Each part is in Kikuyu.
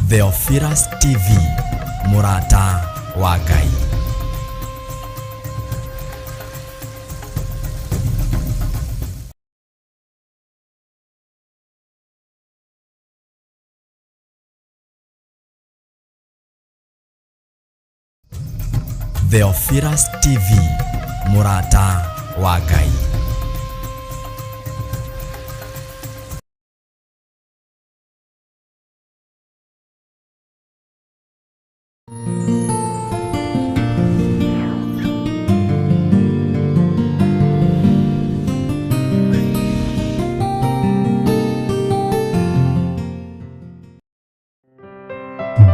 Theophilus TV, mũrata wa Ngai. Theophilus TV, mũrata wa Ngai.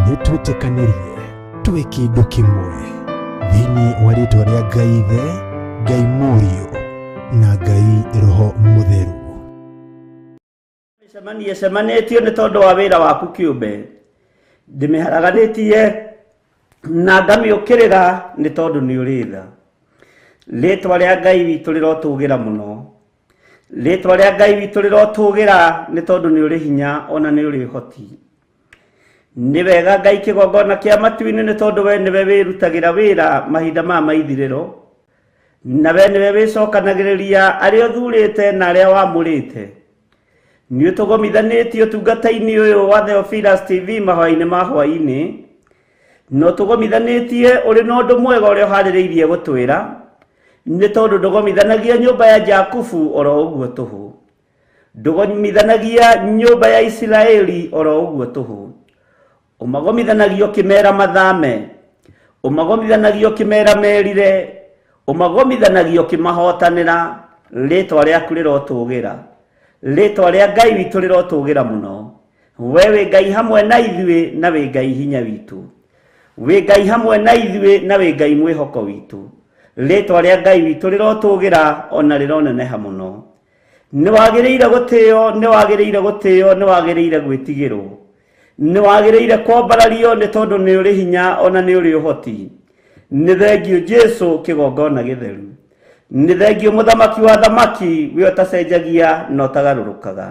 Nĩ twĩtĩkanĩrie twĩ kĩndũ kĩmwe thĩinĩ wa rĩtwa rĩa Ngai Ithe, Ngai Mũriũ na Ngai Roho Mũtheru. Mĩcemanio ĩcemanĩtio nĩ tondũ wa wĩra waku kĩũmbe, ndĩmĩharaganĩtie na ngamĩũkĩrĩra nĩ tondũ nĩ ũrĩ tha. Rĩtwa rĩa Ngai witũ rĩrotũgĩra mũno. Rĩtwa rĩa Ngai witũ rĩrotũgĩra nĩ tondũ nĩ ũrĩ hinya ona nĩ ũrĩ ũhoti. Nĩ wega Ngai kĩgongona kĩa matu-inĩ nĩ tondũ we nĩwe wĩrutagĩra wĩra mahinda ma maithirĩro, na we nĩwe wĩcokanagĩrĩria arĩa ũthurĩte na arĩa wamũrĩte. Nĩ ũtũgomithanĩtie ũtungata-inĩ ũyũ wa Theophilus TV mahoya-inĩ ma hwaĩ-inĩ, na ũtũgomithanĩtie ũrĩ na ũndũ mwega ũrĩa ũharĩrĩirie gũtwĩra, nĩ tondũ ndũgomithanagia nyũmba ya Jakubu oro ũguo tũhũ. Ndũgomithanagia nyũmba ya Isiraeli oro ũguo tũhũ. Ũmagomithanagia ũkĩmera mathame, ũmagomithanagia ũkĩmera merire, ũmagomithanagia ũkĩmahotanĩra. Rĩtwa rĩaku rĩrotũgĩra, rĩtwa rĩa Ngai witũ rĩrotũgĩra mũno. We wĩ Ngai hamwe na ithuĩ na wĩ Ngai hinya witũ. Wĩ Ngai hamwe na ithuĩ na wĩ Ngai mwĩhoko witũ. Rĩtwa rĩa Ngai witũ rĩrotũgĩra ona rĩroneneha mũno. Nĩ wagĩrĩire gũtĩo, nĩ wagĩrĩire gũtĩo, nĩ wagĩrĩire gwĩtigĩrwo. Nĩ wagĩrĩire kwambarario nĩ tondũ nĩ ũrĩ hinya ona nĩ ũrĩ ũhoti. Nĩ thengiũ Jesu kĩgongona gĩtheru. Nĩ thengiũ mũthamaki wa thamaki, we ũtacenjagia na ũtagarũrũkaga.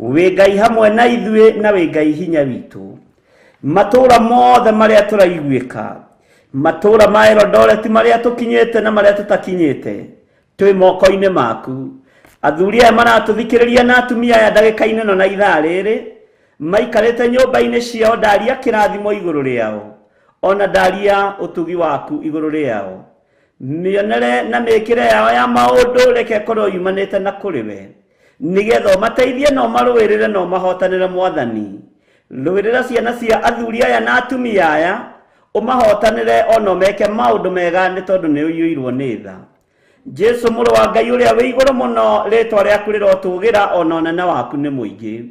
Wĩ Ngai hamwe na ithuĩ na wĩ Ngai hinya witũ. Matũũra mothe marĩa tũraiguĩka, matũũra ma Eldoret marĩa tũkinyĩte na marĩa tũtakinyĩte, twĩ moko-inĩ maku. Athuri aya maratũthikĩrĩria na atumia aya ndagĩka-inĩ ĩno na ithaa rĩrĩ, maikarĩte nyũmba-inĩ ciao, ndaria kĩrathimo igũrũ rĩao, ona ndaria ũtugi waku igũrũ rĩao. Mĩonere na mĩkĩre yao ya maũndũ reke ĩkorwo yumanĩte na kũrĩ we, nĩgetha ũmateithie na ũmarũĩrĩre na ũmahotanĩre Mwathani. Rũĩrĩra ciana cia athuri aya na atumia aya, ũmahotanĩre ona ũmeke maũndũ mega nĩ tondũ nĩ ũiyũirwo nĩ tha. Jesu mũrũ wa Ngai ũrĩa wĩ igũrũ mũno, rĩtwa rĩaku rĩrotũgĩra ona ũnene waku nĩ mũingĩ.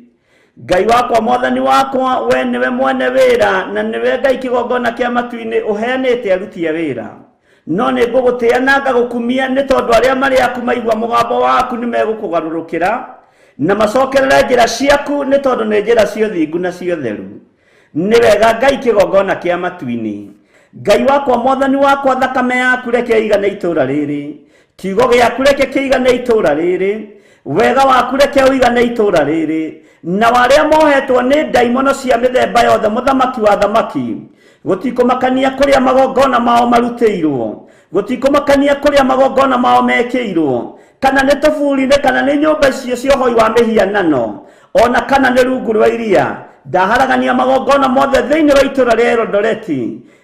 Ngai wakwa mwathani wakwa, we nĩwe mwene wĩra na nĩwe Ngai kĩgongona kĩa matu-inĩ ũheanĩte aruti a wĩra. No nĩ ngũgũtĩa na ngagũkumia nĩ tondũ arĩa marĩ aku maigua mũgambo waku nĩ megũkũgarũrũkĩra na macokerere njĩra ciaku nĩ tondũ nĩ njĩra cia ũthingu na cia ũtheru. Nĩ wega Ngai kĩgongona kĩa matu-inĩ. Ngai wakwa mwathani wakwa, thakame yaku reke ĩigane itũũra rĩrĩ, kiugo gĩaku reke kĩigane itũũra rĩrĩ, wega waku reke ũigane itũũra rĩrĩ, na arĩa mohetwo nĩ ndaimono cia mĩthemba yothe, mũthamaki wa thamaki, gũtikũmakania kũrĩa magongona mao marutĩirwo, gũtikũmakania kũrĩa magongona mao mekĩirwo, kana nĩ tũburi-inĩ kana nĩ nyũmba icio cia ũhoi wa mĩhianano, ona kana nĩ rungu rwa iria. Ndaharagania magongona mothe thĩinĩ wa itũũra rĩa Eldoret,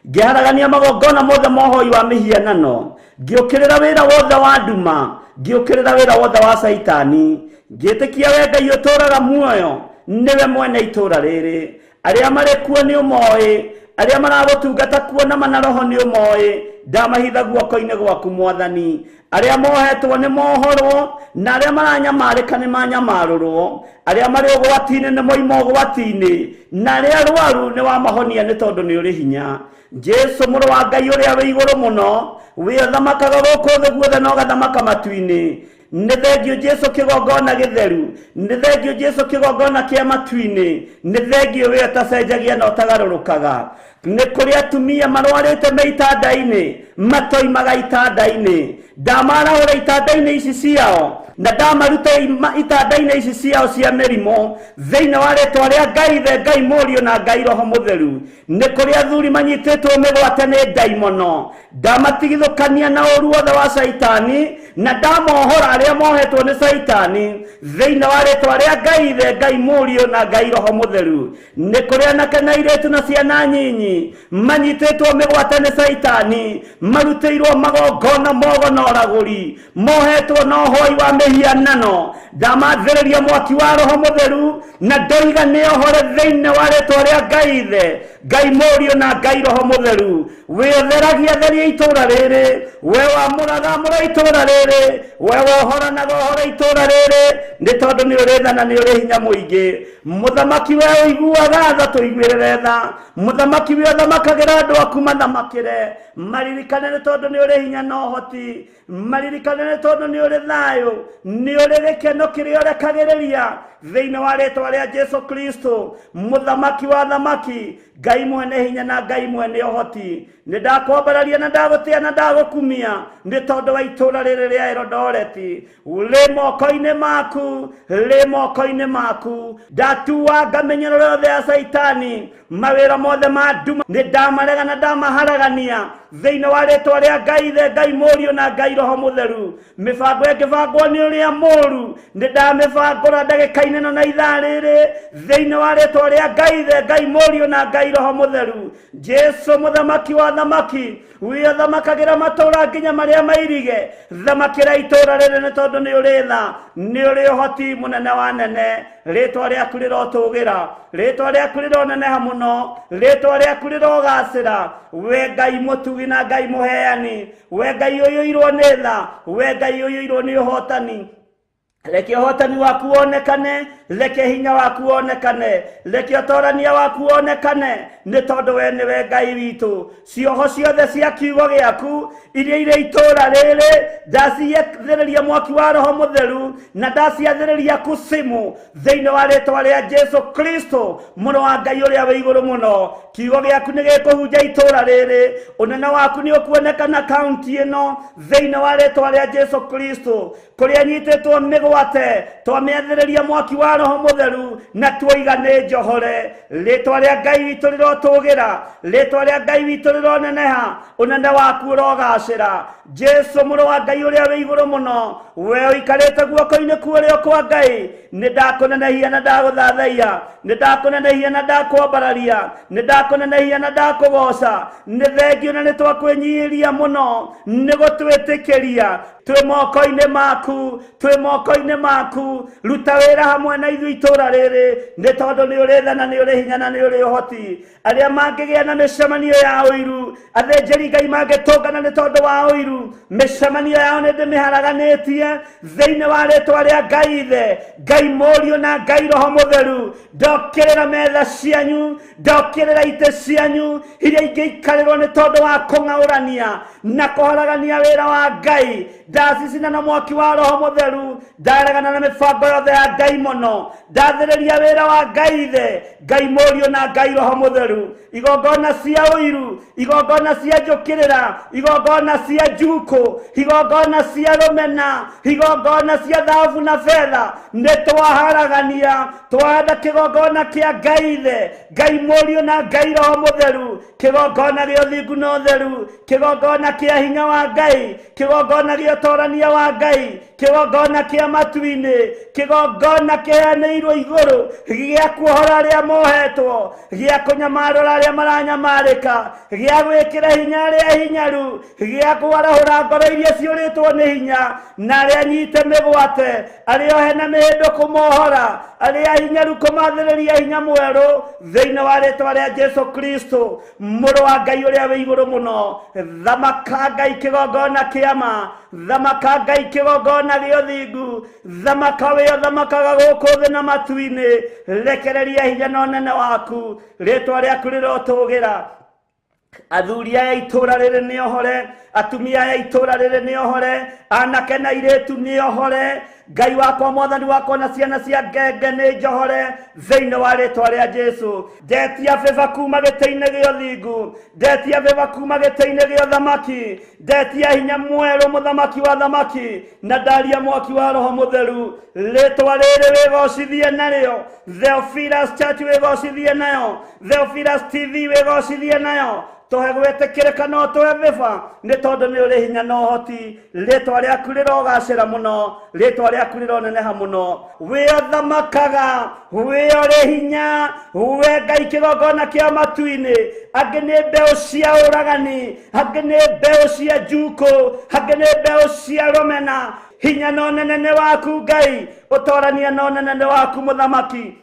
ngĩharagania magongona mothe ma ũhoi wa mĩhianano, ngĩũkĩrĩra wĩra wothe wa nduma, ngĩũkĩrĩra wĩra wothe wa Caitani, ngĩtĩkia we Ngai ũtũũraga muoyo nĩwe mwene itũũra rĩrĩ. Arĩa marĩ kuo nĩ ũmoĩ, arĩa maragũtungata kuo na mana roho nĩ ũmoĩ. Ndamahitha guoko-inĩ gwaku Mwathani. Arĩa mohetwo nĩ mohorwo, na arĩa maranyamarĩka nĩ manyamarũrwo. Arĩa marĩ ũgwati-inĩ nĩ moima ũgwati-inĩ, na arĩa arwaru nĩ wamahonia nĩ tondũ nĩ ũrĩ hinya. Jesu mũrũ wa Ngai ũrĩa wĩ igũrũ mũno, wĩ ũthamakaga gũkũ thĩ guothe na ũgathamaka matu-inĩ. Nĩ thengiũ Jesu kĩgongona gĩtheru, nĩ thengiũ Jesu kĩgongona kĩa matu-inĩ, nĩ thengiũ we ũtacenjagia na ũtagarũrũkaga. Nĩ kũrĩ atumia marwarĩte me itanda-inĩ, matoimaga itanda-inĩ. Ndamarahũra itanda-inĩ ici ciao. Na ndamaruta itanda-inĩ ici ciao cia mĩrimũ thĩinĩ wa rĩtwa rĩa Ngai Ithe, Ngai Mũriũ na Ngai Roho Mũtheru. Nĩ kũrĩ athuri manyitĩtwo mĩgwate nĩ ndaimono, ndamatigithũkania na ũru wothe wa Caitani na ndamohora arĩa mohetwo nĩ Caitani thĩinĩ wa rĩtwa rĩa Ngai Ithe, Ngai Mũriũ na Ngai Roho Mũtheru. Nĩ kũrĩ anake na airĩtu na ciana nyinyi manyitĩtwo mĩgwate nĩ Caitani, marutĩirwo magongona mogo na ũragũri, mohetwo na ũhoi wa mĩhianano. Ndamathĩrĩria mwaki wa Roho Mũtheru na ndoiga nĩ ohore thĩinĩ wa rĩtwa rĩa Ngai Ithe, Ngai Mũriũ na Ngai Roho Mũtheru. We ũtheragia theria itũũra rĩrĩ, we wamũraga amũra itũũra rĩrĩ, we wohoranaga ũhore itũũra rĩrĩ, nĩ tondũ nĩ ũrĩ tha na nĩ ũrĩ hinya mũingĩ. Mũthamaki we ũiguaga tha, tũiguĩrĩre tha. Mũthamaki we ũthamakagĩra andũ aku, mathamakĩre. Maririkane nĩ tondũ nĩ ũrĩ hinya na ũhoti, maririkane nĩ tondũ nĩ ũrĩ thayũ, nĩ ũrĩ gĩkeno kĩrĩa ũrekagĩrĩria thĩinĩ wa rĩtwa rĩa Jesu Kristo, mũthamaki wa thamaki, Ngai mwene hinya na Ngai mwene ũhoti. Nĩ ndakwambararia na ndagũtĩa na ndagũkumia nĩ tondũ wa itũũra rĩrĩ rĩa Eldoret. Rĩ moko-inĩ maku, rĩ moko-inĩ maku. Ndatuanga mĩnyoro yothe ya Caitani, mawĩra mothe ma nduma nĩ ndamarega na ndamaharagania thĩinĩ wa rĩtwa rĩa Ngai Ithe, Ngai Mũriũ na Ngai Roho Mũtheru. Mĩbango ĩngĩbangwo nĩ ũrĩa mũũru nĩ ndamĩbangũra ndagĩka-inĩ ĩno na ithaa rĩrĩ thĩinĩ wa rĩtwa rĩa Ngai Ithe, Ngai Mũriũ na Ngai Roho Mũtheru. Jesu mũthamaki wa thamaki, wĩthamakagĩra matũũra nginya marĩa mairige, thamakĩra itũũra rĩrĩ nĩ tondũ nĩ ũrĩ tha, nĩ ũrĩ ũhoti mũnene wa nene. Rĩtwa rĩaku rĩrotũgĩra, rĩtwa rĩaku rĩroneneha mũno, rĩtwa rĩaku rĩrogacĩra. We Ngai mũtugi na Ngai mũheani, we Ngai ũiyũirwo nĩ tha, we Ngai ũiyũirwo nĩ ũhotani. Reke ũhotani waku wonekane, reke hinya waku wonekane, reke ũtorania waku wonekane, nĩ tondũ we nĩwe Ngai witũ. Cioho ciothe cia kiugo gĩaku iria irĩ itũũra rĩrĩ ndaciathĩrĩria mwaki wa Roho Mũtheru na ndaciathĩrĩria kusimu thĩinĩ wa rĩtwa rĩa Jesu Kristo, mũrũ wa Ngai ũrĩa wĩ igũrũ mũno. Kiugo gĩaku nĩ gĩkũhunja itũũra rĩrĩ, ũnene waku nĩ ũkuonekana kaunti ĩno thĩinĩ wa rĩtwa rĩa Jesu Kristo. Kũrĩa nyitĩtwo mĩgwate twamĩathĩrĩria mwaki wa Roho Mũtheru na tuoiga nĩ njohore. Rĩtwa rĩa Ngai witũ rĩrotũgĩra, rĩtwa rĩa Ngai witũ rĩroneneha, ũnene waku ũrogacĩra. Jesu mũrũ wa Ngai ũrĩa wĩ igũrũ mũno, we ũikarĩte guoko-inĩ kwa ũrĩo kwa Ngai, nĩ ndakũnenehia na ndagũthathaiya, nĩ ndakũnenehia na ndakwambararia, nĩ ndakũnenehia na ndakũgoca. Nĩ thengio na nĩ twakwĩnyihĩria mũno nĩ gũtwĩtĩkĩria twĩ moko-inĩ maku, twĩ moko-inĩ maku. Ruta wĩra hamwe na ithuĩ itũũra rĩrĩ nĩ tondũ nĩ ũrĩ tha na nĩ ũrĩ hinya na nĩ ũrĩ ũhoti. Arĩa mangĩgĩa na mĩcemanio ya ũiru, athĩnjĩri Ngai mangĩtũngana nĩ tondũ wa ũiru, mĩcemanio yao nĩ ndĩmĩharaganĩtie thĩinĩ wa rĩtwa rĩa Ngai Ithe, Ngai Mũriũ na Ngai Roho Mũtheru. Ndokĩrĩra metha cianyu, ndokĩrĩra itĩ cianyu iria ingĩikarĩrwo nĩ tondũ wa kũng'aũrania na kũharagania wĩra wa Ngai. Ndacicina na mwaki wa Roho Mũtheru, ndaregana na mĩbango yothe ya ndaimono, ndathĩrĩria wĩra wa Ngai Ithe, Ngai Mũriũ na Ngai Roho Mũtheru. Igongona cia ũiru, igongona cia njũkĩrĩra, igongona cia njukũ, igongona cia rũmena, igongona cia thahabu na betha, nĩ twaharagania. Twahanda kĩgongona kĩa Ngai Ithe, Ngai Mũriũ na Ngai Roho Mũtheru, kĩgongona gĩa ũthingu na ũtheru, kĩgongona kĩa hinya wa Ngai, kĩgongona gĩa ũtorania wa Ngai, kĩgongona kĩa matu-inĩ, kĩgongona kĩheanĩirwo igũrũ gĩa kuohora arĩa mohetwo, gĩa kũnyamarũra arĩa maranyamarĩka, gĩa gwĩkĩra hinya arĩa hinyaru, gĩa kwarahũra ngoro iria ciũrĩtwo nĩ hinya na arĩa nyite mĩgwate, arĩa ohe na mĩhĩndo kũmohora, arĩa hinyaru kũmathĩrĩria hinya mwerũ thĩinĩ wa rĩtwa rĩa Jesu Kristo, mũrũ wa Ngai ũrĩa wĩ igũrũ mũno. Thamaka Ngai kĩgongona kĩa ma, thamaka Ngai kĩgongona gĩa ũthingu, thamaka wĩ ũthamakaga gũkũ thĩ na matu-inĩ. Rekereria hinya na ũnene waku, rĩtwa rĩaku rĩrotũgĩra. Athuri aya itũũra rĩrĩ nĩ ohore, Atumia aya itũra rĩrĩ nĩ ohore, anake na airĩtu nĩ ohore. Ngai wakwa mwathani wakwa na ciana cia ngenge nĩ njohore thĩinĩ wa rĩtwa rĩa Jesu. Ndetia favor kuma gĩtĩ-inĩ gĩa ũthingu, ndetia favor kuma gĩtĩ-inĩ gĩa ũthamaki, ndetia hinya mwerũ mũthamaki wa thamaki, na ndaria mwaki wa roho mũtheru. Rĩtwa rĩrĩ wĩgocithie narĩo, Theophilus Church wĩgocithie nayo, Theophilus TV wĩgocithie nayo. Tũhe gwĩtĩkĩrĩka no tũhe favor nĩ tondũ nĩ ũrĩ hinya na ũhoti. Rĩtwa rĩaku rĩrogacĩra mũno, rĩtwa rĩaku rĩroneneha mũno. Wĩ ũthamakaga, wĩ ũrĩ hinya, we Ngai kĩgongona kĩa matu-inĩ. Angĩ nĩ mbeũ cia ũragani, angĩ nĩ mbeũ cia njukũ, angĩ nĩ mbeũ cia rũmena. Hinya na ũnene nĩ waku Ngai, ũtorania na ũnene nĩ waku mũthamaki.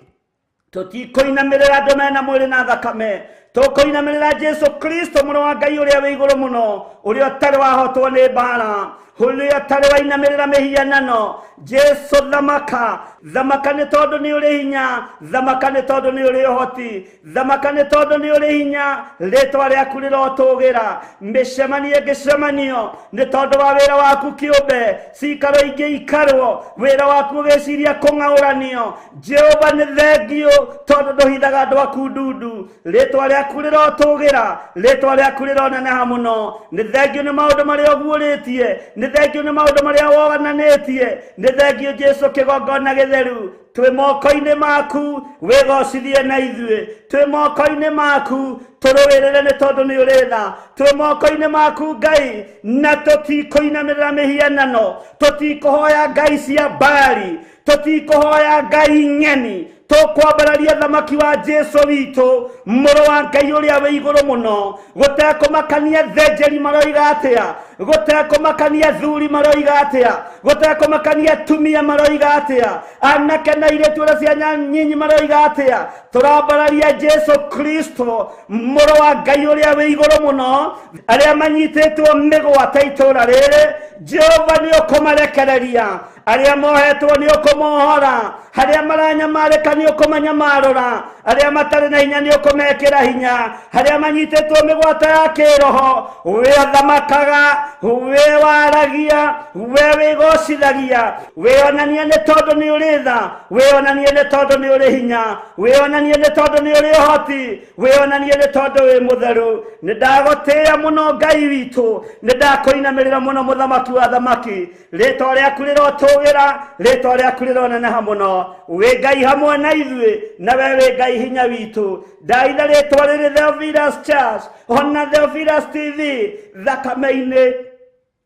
Tũtikũinamĩrĩra andũ mena mwĩrĩ na thakame, tũkũinamĩrĩra Jesu Kristo mũrũ wa Ngai ũrĩa wĩ igũrũ mũno, ũrĩa ũtarĩ wahotwo nĩ mbara, ũrĩa ũtarĩ wainamĩrĩra mĩhianano. Jesu thamaka, thamaka nĩ tondũ nĩ ũrĩ hinya, thamaka nĩ tondũ nĩ ũrĩ ũhoti, thamaka nĩ tondũ nĩ ũrĩ hinya. Rĩtwa rĩaku rĩrotũgĩra. Mĩcemanio ĩngĩcemanio nĩ tondũ wa wĩra waku kĩũmbe, cikaro ingĩ ikarwo, wĩra waku ũgĩciria kũng'aũranio. Jehova nĩ thengiũ tondũ ndũhithaga andũ aku ndundu. Rĩtwa rĩaku rĩrotũgĩra, rĩtwa rĩaku rĩroneneha mũno. Nĩ thengiũ nĩ maũndũ marĩa ũguũrĩtie, nĩ thengiũ nĩ maũndũ marĩa wonanĩtie, nĩ thengiũ Jesu kĩgongona gĩtheru. Twĩ moko-inĩ maku, wĩgocithie na ithuĩ. Twĩ moko-inĩ maku, tũrũĩrĩre nĩ tondũ nĩ ũrĩ tha. Twĩ moko-inĩ maku Ngai, na tũtikũinamĩrĩra mĩhianano, tũtikũhoya ngai cia Baali, tũtikũhoya ngai ng'eni. Tũkwambararia thamaki wa Jesu witũ, mũrũ wa Ngai ũrĩa wĩ igũrũ mũno. Gũtekũmakania thenjeri maroiga atĩa, gũtekũmakania thuri maroiga atĩa, gũtekũmakania atumia maroiga atĩa, anake na airĩtu arĩa ciana nyinyi maroiga atĩa, tũrambararia Jesu Kristo mũrũ wa Ngai ũrĩa wĩ igũrũ mũno. Arĩa manyitĩtwo mĩgwate itũra rĩrĩ, Jehova nĩ ũkũmarekereria. Arĩa mohetwo nĩ ũkũmohora, arĩa maranyamarĩka nĩ ũkũmanyamarũra, arĩa matarĩ na hinya nĩ ũkũmekĩra hinya, arĩa manyitĩtwo mĩgwate ya kĩroho, we ũthamakaga, we waragia, we wĩgocithagia, wĩonanie nĩ tondũ nĩ ũrĩ tha, wĩonanie nĩ tondũ nĩ ũrĩ hinya, wĩonanie nĩ tondũ nĩ ũrĩ ũhoti, wĩonanie nĩ tondũ wĩ mũtheru. Nĩ ndagũtĩĩa mũno Ngai witũ, nĩ ndakũinamĩrĩra mũno mũthamaki wa thamaki. Rĩtwa rĩaku rĩrotũgĩra, rĩtwa rĩaku rĩroneneha mũno. Wĩ Ngai hamwe na ithuĩ, na we wĩ Ngai hinya witũ. Ndaitha rĩtwa rĩrĩ Theophilus Church ona Theophilus TV thakame-inĩ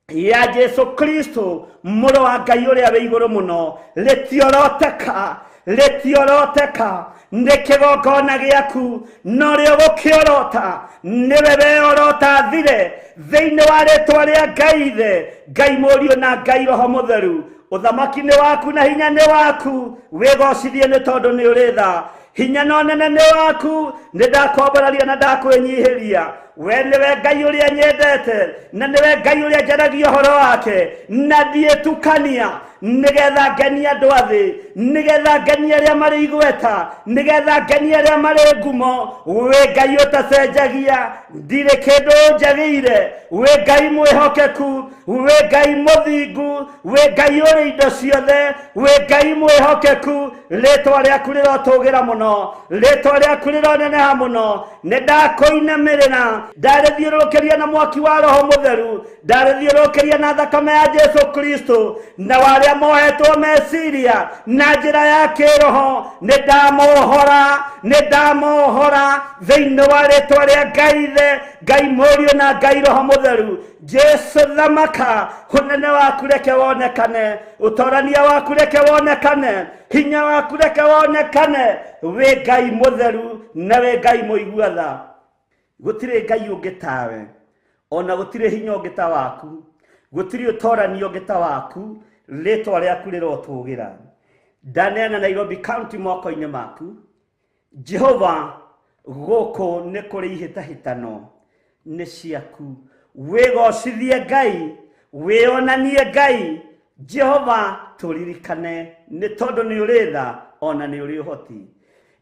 ya Jesu Kristo mũrũ wa Ngai ũrĩa wĩ igũrũ mũno. Rĩtioroteka, rĩtioroteka, nĩ kĩgongona gĩaku, no rĩo gũkĩorota nĩwe weorota thire thĩinĩ wa rĩtwa rĩa Ngai Ithe, Ngai Mũriũ na Ngai Roho Mũtheru. Ũthamaki nĩ waku na hinya nĩ waku, wĩgocithie nĩ tondũ nĩ ũrĩ tha. Hinya na ũnene nĩ waku, nĩ ndakwambararia na ndakwĩnyihĩria. We nĩwe Ngai ũrĩa nyendete, na nĩwe Ngai ũrĩa njaragia ũhoro wake, na ndiĩtukania nĩgetha ngenie andũ a thĩ, nĩgetha ngenie arĩa marĩ igweta, nĩgetha ngenie arĩa marĩ ngumo. Wĩ Ngai ũtacenjagia, ndirĩ kĩndũ njagĩire. Wĩ Ngai mwĩhokeku, wĩ Ngai mũthingu, wĩ Ngai ũrĩ indo ciothe, wĩ Ngai mwĩhokeku. Rĩtwa rĩaku rĩrotũgĩra mũno, rĩtwa rĩaku rĩroneneha mũno. Nĩ ndakũinamĩrĩra, ndarĩthiũrũrũkĩria na mwaki wa Roho Mũtheru, ndarĩthiũrũrũkĩria na thakame ya Jesu Kristo, na warĩa mohetwo meciria na njĩra ya kĩroho, nĩ ndamohora, nĩ ndamohora thĩinĩ wa rĩtwa rĩa Ngai Ithe, Ngai Mũriũ na Ngai Roho Mũtheru. Jesu thamaka, ũnene waku reke wonekane, ũtorania waku reke wonekane, hinya waku reke wonekane. Wĩ Ngai mũtheru na wĩ Ngai mũigua tha. Gũtirĩ Ngai ũngĩ tawe, ona gũtirĩ hinya ũngĩ ta waku, gũtirĩ ũtorania ũngĩ ta waku. Rĩtwa rĩaku rĩrotũgĩra. Ndaneana Nairobi County moko-inĩ maku. Jehova, gũkũ nĩ kũrĩ ihĩtahĩtano nĩ ciaku. Wĩgocithie Ngai, wĩonanie Ngai. Jehova, tũririkane nĩ tondũ nĩ ũrĩ tha ona nĩ ũrĩ ũhoti.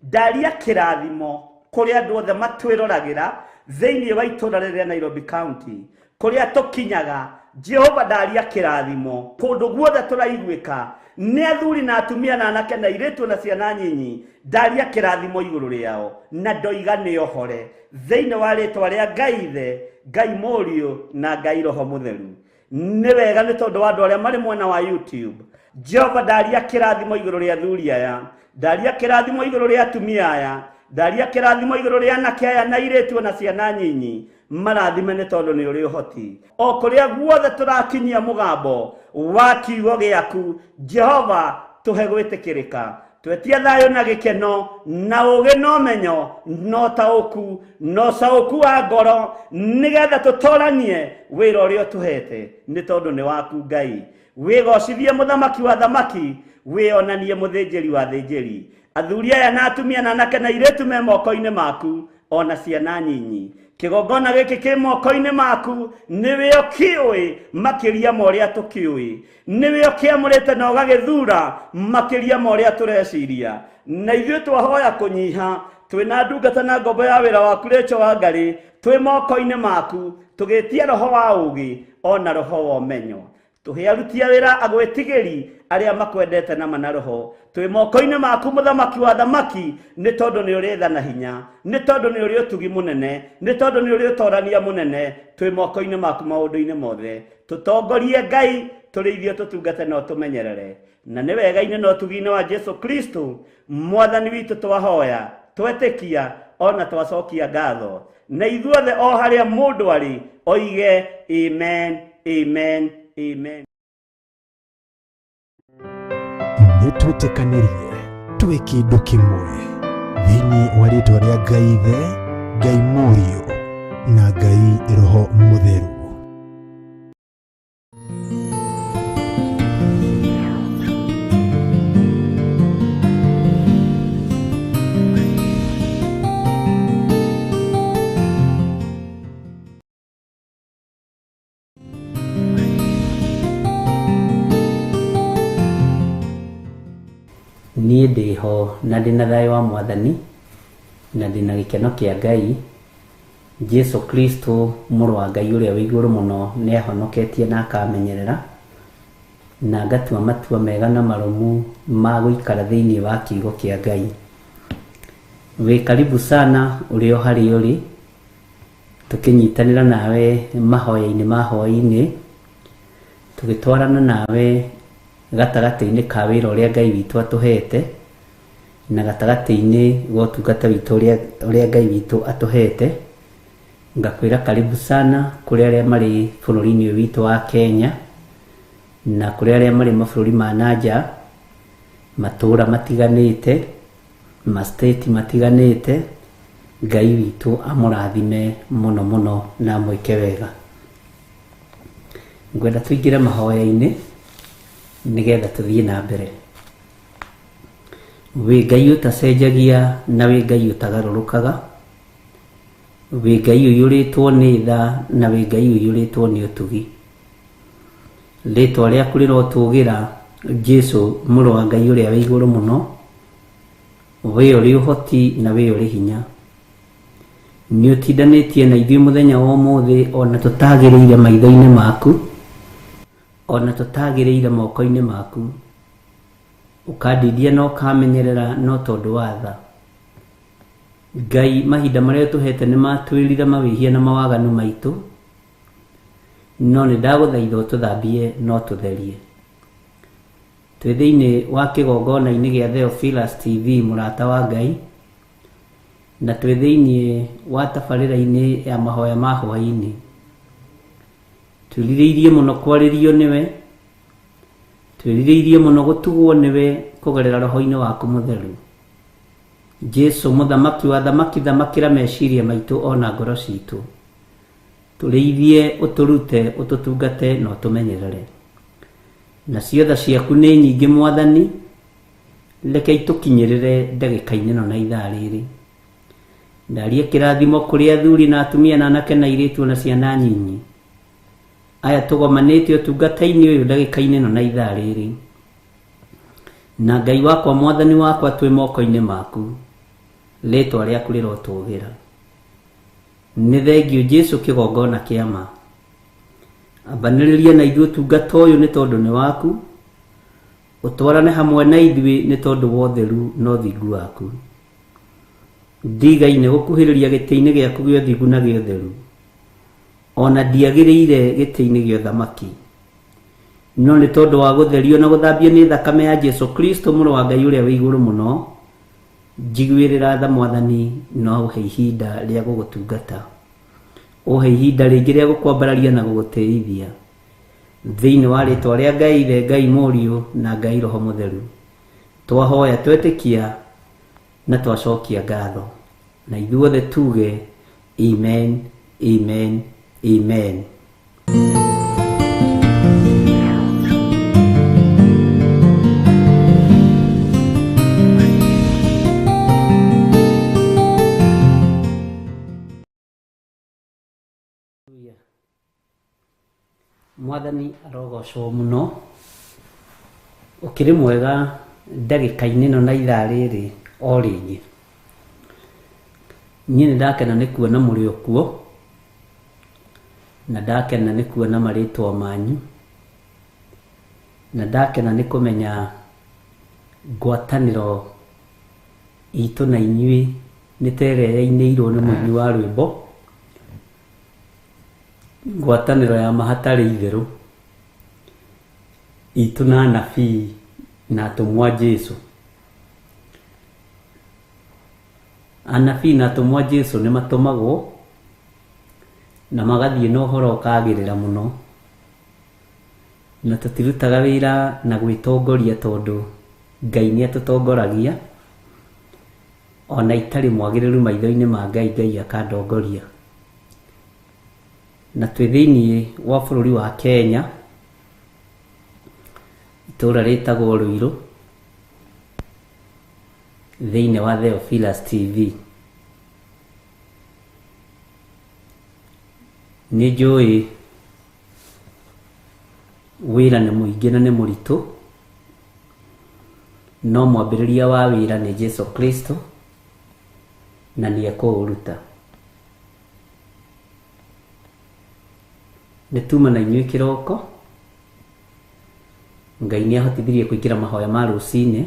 Ndaria kĩrathimo kũrĩ andũ othe matwĩroragĩra thĩinĩ wa itũũra rĩrĩa Nairobi County. Kũrĩa tũkinyaga, Jehova ndaria kĩrathimo. Kũndũ guothe tũraiguĩka nĩ athuri na atumia na anake na airĩtu na ciana nyinyi, ndaria kĩrathimo igũrũ rĩao na ndoiga nĩ ohore thĩinĩ wa rĩtwa rĩa Ngai Ithe, Ngai Mũriũ na Ngai Roho Mũtheru. Nĩ wega nĩ tondũ wa andũ arĩa marĩ mwena wa YouTube. Jehova ndaria kĩrathimo igũrũ rĩa athuri aya, ndaria kĩrathimo igũrũ rĩa atumia aya, ndaria kĩrathimo igũrũ rĩa anake aya na airĩtu na ciana nyinyi, marathime nĩ tondũ nĩ ũrĩ ũhoti. O kũrĩa guothe tũrakinyia mũgambo wa kiugo gĩaku, Jehova tũhe gwĩtĩkĩrĩka. Twetia thayũ na gĩkeno na ũũgĩ na ũmenyo na ũtaũku na ũcaũku wa ngoro, nĩgetha tũtoranie wĩra ũrĩa ũtũhete, nĩ tondũ nĩ waku Ngai. Wĩgocithie mũthamaki wa thamaki, wĩonanie mũthĩnjĩri wa thĩnjĩri. Athuri aya na atumia na anake na airĩtu me moko-inĩ maku, ona ciana nyinyi. Kĩgongona gĩkĩ kĩ moko-inĩ maku, nĩwe ũkĩũĩ makĩria ma ũrĩa tũkĩũĩ, nĩwe ũkĩamũrĩte na ũgagĩthura makĩria ma ũrĩa tũreciria. Na ithuĩ twahoya kũnyiha, twĩna ndungata na ngombo ya wĩra waku Rachel Wangari, twĩ moko-inĩ maku, tũgĩtia roho wa ũũgĩ ona roho wa ũmenyo. Tũhe aruti a wĩra agwĩtigĩri arĩa makwendete na mana roho. Twĩ moko-inĩ maku mũthamaki wa thamaki, nĩ tondũ nĩ ũrĩ tha na hinya, nĩ tondũ nĩ ũrĩ ũtugi mũnene, nĩ tondũ nĩ ũrĩ ũtorania mũnene. Twĩ moko-inĩ maku maũndũ-inĩ mothe. Tũtongorie Ngai, tũrĩithie, tũtungate na ũtũmenyerere. Na nĩ wega-inĩ na ũtugi-inĩ wa Jesu Kristo mwathani witũ twahoya, twetĩkia ona twacokia ngatho. Na ithuothe o harĩa mũndũ arĩ oige amen, amen, amen. Nĩ twĩtĩkanĩrie twĩ kĩndũ kĩmwe thĩinĩ wa rĩtwa rĩa Ngai Ithe, Ngai Mũriũ na Ngai Roho Mũtheru. Niĩ ndĩho na ndĩna thayũ wa Mwathani na ndĩna gĩkeno kĩa Ngai. Jesu Kristo mũrũ wa Ngai ũrĩa wĩ igũrũ mũno nĩ ahonoketie na akamenyerera, na ngatua matua mega na marũmu ma gũikara thĩinĩ wa kiugo kĩa Ngai. Wĩ karibu sana ũrĩ o harĩa ũrĩ, tũkĩnyitanĩra nawe mahoya-inĩ ma hwaĩ-inĩ, tũgĩtwarana nawe gatagatĩ-inĩ ka wĩra ũrĩa Ngai witũ atũhete, na gatagatĩ-inĩ ga ũtungata witũ ũrĩa Ngai witũ atũhete. Ngakwĩra karibu sana kũrĩ arĩa marĩ bũrũri-inĩ ũyũ witũ wa Kenya, na kũrĩ arĩa marĩ mabũrũri ma na nja, matũũra matiganĩte, ma state matiganĩte. Ngai witũ amũrathime mũno mũno na amwĩke wega. Ngwenda tũingĩre mahoya-inĩ nĩgetha tũthiĩ na mbere. Wĩ Ngai ũtacenjagia na wĩ Ngai ũtagarũrũkaga, wĩ Ngai ũiyũrĩtwo nĩ tha na wĩ Ngai ũiyũrĩtwo nĩ ũtugi. Rĩtwa rĩaku rĩrotũgĩra, Jesu mũrũ wa Ngai ũrĩa wĩ igũrũ mũno, wĩ ũrĩ ũhoti na wĩ ũrĩ hinya. Nĩ ũtindanĩtie na ithuĩ mũthenya wa ũmũthĩ, ona tũtagĩrĩire maitho-inĩ maku, ona tũtagĩrĩire moko-inĩ maku. Ũkandindia na ũkamenyerera no tondũ wa tha. Ngai, mahinda marĩa ũtũhete nĩ matwĩrire mawĩhia na mawaganu maitũ, no nĩ ndagũthaitha ũtũthambie na ũtũtherie. Twĩ thĩinĩ wa kĩgongona-inĩ gĩa Theophilus TV mũrata wa Ngai, na twĩ thĩinĩ wa tabarĩra-inĩ ya mahoya ma hwaĩ-inĩ. Twĩrirĩirie mũno kwarĩrio nĩwe, twĩrirĩirie mũno gũtugwo nĩwe kũgerera roho-inĩ waku mũtheru. Jesu mũthamaki wa thamaki, thamakĩra meciria maitũ ona ngoro citũ. Tũrĩithie, ũtũrute, ũtũtungate na ũtũmenyerere. Nacio tha ciaku nĩ nyingĩ Mwathani, reke itũkinyĩrĩre ndagĩka-inĩ ĩno na ithaa rĩrĩ. Ndaria kĩrathimo kũrĩ athuri na atumia na anake na airĩtu na ciana nyinyi. Aya tũgomanĩte ũtungata-inĩ ũyũ ndagĩka-inĩ ĩno na ithaa rĩrĩ. Na Ngai wakwa, Mwathani wakwa, twĩ moko-inĩ maku, rĩtwa rĩaku rĩrotũgĩra. Nĩ thengio Jesu kĩgongona kĩa ma. Ambanĩrĩria na ithuĩ ũtungata ũyũ nĩ tondũ nĩ waku, ũtwarane hamwe na ithuĩ nĩ tondũ wa ũtheru na ũthingu waku. Ndigaine gũkuhĩrĩria gĩtĩ-inĩ gĩaku gĩa ũthingu na gĩa ũtheru, o na ndiagĩrĩire gĩtĩ-inĩ gĩa ũthamaki. No nĩ tondũ wa gũtherio na gũthambio nĩ thakame ya Jesu Kristo mũrũ wa Ngai ũrĩa wĩ igũrũ mũno, njiguĩrĩra tha Mwathani na ũhe ihinda rĩa gũgũtungata. Ũhe ihinda rĩngĩ rĩa gũkwambararia na gũgũtĩithia. Thĩinĩ wa rĩtwa rĩa Ngai Ithe, Ngai Mũriũ na Ngai Roho Mũtheru. Twahoya twetĩkia na twacokia ngatho. Na ithuothe tuge amen, amen, amen. Mwathani arogocwo mũno. Ũkĩrĩ mwega ndagĩka-inĩ ĩno na ithaa rĩrĩ o rĩngĩ. Niĩ nĩ ndakena nĩ kuona mũrĩ o kuo, na ndakena nĩ kuona marĩtwa manyu, na ndakena nĩ kũmenya ngwatanĩro itũ na inyuĩ nĩ ta ĩrĩa yainĩirwo nĩ mũini wa rwĩmbo, ngwatanĩro ya ma hatarĩ itherũ, itũ na anabii na atũmwo a Jesu. Anabii na atũmwo a Jesu nĩ matũmagwo na magathiĩ na ũhoro ũkagĩrĩra mũno, na tũtirutaga wĩra na gwĩtongoria tondũ Ngai nĩ atũtongoragia, ona itarĩ mwagĩrĩru maitho-inĩ ma Ngai, Ngai akandongoria. Na twĩ thĩiniĩ wa bũrũri wa Kenya, itũra rĩtagwo Ruiru, thĩiniĩ wa Theophilus TV. Nĩ njũĩ wĩra nĩ mũingĩ na nĩ mũritũ, no mwambĩrĩria wa wĩra nĩ Jesu Kristo na nĩ ekũũruta. Nĩ tuma na inyuĩ kĩroko, Ngai nĩ ahotithirie kũingĩra mahoya ma rũcinĩ,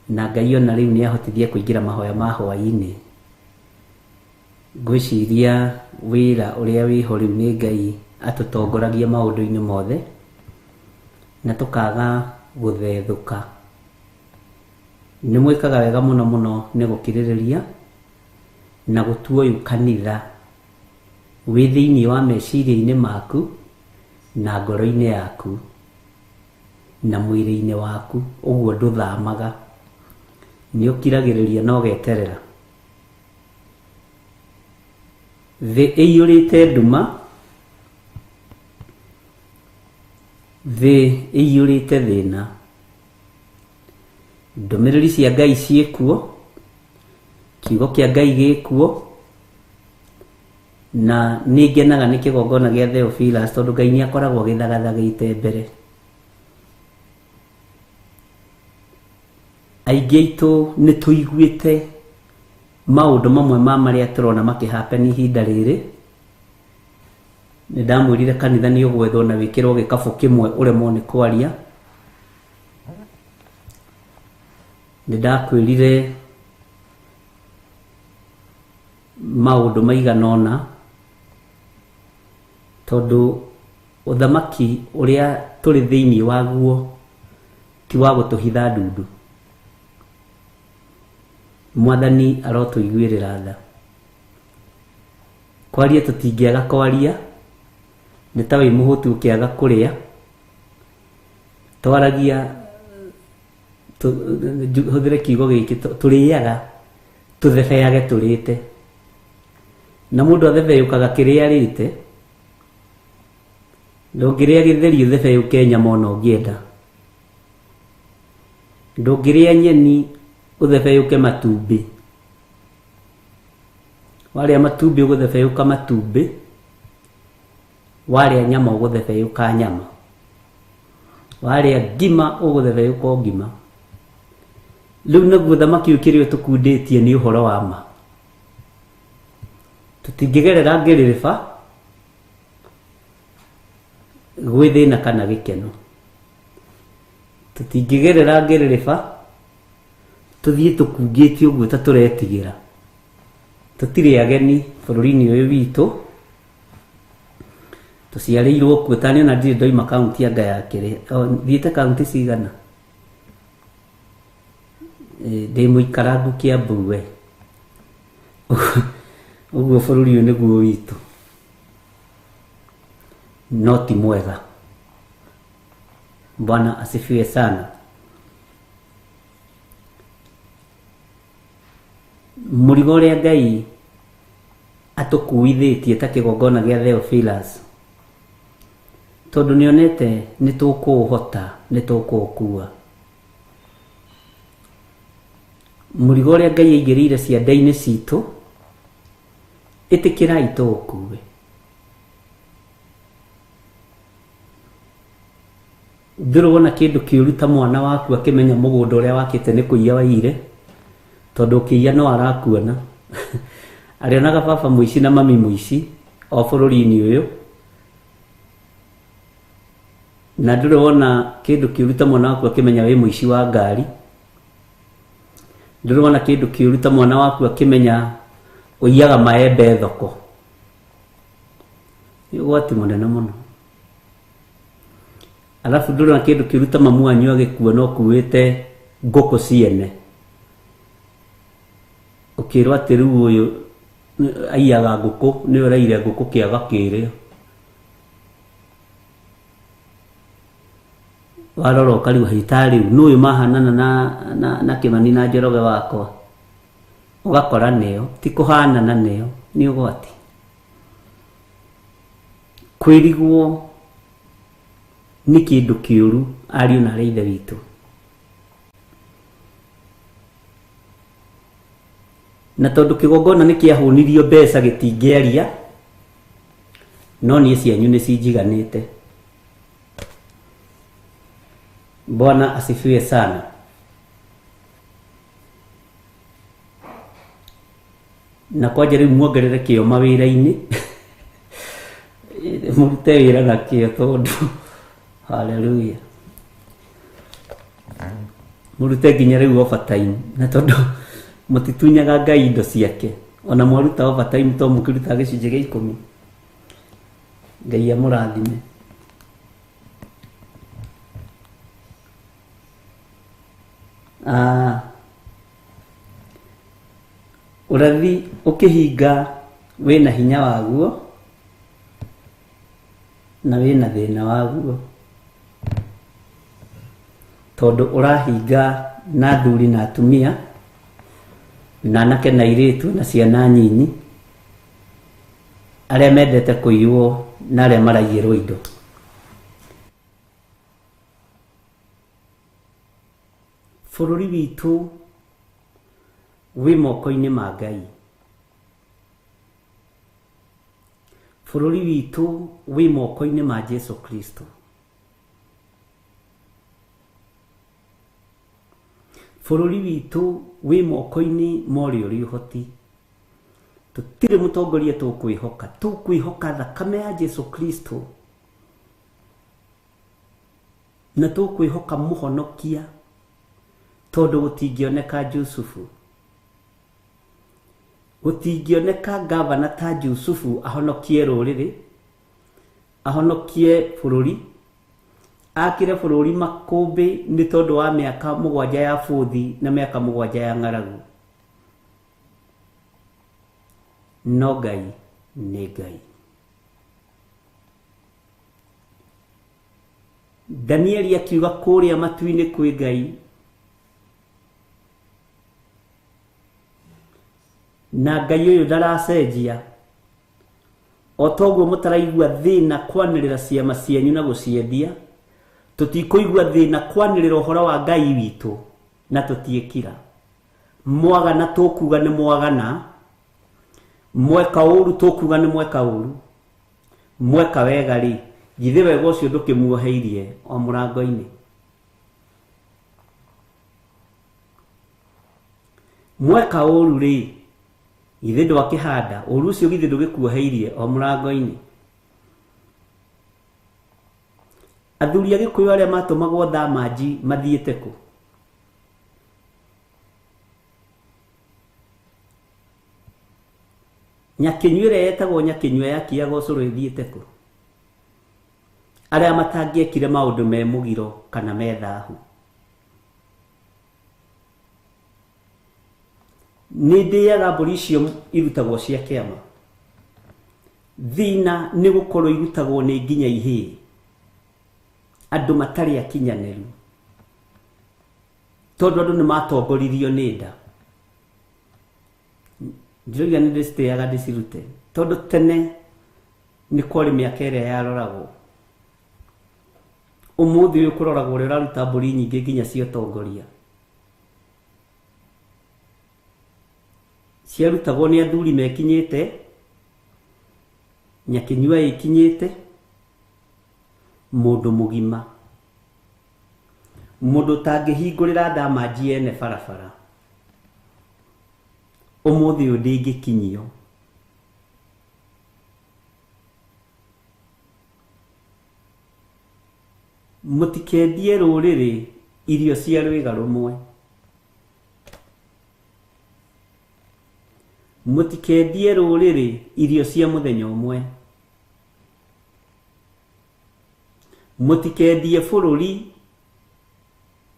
na Ngai ona rĩu nĩ ahotithie kũingĩra mahoya ma hwaĩ-inĩ. Ngwĩciria wĩra ũrĩa wĩho rĩu nĩ Ngai atũtongoragia maũndũ-inĩ mothe, na tũkaga gũthethũka. Nĩ mwĩkaga wega mũno mũno nĩ gũkirĩrĩria na gũtua ũyũ kanitha wĩ thĩinĩ wa meciria-inĩ maku na ngoro-inĩ yaku na mwĩrĩ-inĩ waku, ũguo ndũthamaga. Nĩ ũkiragĩrĩria na ũgeterera. Thĩ ĩiyũrĩte nduma, thĩ ĩiyũrĩte thĩna. Ndũmĩrĩri cia Ngai ciĩkuo, kiugo kĩa Ngai gĩkuo, na nĩ ngenaga nĩ kĩgongona gĩa Theophilus tondũ Ngai nĩ akoragwo agĩthagathagĩte mbere. Aingĩ aitũ nĩ tũiguĩte maũndũ mamwe ma marĩa tũrona makĩ happen ihinda rĩrĩ. Nĩ ndamwĩrire kanitha nĩ ũgwethwo na wĩkĩrwo gĩkabũ kĩmwe ũremwo nĩ kwaria. Nĩ ndakwĩrire maũndũ maigana ũna tondũ ũthamaki ũrĩa tũrĩ thĩinĩ waguo ti wa gũtũhitha ndundu. Mwathani arotũiguĩrĩra tha. Kwaria tũtingĩaga kwaria, nĩ ta wĩ mũhũtu ũkĩaga kũrĩa. Twaragia, hũthĩre kiugo gĩkĩ, tũrĩaga tũthebeage tũrĩte. Na mũndũ athebeyũkaga kĩrĩa arĩte. Ndũngĩrĩa gĩtheri ũthebeyũke nyama ona ũngĩenda. Ndũngĩrĩa nyeni ũthebeyũke matumbĩ. Warĩa matumbĩ ũgũthebeyũka matumbĩ, warĩa nyama ũgũthebeyũka nyama, warĩa ngima ũgũthebeyũka o ngima. Rĩu naguo thamaki ũyũ kĩrĩa ũtũkundĩtie nĩ ũhoro wa ma. Tũtingĩgerera ngĩrĩrĩba. Gwĩ thĩna kana gĩkeno. Tũtingĩgerera ngĩrĩrĩba tũthiĩ tũkungĩtie ũguo ta tũretigĩra. Tũtirĩ ageni bũrũri-inĩ ũyũ witũ. Tũciarĩirwo kuo tani ona ndirĩ ndoima kaunti anga ya kĩrĩ. Thiĩte kaunti cigana? Ndĩ mũikarangu Kiambu we. Ũguo bũrũri ũyũ nĩguo witũ. No ti mwega. Bwana asifiwe sana. Mũrigo ũrĩa Ngai atũkuithĩtie ta kĩgongona gĩa Theophilus, tondũ nĩonete nĩtũkũũhota, nĩtũkũũkua. Mũrigo ũrĩa Ngai aigĩrĩire ciande-inĩ citũ, ĩtĩkĩrai tũũkue. Ndũrĩ wona kĩndũ kĩũru ta mwana waku akĩmenya mũgũnda ũrĩa wakĩte nĩ kũiya waiyire, tondũ ũkĩiya no arakuona. Arĩonaga baba mũici na mami mũici o bũrũri-inĩ ũyũ. Na ndũrĩ wona kĩndũ kĩũru ta mwana waku akĩmenya wĩ mũici wa ngari. Ndũrĩ wona kĩndũ kĩũru ta mwana waku akĩmenya ũiyaga maembe thoko. Nĩ ũgwati mũnene mũno. Alafu ndũrĩ wona kĩndũ kĩũru ta mamu wanyu agĩkua no ũkuĩte ngũkũ ciene. Ũkĩrwo atĩ rĩu ũyũ aiyaga ngũkũ, nĩwe ũraiyire ngũkũ kĩaga kĩrĩa. Warora ũkarigwo hĩta rĩu nũ ũyũ mahanana na Kĩmani na Njoroge wakwa. Ũgakora nĩo, ti kũhanana nĩo, nĩ ũgwati. Kwĩrigwo nĩ kĩndũ kĩũru ariũ na arĩa ithe witũ. Na tondũ kĩgongona nĩ kĩahũnirio mbeca gĩtingĩaria, no niĩ cianyu nĩ cinjiganĩte. Bwana asifiwe sana. Na kwanja rĩu muongerere kĩo mawĩra-inĩ. Mũrute wĩra na kĩo tondũ haleluya. Mũrute nginya rĩu overtime, na tondũ mũtitunyaga Ngai indo ciake. Ona mwaruta overtime to mũkĩrutaga gĩcunjĩ gĩa ikũmi. Ngai amũrathime. Ũrathi ũkĩhinga wĩna hinya waguo na wĩna thĩna waguo, tondũ ũrahinga na athuri na atumia na anake na airĩtu na ciana nyinyi arĩa mendete kũiywo na arĩa maraiyĩrwo indo. Bũrũri witũ wĩ moko-inĩ ma Ngai. Bũrũri witũ wĩ moko-inĩ ma Jesu Kristo. Bũrũri witũ wĩ moko-inĩ ma ũrĩa ũrĩ ũhoti. Tũtirĩ mũtongoria tũkwĩhoka, tũkwĩhoka thakame ya Jesu Kristo na tũkwĩhoka mũhonokia, tondũ gũtingĩoneka Jusufu, gũtingĩoneka gavana ta Jusufu ahonokie rũrĩrĩ, ahonokie bũrũri, akĩre bũrũri makũmbĩ nĩ tondũ wa mĩaka mũgwanja ya bũthi na mĩaka mũgwanja ya ng'aragu. No Ngai nĩ Ngai. Danieli akiuga kũrĩa matu-inĩ kwĩ Ngai, na Ngai ũyũ ndaracenjia. O toguo mũtaraigua thĩna kwanĩrĩra ciama cianyu na gũciendia, tũtikũigua thĩna kwanĩrĩra ũhoro wa Ngai witũ na tũtiĩkira. Mwagana tũkuga nĩ mwagana, mweka ũru tũkuga nĩ mweka ũru, mweka wega rĩ, githĩ wega ũcio ndũkĩmuoheirie o mũrango-inĩ. Mweka ũru rĩ, githĩ ndwakĩhanda, ũru ũcio githĩ ndũgĩkuoheirie o mũrango-inĩ. Athuri a Gĩkũyũ arĩa matũmagwo thamanji mathiĩte kũ? Nyakĩnyua ĩrĩa yetagwo nyakĩnyua yakiaga ũcũrũ ĩthiĩte kũ? Arĩa matangĩekire maũndũ me mũgiro kana me thahu. Nĩ ndĩaga mbũri icio irutagwo cia kĩama. Thĩna nĩ gũkorwo irutagwo nĩ nginya ihĩĩ, andũ matarĩ akinyanĩru, tondũ andũ nĩ matongoririo nĩ nda. Ndiroiga nĩ ndĩcitĩaga ndĩcirute, tondũ tene nĩ kwarĩ mĩaka ĩrĩa yaroragwo. Ũmũthĩ ũyũ kũroragwo ũrĩa ũraruta mbũri nyingĩ nginya cia ũtongoria. Ciarutagwo nĩ athuri mekinyĩte, nyakĩnyua ĩkinyĩte, mũndũ mũgima, mũndũ ũtangĩhingũrĩra thamanji ene barabara. Ũmũthĩ ũyũ ndĩngĩkinyio. Mũtikendie rũrĩrĩ irio cia rwĩga rũmwe. Mũtikendie rũrĩrĩ irio cia mũthenya ũmwe. Mũtikendie bũrũri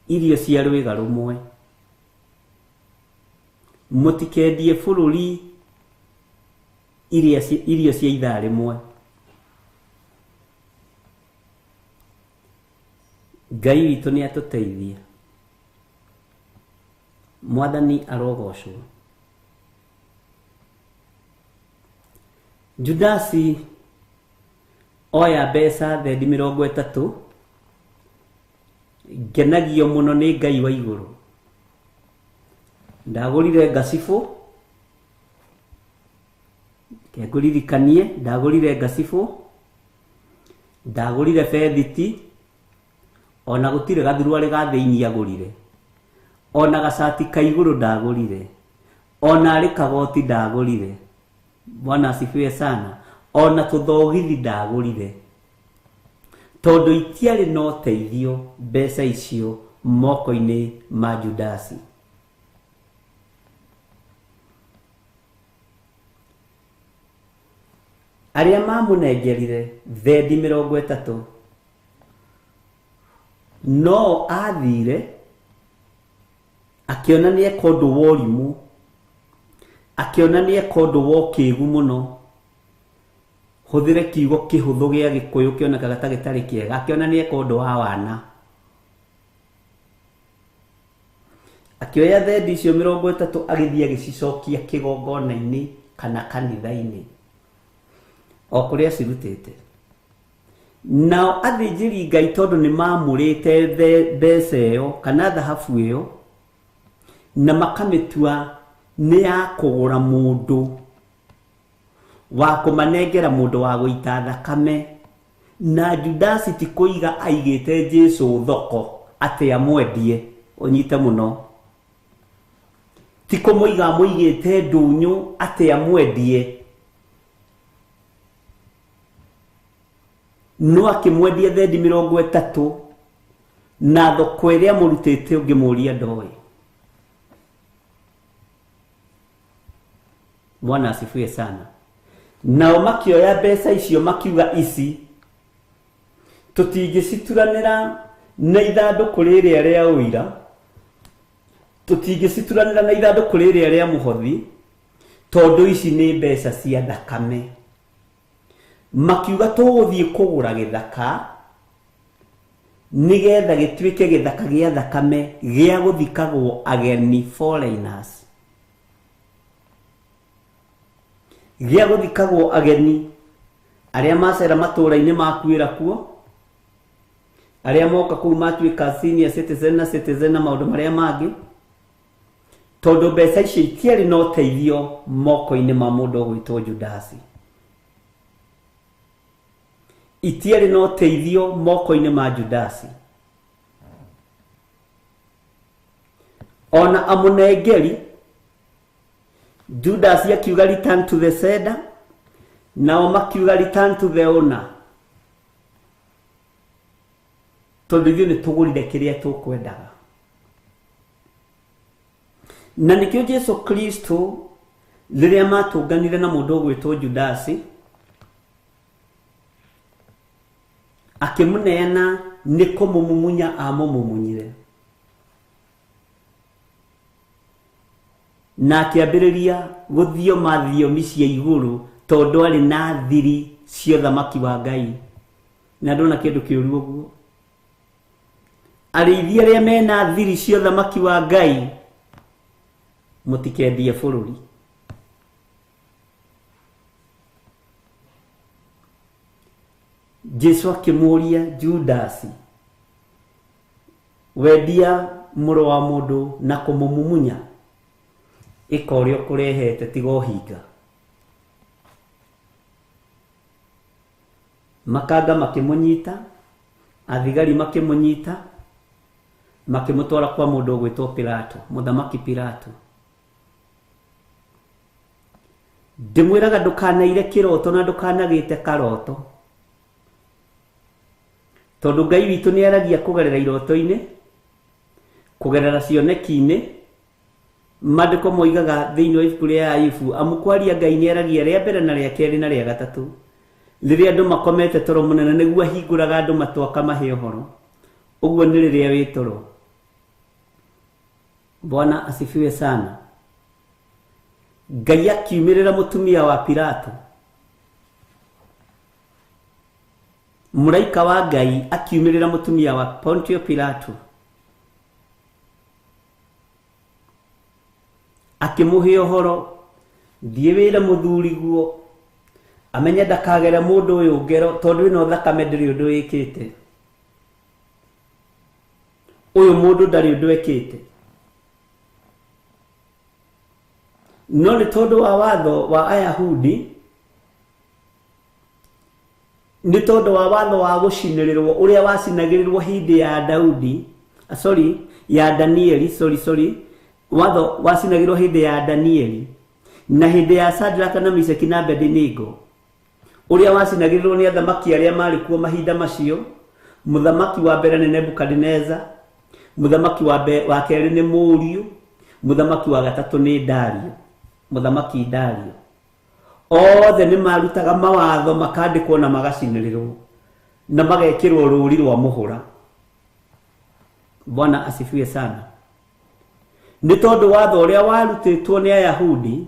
irio cia rwĩga rũmwe. Mũtikendie bũrũri irio cia ithaa rĩmwe. Ngai witũ nĩ atũteithie. Mwathani arogocwo. Judasi oya mbeca thendi 30, ngenagio mũno nĩ Ngai wa igũrũ. Ndagũrire ngacibũ, ngũririkanie, ndagũrire ngacibũ, ndagũrire bethiti, ona gũtirĩ gathuruarĩ ga thĩinĩ agũrire, ona gacati ka igũrũ ndagũrire, ona arĩ kagoti ndagũrire. Bwana asifiwe sana. Ona tũthogithi ndagũrire, tondũ itiarĩ na ũteithio mbeca icio moko-inĩ ma Judasi. Arĩa mamũnengerire thendi 30 no athire akĩona nĩ eka ũndũ wa ũrimũ, akĩona nĩ eka ũndũ wa ũkĩgu mũno. Hũthĩre kiugo kĩhũthũ gĩa Gĩkũyũ kĩonekaga ta gĩtarĩ kĩega, akĩona nĩ eka ũndũ wa wana. Akĩoya thendi icio 30 agĩthiĩ agĩcicokia kĩgongona-inĩ kana kanitha-inĩ o kũrĩa cirutĩte. Nao athĩnjĩri Ngai tondũ nĩ mamũrĩte mbeca ĩyo kana thahabu ĩyo na makamĩtua nĩ ya kũgũra mũndũ wa kũmanengera mũndũ wa gũita thakame, na Judasi ti kũiga aigĩte Jesũ thoko atĩ amwendie, ũnyite mũno, ti kũmũiga amũigĩte ndũnyũ atĩ amwendie, no akĩmwendia thendi 30 na thoko ĩrĩa amũrutĩte ũngĩmũria ndoĩ. Bwana asifiwe sana. Nao makĩoya mbeca icio makiuga ici tũtingĩcituranĩra na ithandũkũ rĩrĩa rĩa ũira, tũtingĩcituranĩra na ithandũkũ rĩrĩa rĩa mũhothi, tondũ ici nĩ mbeca cia thakame. Makiuga tũgũthiĩ kũgũra gĩthaka nĩgetha gĩtuĩke gĩthaka gĩa thakame gĩa gũthikagwo ageni, foreigners, gĩa gũthikagwo ageni arĩa macera matũũra-inĩ makuĩra kuo, arĩa moka kũu matuĩka senior citizen na citizen na maũndũ marĩa mangĩ, tondũ mbeca icio itiarĩ na ũteithio moko-inĩ ma mũndũ ũgwĩtwo Judasi. Itiarĩ na ũteithio moko-inĩ ma Judasi. Ona amũnengeri Judas akiuga return to the sender, nao makiuga return to the owner. Tondũ ithuĩ nĩ tũgũrire kĩrĩa tũkwendaga. Na nĩkĩo Jesu Kristo rĩrĩa matũnganire na mũndũ ũgwĩtwo Judasi akĩmũneana nĩ kũmũmumunya amũmumunyire na akĩambĩrĩria gũthioma thiomi cia igũrũ tondũ arĩ na thiri cia ũthamaki wa Ngai. Na ndona kĩndũ kĩũru ũguo. Arĩithi arĩa mena thiri cia ũthamaki wa Ngai mũtikendie bũrũri. Jesu akĩmũũria Judasi, wendia mũrũ wa mũndũ na kũmũmumunya, ĩka ũrĩa ũkũrehete tiga ũhinga. Makanga makĩmũnyita, athigari makĩmũnyita, makĩmũtwara kwa mũndũ ũgwĩtwo Pilato, mũthamaki Pilato. Ndĩmwĩraga ndũkanaire kĩroto na ndũkanagĩte karoto, tondũ Ngai witũ nĩ aragia kũgerera iroto-inĩ, kũgerera cioneki-inĩ. Maandĩko moigaga thĩinĩ wa ibuku rĩa Ayubu, amu kwaria Ngai nĩ aragia rĩa mbere na rĩa kerĩ na rĩa gatatũ. Rĩrĩa andũ makomete toro mũnene nĩguo ahingũraga andũ matũ akamahe ũhoro. Ũguo nĩ rĩrĩa wĩ toro. Bwana asifiwe sana. Ngai akiumĩrĩra mũtumia wa Pilato. Mũraika wa Ngai akiumĩrĩra mũtumia wa Pontio Pilato, akĩmũhe ũhoro, thiĩ wĩre mũthuriguo amenye ndakagere mũndũ ũyũ ngero, tondũ ĩno thakame ndĩrĩ ũndũ ĩkĩte. Ũyũ mũndũ ndarĩ ũndũ ekĩte. No nĩ tondũ wa watho wa Ayahudi, nĩ tondũ wa watho wa gũcinĩrĩrwo ũrĩa wacinagĩrĩrwo hĩndĩ ya Daudi, sorry, ya Danieli, sorry, watho wacinagĩrĩrwo hĩndĩ ya Danieli na hĩndĩ ya Sadraka na Meshaki na Abednego, ũrĩa wacinagĩrĩrwo nĩ athamaki arĩa marĩ kuo mahinda macio. Mũthamaki wa mbere nĩ Nebukadineza, mũthamaki wa kerĩ nĩ Mũriũ, mũthamaki wa gatatũ nĩ Dario, mũthamaki Dario. Othe nĩ marutaga mawatho makandĩkwo na magacinĩrĩrwo na magekĩrwo rũũri rwa mũhũra. Bwana asifiwe sana. Nĩ tondũ watho ũrĩa warutĩtwo nĩ Ayahudi,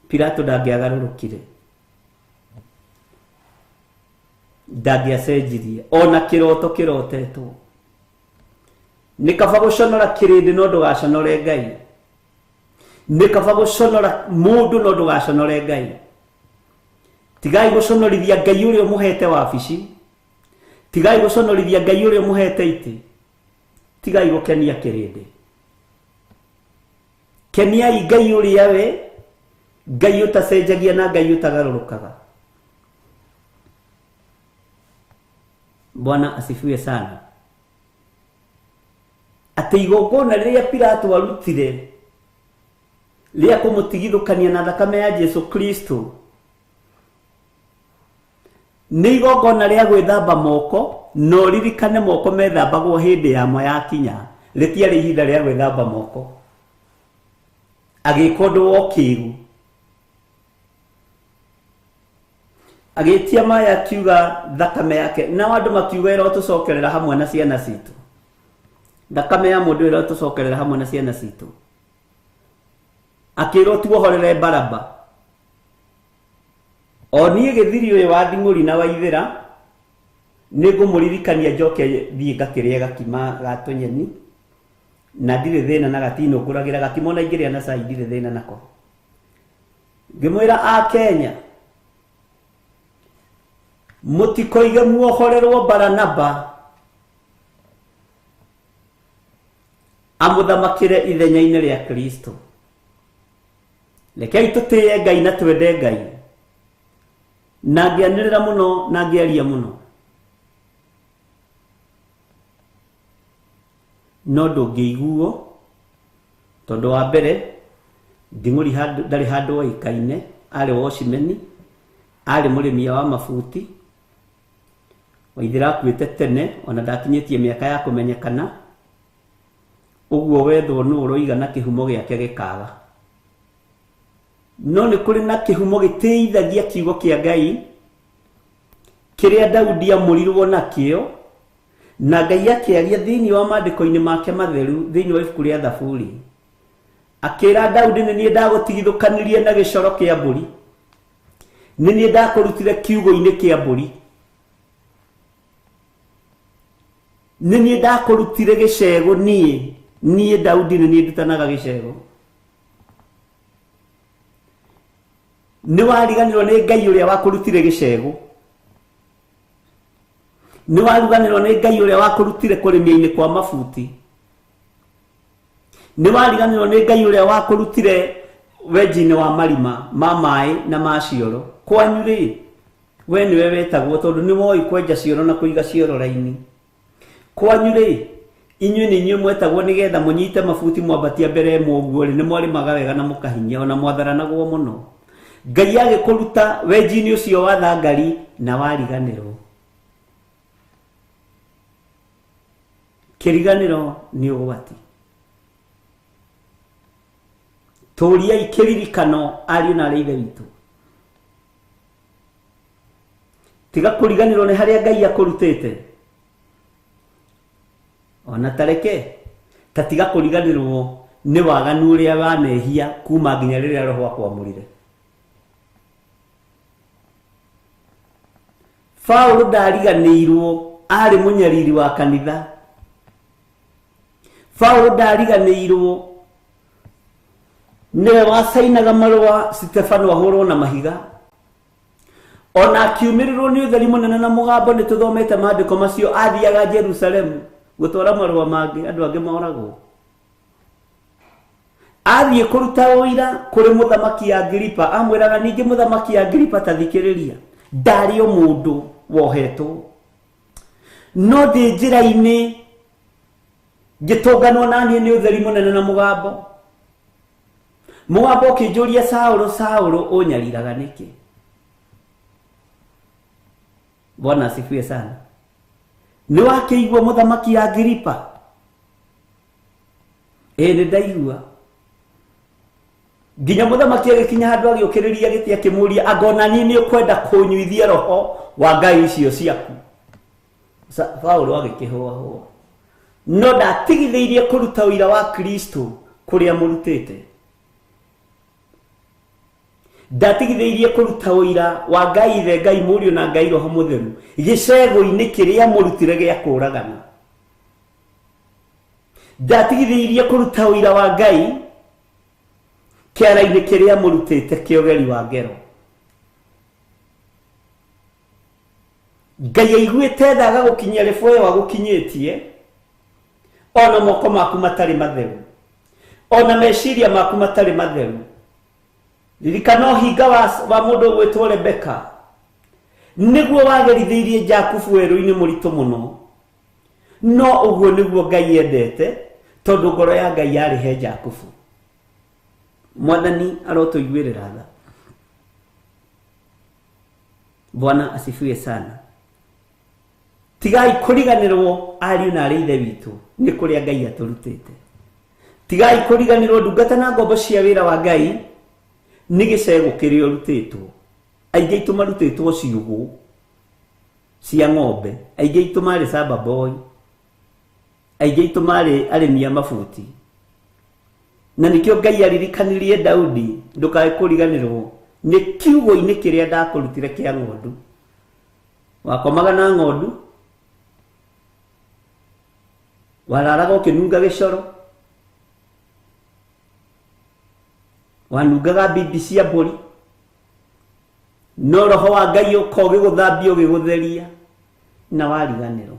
Pilato ndangĩagarũrũkire, ndangĩacenjirie ona kĩroto kĩrotetwo. Nĩ kaba gũconora kĩrĩndĩ no ndũgaconore Ngai. Nĩ kaba gũconora mũndũ no ndũgaconore Ngai. Tigai gũconorithia Ngai ũrĩa ũmũhete wabici, tigai gũconorithia Ngai ũrĩa ũmũhete itĩ, tigai gũkenia kĩrĩndĩ. Keniai Ngai ũrĩa we Ngai ũtacenjagia na Ngai ũtagarũrũkaga. Bwana asifiwe sana. Atĩ igongona rĩrĩa Pilato arutire rĩa kũmũtigithũkania na thakame ya Jesu Kristo nĩ igongona rĩa gwĩthamba moko, no ririkane moko methambagwo hĩndĩ yamo yakinya, rĩtiarĩ ihinda rĩa gwĩthamba moko. Agĩka ũndũ wa ũkĩgu, agĩtia maĩ akiuga thakame yake, nao andũ makiuga ĩrotũcokerera hamwe na ciana citũ. Thakame ya mũndũ ĩrotũcokerera hamwe na ciana citũ. Akĩrwo tuohorere Baraba. O niĩ gĩthiri ũyũ wa Nding'ũri na Waithĩra nĩngũmũririkania njoke thiĩ ngakĩrĩe gakima ga tũnyeni, na ndirĩ thĩna na gatinũngũragĩra gakima, ona ingĩrĩa na cai ndirĩ thĩna nako. Ngĩmwĩra a Kenya, mũtikoige muohorerwo Baranaba amũthamakĩre ithenya-inĩ rĩa Kristo. Rekei tũtĩe Ngai na twende Ngai. Na ngĩanĩrĩra mũno na ngĩaria mũno, no ndũngĩiguo, tondũ wa mbere Nding'ũri ndarĩ handũ oĩkaine, arĩ wocimeni, arĩ mũrĩmia wa mabuti. Waithera akuĩte tene ona ndakinyĩtie mĩaka ya kũmenyekana ũguo wethwo nũ ũroiga na kĩhumo gĩake gĩkaga. No nĩ kũrĩ na kĩhumo gĩtĩithagia kiugo kĩa Ngai kĩrĩa Daudi amũrirwo nakĩo na Ngai akĩaria thĩinĩ wa maandĩko-inĩ make matheru thĩinĩ wa ibuku rĩa Thaburi. Akĩra Daudi nĩ niĩ ndagũtigithũkanirie na gĩcoro kĩa mbũri, nĩ niĩ ndakũrutire kiugo-inĩ kĩa mbũri, nĩ niĩ ndakũrutire gĩcego, niĩ Daudi nĩ niĩ ndutanaga gĩcego. Nĩ wariganĩrwo nĩ Ngai ũrĩa wakũrutire gĩcego, nĩ wariganĩrwo nĩ Ngai ũrĩa wakũrutire kũrĩmia-inĩ kwa mabuti, nĩ wariganĩrwo nĩ Ngai ũrĩa wakũrutire wenji-inĩ wa marima ma maĩ na ma cioro. Kwanyu rĩ, we nĩwe wetagwo tondũ nĩ woĩ kwenja cioro na kũiga cioro raini. Kwanyu rĩ, inyuĩ nĩ inyuĩ mwetagwo nĩgetha mũnyite mabuti mwambatia mbere ĩmwe ũguo rĩ, nĩ mwarĩmaga wega na mũkahinyia ona mwatharanagwo mũno. Ngai agĩkũruta wenji-inĩ ũcio wa thangari na wariganĩrwo. Kĩriganĩro nĩ ũgwati. Tũriai kĩririkano ariũ na arĩ ithe witũ. Tiga kũriganĩrwo nĩ harĩa Ngai akũrutĩte. Ona tareke ta tiga kũriganĩrwo nĩ waganu ũrĩa wanehia kuma nginya rĩrĩa Roho akwamũrire. Paũlũ ndariganĩirwo arĩ mũnyariri wa kanitha. Paũlũ ndariganĩirwo nĩwe wacainaga marũa Stefano ahũrwo na mahiga. Ona akiumĩrĩrwo nĩ ũtheri mũnene na mũgambo, nĩ tũthomete maandĩko macio, athiaga Jerusalemu gũtwara marũa mangĩ andũ angĩ moragwo. Athiĩ kũruta ũira kũrĩ mũthamaki Agripa, amwĩraga ningĩ mũthamaki Agripa ta thikĩrĩria, ndarĩ o mũndũ wohetwo, no ndĩ njĩra-inĩ ngĩtũnganwo na niĩ nĩ ũtheri mũnene na mũgambo. Mũgambo ũkĩnjũria, Saũlũ, Saũlũ, ũnyariraga nĩkĩ? Bwana asifiwe sana. Nĩ wakĩigua mũthamaki Agripa? Ĩĩ nĩ ndaigua. Nginya mũthamaki agĩkinya handũ agĩũkĩrĩria gĩtĩ akĩmũria, anga ona niĩ nĩ ũkwenda kũnyuithia roho wa Ngai icio ciaku? Paũlũ agĩkĩhũahũa. No ndatigithĩirie kũruta ũira wa Kristo kũrĩa mũrutĩte. Ndatigithĩirie kũruta ũira wa Ngai Ithe, Ngai Mũriũ na Ngai Roho Mũtheru gĩcego-inĩ kĩrĩa mũrutire gĩa kũũragana. Ndatigithĩirie kũruta ũira wa Ngai kĩara-inĩ kĩrĩa mũrutĩte kĩa ũgeri wa ngero. Ngai aiguĩte tha agagũkinyia rĩbũ ĩyo agũkinyĩtie, ona moko maku matarĩ matheru, ona meciria maku matarĩ matheru. Ririkana ũhinga wa mũndũ ũgwĩtwo Rebeka, nĩguo wagerithĩirie Jakubu werũ-inĩ mũritũ mũno. No ũguo nĩguo Ngai endete, tondũ ngoro ya Ngai yarĩ he Jakubu. Mwathani arotũiguĩrĩra tha. Bwana asifiwe sana. Tigai kũriganĩrwo ariũ na arĩ ithe witũ nĩ kũrĩa Ngai atũrutĩte. Tigai kũriganĩrwo ndungata na ngombo cia wĩra wa Ngai nĩ gĩcego kĩrĩa ũrutĩtwo. Aingĩ aitũ marutĩtwo ciugũ cia ng'ombe, aingĩ aitũ marĩ samba boy, aingĩ aitũ marĩ arĩmi a mabuti. Na nĩkĩo Ngai aririkanirie Daudi, ndũkae kũriganĩrwo nĩ kiugo-inĩ kĩrĩa ndakũrutire kĩa ng'ondu. Wakomaga na ng'ondu, wararaga ũkĩnunga gĩcoro, wanungaga mbimbi cia mbũri, no roho wa Ngai ũka ũgĩgũthambia ũgĩgũtheria na wariganĩrwo.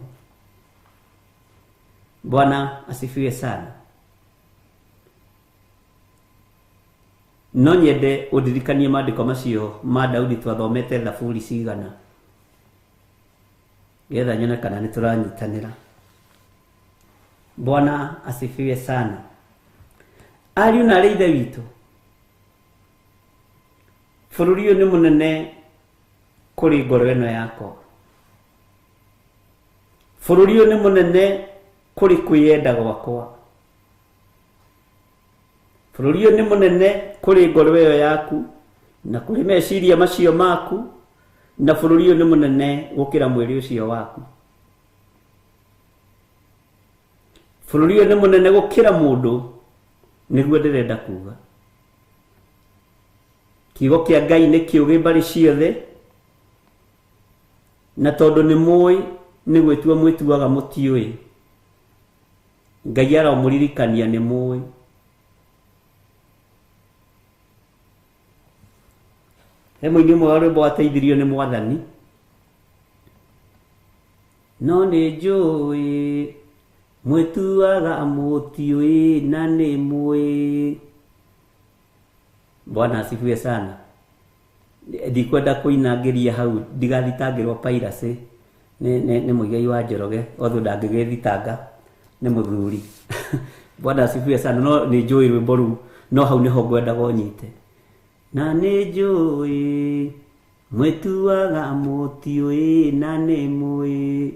Bwana asifiwe sana. No nyende ũndirikanie maandĩko macio ma Daudi twathomete Thaburi cigana, getha nyone kana nĩ tũranyitanĩra. Bwana asifiwe sana. Ariũ na arĩ ithe witũ, bũrũri ũyũ nĩ mũnene kũrĩ ngoro ĩno yakwa. Bũrũri ũyũ nĩ mũnene kũrĩ kwĩyenda gwakwa. Bũrũri ũyũ nĩ mũnene kũrĩ ngoro ĩyo yaku na kũrĩ meciria macio maku, na bũrũri ũyũ nĩ mũnene gũkĩra mwĩrĩ ũcio waku. Bũrũri ũyũ nĩ mũnene gũkĩra mũndũ, nĩguo ndĩrenda kuga. Kiugo kĩa Ngai nĩ kĩũgĩ mbarĩ ciothe, na tondũ nĩ mũĩ nĩ gwĩtua mwĩtuaga mũtiũĩ. Ngai aromũririkania nĩ mũĩ. He mũini ũmwe wa rwĩmbo wateithirio nĩ Mwathani, no nĩ njũĩ mwĩtuaga mũtiũĩ na nĩ mũĩ. Bwana asifiwe sana. Ndikwenda kũinangĩria hau ndigathitangĩrwo piracy nĩ Muigai wa Njoroge, otho ndangĩgĩthitanga nĩ mũthuri. Bwana asifiwe sana. No nĩ njũĩ rwĩmbo rũu, no hau nĩho ngwendaga ũnyite. Na nĩ njũĩ mwĩtuaga mũtiũĩ na nĩ mũĩ.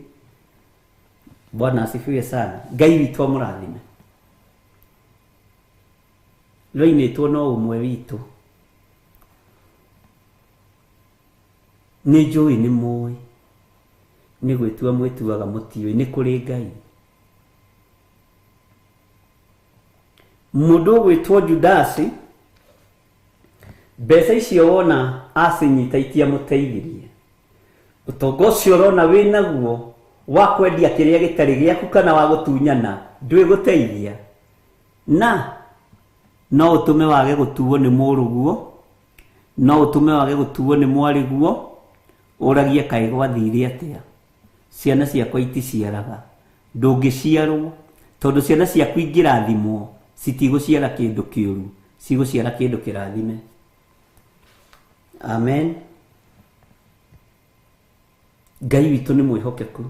Bwana asifiwe sana. Ngai witũ amũrathime. Rwainĩtwo no ũmwe witũ. Nĩ njũĩ nĩ mũĩ, nĩ gwĩtua mwĩtuaga mũtiũĩ, nĩ kũrĩ Ngai. Mũndũ ũgwĩtwo Judasi, mbeca icio wona acinyita itiamũteithirie. Ũtonga ũcio ũrona wĩnaguo wa kwendia kĩrĩa gĩtarĩ gĩaku kana wa gũtunyana ndwĩgũteithia, na no ũtũme wage gũtuo nĩ mũrũguo, no ũtũme wage gũtuo nĩ mwarĩguo, ũragie kaĩ gwathire atĩa. Ciana ciakwa iticiaraga, ndũngĩciarwo tondũ ciana ciaku ingĩrathimwo citigũciara kĩndũ kĩũru, cigũciara kĩndũ kĩrathime. Amen. Ngai witũ nĩ mwĩhokeku,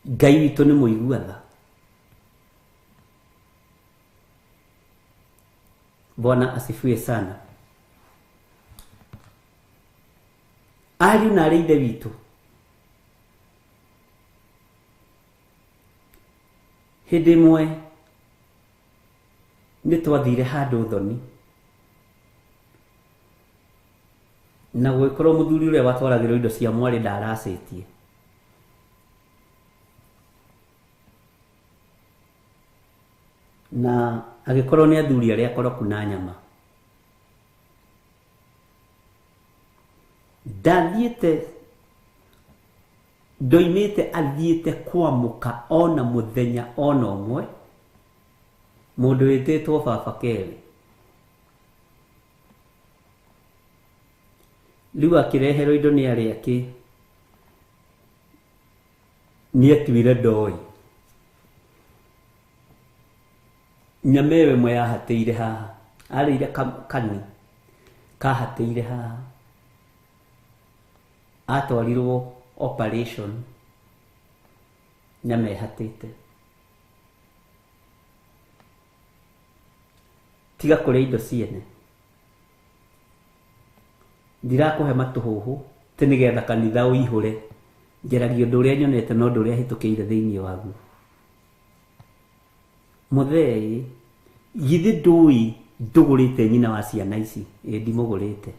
Ngai witũ nĩ mũigua tha. Bwana asifiwe sana. Ariũ na arĩ ithe witũ, hĩndĩ ĩmwe nĩ twathire handũ thoni, na gũgĩkorwo mũthuri ũrĩa watwaragĩrwo indo cia mwarĩ ndaracĩtie. Na agĩkorwo nĩ athuri arĩa akoroku na nyama. Ndathiĩte, ndoimĩte athiĩte kwamũka ona mũthenya ona ũmwe, mũndũ wĩtĩtwo baba Kerĩ. Rĩu akĩreherwo indo nĩ arĩa akĩ, nĩ atuire ndoĩ. Nyama ĩyo ĩmwe yahatĩire haha, arĩire kani kahatĩire haha, atwarirwo operation nyama ĩhatĩte. Tiga kũrĩa indo ciene. Ndirakũhe matũhũhũ tĩ nĩgetha kanitha ũihũre, njaragia ũndũ ũrĩa nyonete na ũndũ ũrĩa hĩtũkĩire thĩinĩ waguo. Mũthee, githĩ ndũĩ ndũgũrĩte nyina wa ciana ici? Ĩ ndimũgũrĩte.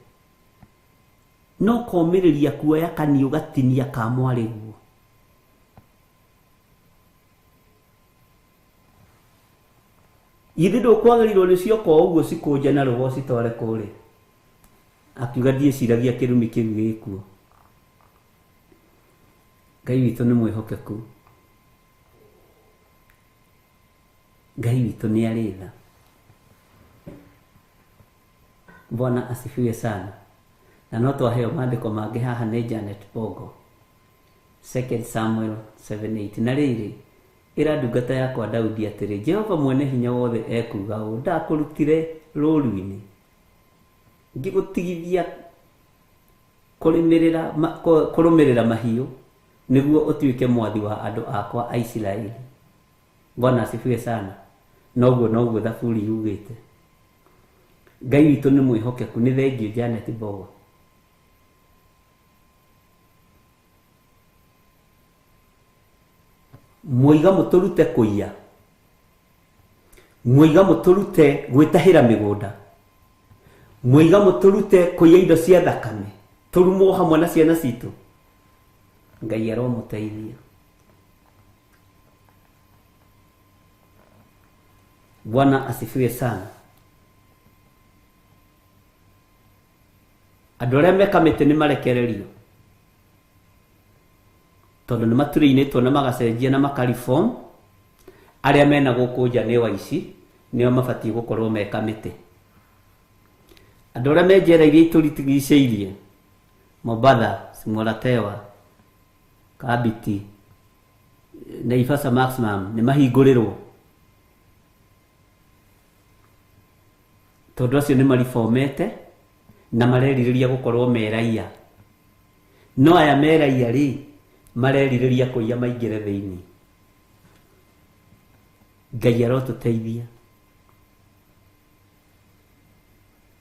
No komĩrĩria kuoya kani ũgatinia ka mwarĩguo. Githĩ ndũkwagĩrĩirwo nĩ cioko ũguo cikũnje na rũga ũcitware kũrĩa? Akiuga ndiĩciragia kĩrumi kĩu gĩkuo. Ngai witũ nĩ mwĩhokeku. Ngai witũ nĩ arĩ tha. Bwana asifiwe sana. Na no twaheo maandĩko mangĩ haha nĩ Janet Bongo. 2 Samuel 7:8. Na rĩrĩ, ĩra ndungata yakwa Daudi atĩrĩ, Jehova mwene hinya wothe ekuuga ũũ, ndakũrutire rũũru-inĩ ngĩgũtigithia kũrũmĩrĩra mahiũ nĩguo ũtuĩke mwathi wa andũ akwa a Isiraeli. Bwana asifiwe sana. Noguo noguo Thaburi yugĩte. Ngai witũ nĩ mwĩhokeku. Nĩ thengiũ Janet Mbogo. Mwoiga mũtũrute kũiya, mwoiga mũtũrute gwĩtahĩra mĩgũnda, mwoiga mũtũrute kũiya indo cia thakame, tũrumwo hamwe na ciana citũ. Ngai aromũteithia. Bwana asifiwe sana. Andũ arĩa me kamĩtĩ nĩ marekererio tondũ nĩ maturĩinĩtwo na magacenjia na makareform. Arĩa mena gũkũ nja nĩ waici, nĩo mabatiĩ gũkorwo me kamĩtĩ. Andũ arĩa me njera iria itũrigicĩirie, Mombatha, Simoratewa, Kabiti, Naivasha Maximum, nĩ mahingũrĩrwo tondũ acio nĩ mariformete na marerirĩria gũkorwo me raia. No aya me raia rĩ, marerirĩria kũiya maingĩre thĩinĩ. Ngai arotũteithia.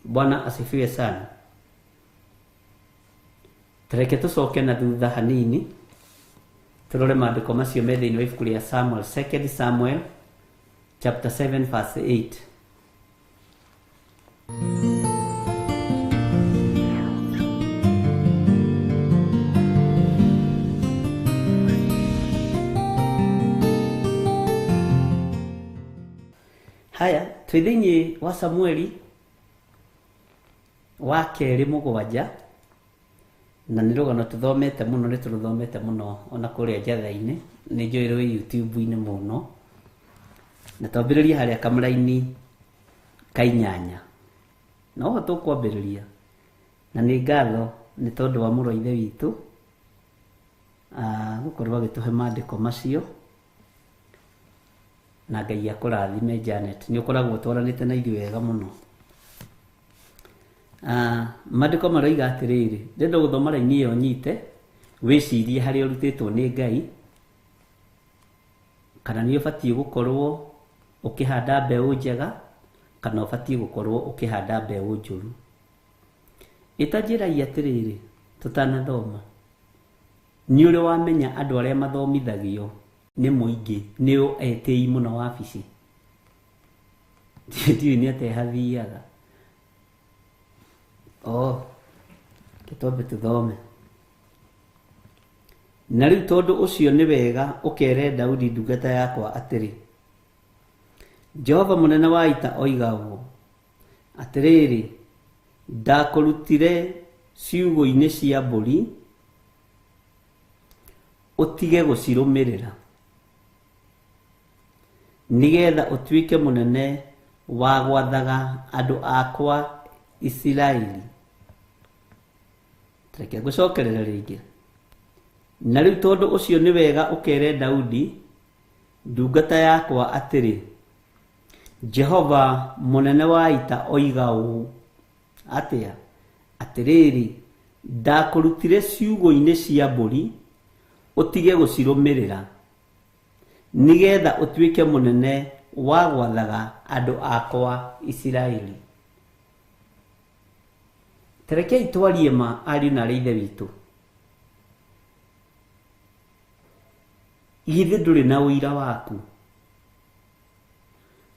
Bwana asifiwe sana. Tareke tũcoke na thutha hanini tũrore maandĩko macio me thĩinĩ wa ibuku rĩa Samuel, 2 Samuel chapter 7 verse 8. Haya, twĩ thĩinĩ wa Samueli wa kerĩ mũgwanja, na nĩ rũgano tũthomete mũno, nĩ tũrũthomete mũno ona kũrĩa njatha-inĩ, nĩ njũĩ rwĩ YouTube-inĩ mũno. Na twambĩrĩrie harĩa kamũraini ka inyanya, no ho tũkwambĩrĩria. Na nĩ ngatho nĩ tondũ wa mũrũ wa ithe witũ gũkorwo agĩtũhe maandĩko macio, na Ngai akũrathime Janet, nĩ ũkoragwo ũtwaranĩte na ithuĩ wega mũno. Maandĩko maroiga atĩrĩrĩ, ndĩrenda gũthoma raini ĩyo nyite, wĩcirie harĩa ũrutĩtwo nĩ Ngai, kana nĩ ũbatiĩ gũkorwo ũkĩhanda mbeũ njega, kana ũbatiĩ gũkorwo ũkĩhanda mbeũ njũru. Ĩtanjĩrai atĩrĩrĩ, tũtanathoma, nĩ ũrĩ wamenya andũ arĩa mathomithagio nĩ mũingĩ nĩo etĩi mũno wabici? Ndiũĩ nĩ atĩa hathiaga. Oh, twambe tũthome. Na rĩu tondũ ũcio nĩ wega ũkere Daudi ndungata yakwa atĩrĩ, Jehova mũnene wa ita oiga ũũ, atĩrĩrĩ, ndakũrutire ciugũ-inĩ cia mbũri, ũtige gũcirũmĩrĩra, nĩgetha ũtuĩke mũnene wa gwathaga andũ akwa Isiraeli. Reke ngũcokerere rĩngĩ. Na rĩu tondũ ũcio nĩ wega ũkere Daudi ndungata yakwa atĩrĩ, Jehova mũnene wa ita oiga ũũ, atĩa? Atĩrĩrĩ, ndakũrutire ciugũ-inĩ cia mbũri, ũtige gũcirũmĩrĩra, nĩgetha ũtuĩke mũnene wa gwathaga andũ akwa Isiraeli. Tarekei twarie ma ariũ na arĩ ithe witũ. Githĩ ndũrĩ na ũira waku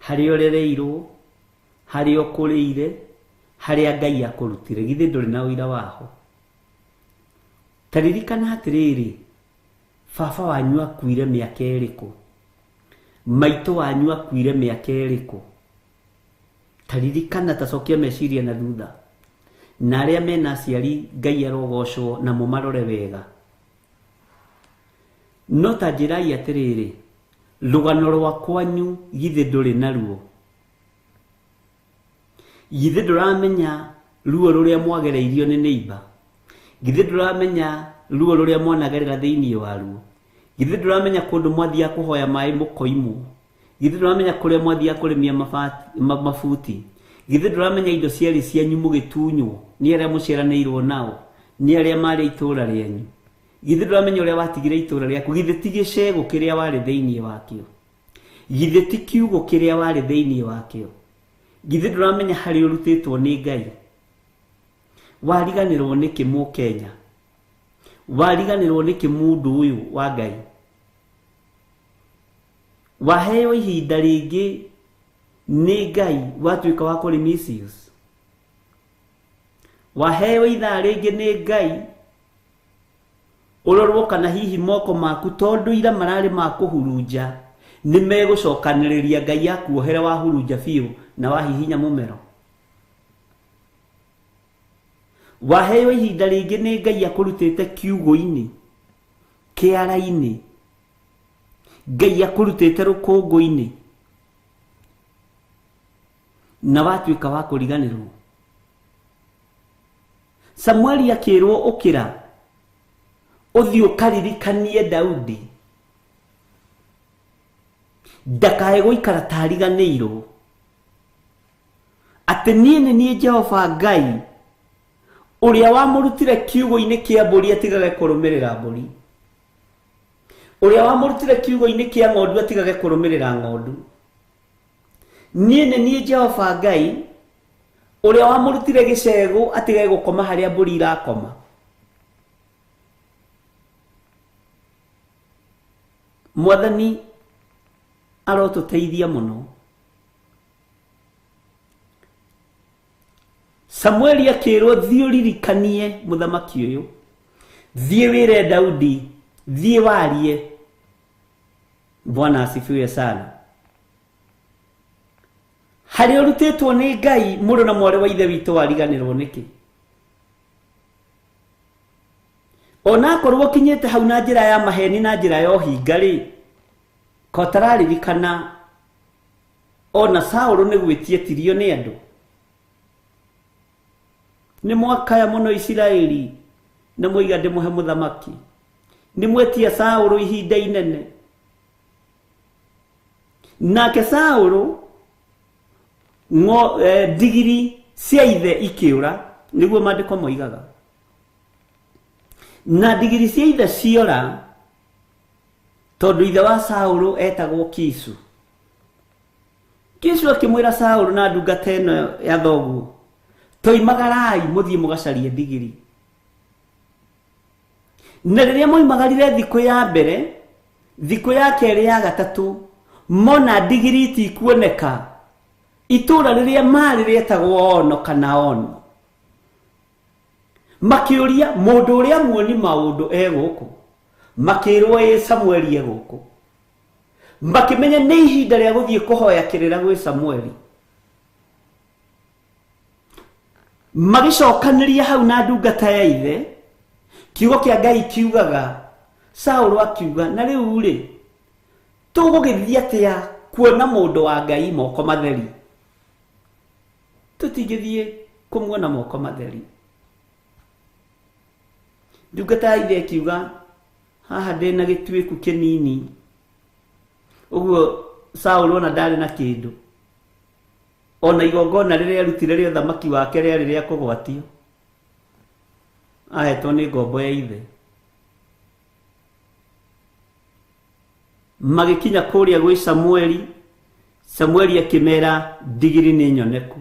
harĩa ũrereirwo, harĩa ũkũrĩire, harĩa Ngai akũrutire, githĩ ndũrĩ na ũira waho? Ta ririkana atĩrĩrĩ, baba wanyu akuire mĩaka ĩrĩkũ? Maitũ wanyu akuire mĩaka ĩrĩkũ? Ta ririkana, ta cokia meciria na thutha. Na arĩa mena aciari Ngai arogocwo na mũmarore wega. No ta njĩrai atĩrĩrĩ, rũgano rwa kwanyu githĩ ndũrĩ naruo? Githĩ ndũramenya ruo rũrĩa mwagereirio nĩ neighbor? Githĩ ndũramenya ruo rũrĩa mwanagerera thĩinĩ waruo? Githĩ ndũramenya kũndũ mwathiaga kũhoya maĩ mũkoimwo? Githĩ ndũramenya kũrĩa mwathiaga kũrĩmia mabuti? Githĩ ndũramenya indo ciarĩ cianyu mũgĩtunywo nĩ arĩa mũciaranĩirwo nao, nĩ arĩa marĩ itũũra rĩanyu? Githĩ ndũramenya ũrĩa watigire itũũra rĩaku? Githĩ ti gĩcegũ kĩrĩa warĩ thĩinĩ wakĩo? Githĩ ti kiugo kĩrĩa warĩ thĩinĩ wakĩo? Githĩ ndũramenya harĩa ũrutĩtwo nĩ Ngai? Wariganĩrwo nĩkĩ Mũkenya? Wariganĩrwo nĩkĩ mũndũ ũyũ wa Ngai? Waheo ihinda rĩngĩ nĩ Ngai watuĩka wa kũrĩ misuse. Waheo ithaa rĩngĩ nĩ Ngai ũrorwo kana hihi moko maku tondũ ira mararĩ ma kũhurunja nĩ megũcokanĩrĩria Ngai akuohere wahurunja biũ na wahihinya mũmero. Waheo ihinda rĩngĩ nĩ Ngai akũrutĩte kiugũ-inĩ, kĩara-inĩ, Ngai akũrutĩte rũkũngũ-inĩ na watuĩka wa kũriganĩrwo. Samueli akĩrwo ũkĩra ũthiĩ ũkaririkanie Daudi ndakae gũikara ta ariganĩirwo atĩ niĩ nĩ niĩ Jehova Ngai ũrĩa wamũrutire kiugũ-inĩ kĩa mbũri atigage kũrũmĩrĩra mbũri, ũrĩa wamũrutire kiugũ-inĩ kĩa ng'ondu atigage kũrũmĩrĩra ng'ondu. Niĩ nĩ niĩ Jehova Ngai ũrĩa wamũrutire gĩcegũ atigage gũkoma harĩa mbũri irakoma. Mwathani arotũteithia mũno. Samueli akĩrwo thiĩ ũririkanie mũthamaki ũyũ, thiĩ wĩre Daudi, thiĩ warie. Bwana asifiwe sana. Harĩa ũrutĩtwo nĩ Ngai mũrũ na mwarĩ wa ithe witũ wariganĩrwo nĩkĩ? Onakorwo ũkinyĩte hau na njĩra ya maheni na njĩra ya ũhinga rĩ, ko ũtararirikana ona Saũlũ nĩ gwĩtietirio nĩ andũ. Nĩ mwakaya mũno Isiraeli na mwoiga ndĩmũhe mũthamaki. Nĩ mwetia Saũlũ ihinda inene. Nake Saũlũ ndigiri cia ithe ikĩũra, nĩguo maandĩko moigaga. Na ndigiri cia ithe ciora tondũ ithe wa Saũlũ etagwo Kisu. Kisu akĩmwĩra Saũlũ na ndungata ĩno ya thoguo, toimagarai mũthiĩ mũgacarie ndigiri. Na rĩrĩa moimagarire thikũ ya mbere, thikũ ya kerĩ, ya gatatũ, mona ndigiri itikuoneka. Itũra rĩrĩa marĩ rĩetagwo Ono kana Ono. Makĩũria mũndũ ũrĩa muoni maũndũ e gũkũ. Makĩrwo ĩ Samueli e gũkũ. Makĩmenya nĩ ihinda rĩa gũthiĩ kũhoya kĩrĩra gwĩ Samueli. Magĩcokanĩria hau na ndungata ya ithe. Kiugo kĩa Ngai kiugaga, Saũlũ akiuga, na rĩu rĩ, tũgũgĩthiĩ atĩa kuona mũndũ wa Ngai moko matheri? Tũtingĩthiĩ kũmuona moko matheri. Ndungata ya ithe ĩkiuga, haha ndĩna gĩtuĩku kĩnini. Ũguo Saũlũ ona ndarĩ na kĩndũ. Ona igongona rĩrĩa arutire rĩa ũthamaki wake rĩarĩ rĩa kũgwatio. Ahetwo nĩ ngombo ya ithe. Magĩkinya kũrĩa gwĩ Samueli, Samueli akĩmera ndigiri nĩ nyoneku.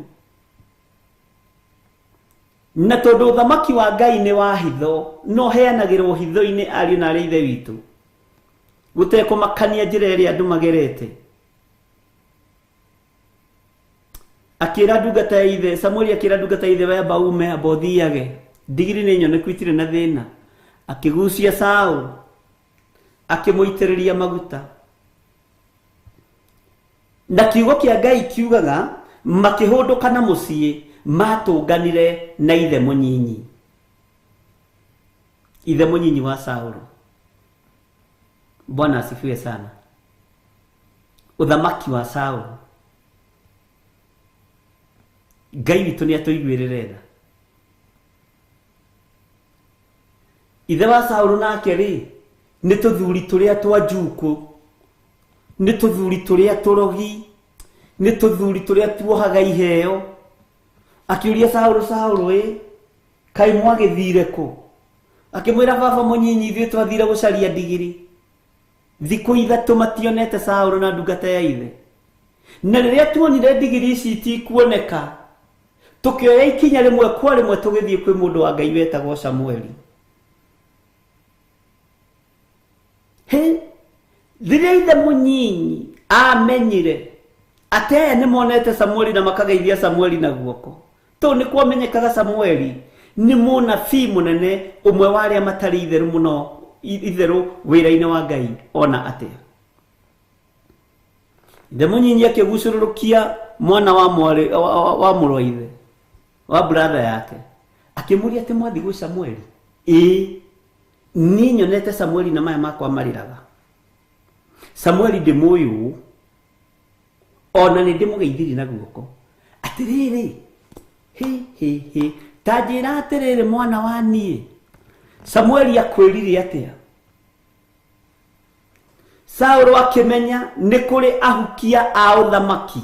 Na tondũ ũthamaki wa Ngai nĩ wa hitho, no heanagĩrwo hitho-inĩ ariũ na arĩ ithe witũ. Gũtekũmakania njĩra ĩrĩa andũ magerete. Akĩra ndungata ya ithe, Samueli akĩra ndungata ya ithe, we amba ume, amba ũthiage. Ndigiri nĩ nyoneku itirĩ na thĩna. Akĩgucia Saũlũ, akĩmũitĩrĩria maguta. Na kiugo kĩa Ngai kiugaga, makĩhũndũka na mũciĩ, matũnganire na ithe mũnyinyi. Ithe mũnyinyi wa Saũlũ. Bwana asifiwe sana. Ũthamaki wa Saũlũ. Ngai witũ nĩ atũiguĩrĩre tha. Ithe wa Saũlũ nake rĩ, nĩ tũthuri tũrĩa twa njukũ, nĩ tũthuri tũrĩa tũrogi, nĩ tũthuri tũrĩa tuohaga iheo. Akĩũria Saũlũ, Saũlũ ĩ, kaĩ mwagĩthire kũ? Akĩmwĩra baba mũnyinyi, ithuĩ twathire gũcaria ndigiri. Thikũ ithatũ mationete Saũlũ na ndungata ya ithe. Na rĩrĩa tuonire ndigiri ici itikuoneka, tũkĩoya ikinya rĩmwe kwa rĩmwe tũgĩthiĩ kwĩ mũndũ wa Ngai wetagwo Samueli. He, rĩrĩa ithe mũnyinyi Amenyire atĩ aya nĩ monete Samueli na makageithia Samueli na guoko. Tondũ nĩ kwamenyekaga Samueli nĩ mũnabii mũnene ũmwe wa arĩa matarĩ itheru mũno itherũ wĩra-inĩ wa Ngai ona atĩa. Ithe mũnyinyi akĩgucũrũrũkia mwana wa mwarĩ wa mũrũ wa ithe wa brother yake akĩmũria atĩ mwathi gwĩ Samueli. Ĩĩ, niĩ nyonete Samueli na maya makwa marĩraga. Samueli ndĩmũĩ ũũ ona nĩ ndĩmũgeithirie na guoko. Atĩrĩrĩ, hĩ hĩ hĩ, ta njĩra atĩrĩrĩ mwana wa niĩ, Samueli akwĩrire atĩa? Saũlũ akĩmenya nĩ kũrĩ ahukia a ũthamaki.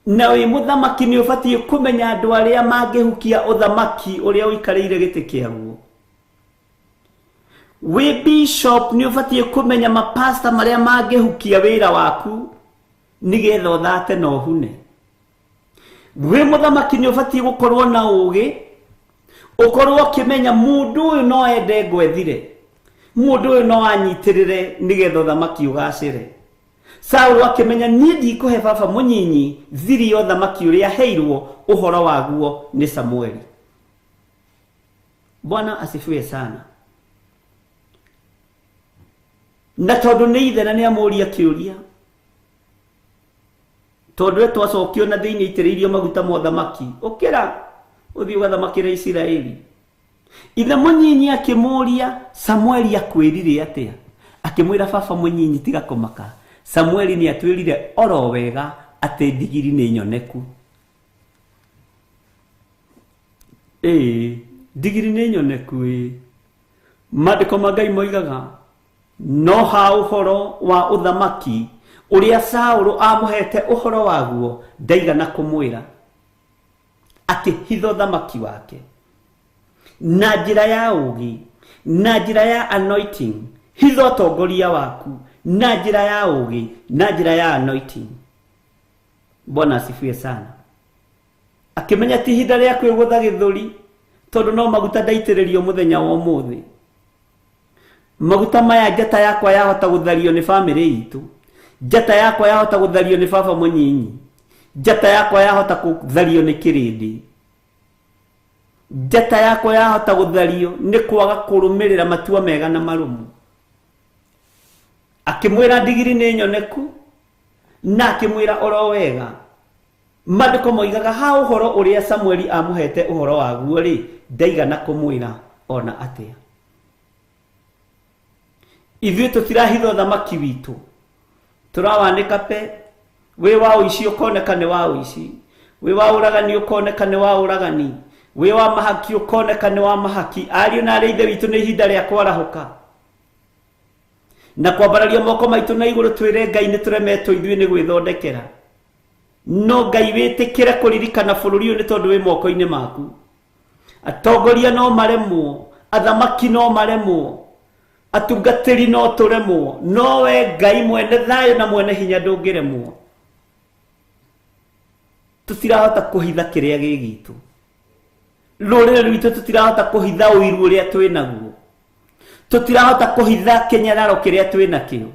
Na wĩ mũthamaki nĩ ũbatiĩ kũmenya andũ arĩa mangĩhukia ũthamaki ũrĩa ũikarĩire gĩtĩ kĩaguo. Wĩ bishop nĩ ũbatiĩ kũmenya mapasta marĩa mangĩhukia wĩra waku nĩgetha ũthate na ũhune. Wĩ mũthamaki nĩ ũbatiĩ gũkorwo na ũgĩ, ũkorwo ũkĩmenya mũndũ ũyũ no ende ngwethire, mũndũ ũyũ no anyitĩrĩre nĩgetha ũthamaki ũgacĩre. Saũlũ akĩmenya niĩ ndikũhe baba mũnyinyi thiri ya ũthamaki ũrĩa aheirwo ũhoro waguo nĩ Samueli. Bwana asifiwe sana. Na tondũ nĩ ithe na nĩ amũria kĩũria, tondũ we twacokio na thĩinĩ aitĩrĩirio maguta ma ũthamaki, ũkĩra ũthiĩ ũgathamakĩre Isiraeli. Ithe mũnyinyi akĩmũria Samueli akwĩrire atĩa? Akĩmwĩra baba mũnyinyi tiga kũmaka, Samueli nĩ atwĩrire oro wega atĩ ndigiri nĩ nyoneku. Ĩĩ, ndigiri nĩ nyoneku. Ĩĩ, maandĩko ma Ngai moigaga no ha ũhoro wa ũthamaki ũrĩa Saũlũ amũhete ũhoro waguo ndaigana kũmwĩra, akĩhitha ũthamaki wake na njĩra ya ũũgĩ, na njĩra ya anointing. Hitha ũtongoria waku na njĩra ya ũũgĩ, na njĩra ya anointing. Bwana asifiwe sana. Akĩmenya ti ihinda rĩa kwĩgũtha gĩthũri, tondũ no maguta ndaitĩrĩrio mũthenya wa ũmũthĩ. Maguta maya njata yakwa yahota gũthario nĩ bamĩrĩ itũ, njata yakwa yahota gũthario nĩ baba mũnyinyi, njata yakwa yahota gũthario nĩ kĩrĩndĩ, njata yakwa yahota gũthario nĩ kwaga kũrũmĩrĩra matua mega na marũmu. Akĩmwĩra ndigiri nĩ nyoneku na akĩmwĩra oro wega. Maandĩko moigaga ha ũhoro ũrĩa Samueli amũhete ũhoro waguo rĩ, ndaigana kũmwĩra ona atĩa. Ithuĩ tũtirahitha ũthamaki witũ, tũrawanĩka pe. Wĩ wa ũici ũkoneka nĩ wa ũici, wĩ wa ũragani ũkoneka nĩ wa ũragani, wĩ wa mahaki ũkoneka nĩ wa mahaki. Ariũ na arĩa ithe witũ, nĩ ihinda rĩa kwarahũka na kwambararia moko maitũ na igũrũ twĩre Ngai nĩ tũremetwo ithuĩ nĩ gwĩthondekera. No Ngai wĩtĩkĩre kũririkana bũrũri ũyũ nĩ tondũ wĩ moko-inĩ maku. Atongoria no maremwo, athamaki no maremwo, atungatĩri no tũremwo, no we Ngai mwene thayũ na mwene hinya ndũngĩremwo. Tũtirahota kũhitha kĩrĩa gĩ gitũ, rũrĩrĩ rwitũ tũtirahota kũhitha ũiru ũrĩa twĩ naguo, tũtirahota kũhitha kĩnyararo kĩrĩa twĩ nakĩo,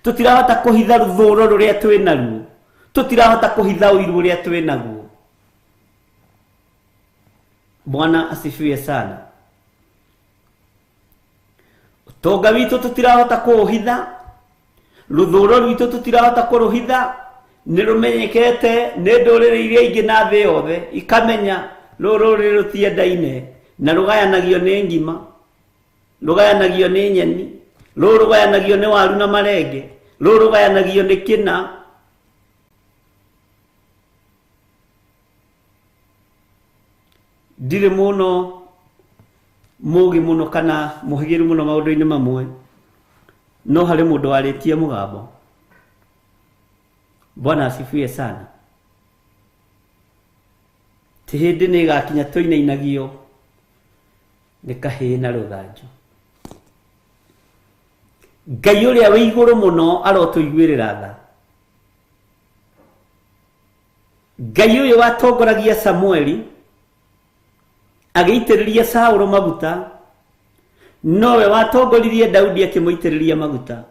tũtirahota kũhitha rũthũro rũrĩa twĩ naruo, tũtirahota kũhitha ũiru ũrĩa twĩ naguo. Bwana asifiwe sana. Ũtonga witũ tũtirahota kũũhitha, rũthũro rwitũ tũtirahota kũrũhitha, nĩ rũmenyekete nĩ ndũrĩrĩ iria ingĩ na thĩ yothe ikamenya rũrũ rũrĩrĩ rũtiendaine na rũgayanagio nĩ ngima, rũgayanagio nĩ nyeni, rũrũ rũgayanagio nĩ waru na marenge, rũrũ rũgayanagio nĩ kĩna. Ndirĩ mũno mũgĩ mũno kana mũhĩgĩru mũno maũndũ-inĩ mamwe, no harĩ mũndũ warĩtie mũgambo. Bwana asifiwe sana. Ti hĩndĩ nĩ ĩgakinya tũinainagio nĩ kahĩĩ na rũthanju. Ngai ũrĩa wĩ igũrũ mũno arotũiguĩrĩra tha. Ngai ũyũ watongoragia Samueli agĩitĩrĩria Saũlũ maguta, nowe watongoririe Daudi akĩmũitĩrĩria maguta.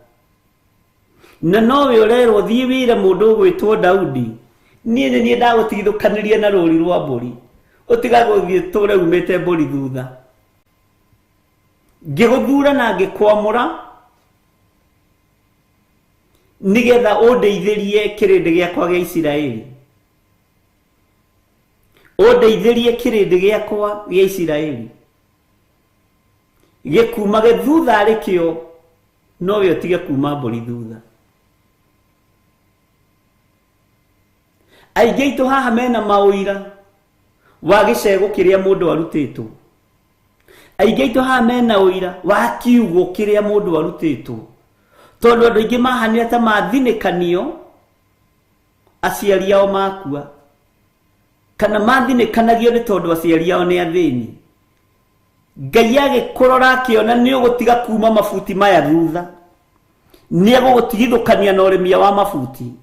Na nowe ũrerwo thiĩ wĩre mũndũ ũgwĩtwo Daudi, niĩ nĩ niĩ ndagũtigithũkanirie na rũri rwa mbũri, ũtiga gũthiĩ tũre umĩte mbũri thutha. Ngĩgũthura na ngĩkwamũra nĩgetha ũndeithĩrie kĩrĩndĩ gĩakwa gĩa Isiraeli, ũndeithĩrie kĩrĩndĩ gĩakwa gĩa Isiraeli gĩkumage thutha arĩ kĩo, nowe ũtige kuma mbũri thutha. Aingĩ aitũ haha mena maũira wa gĩcego kĩrĩa mũndũ arutĩtwo, aingĩ aitũ haha mena ũira wa kiugo kĩrĩa mũndũ arutĩtwo, tondũ andũ aingĩ mahanire ta mathinĩkanio aciari ao makua, kana mathinĩkanagio nĩ tondũ aciari ao nĩ athĩni. Ngai agĩkũrora akĩona nĩ ũgũtiga kuma mabuti maya thutha, nĩ egũgũtigithũkania na ũrĩmia wa mabuti.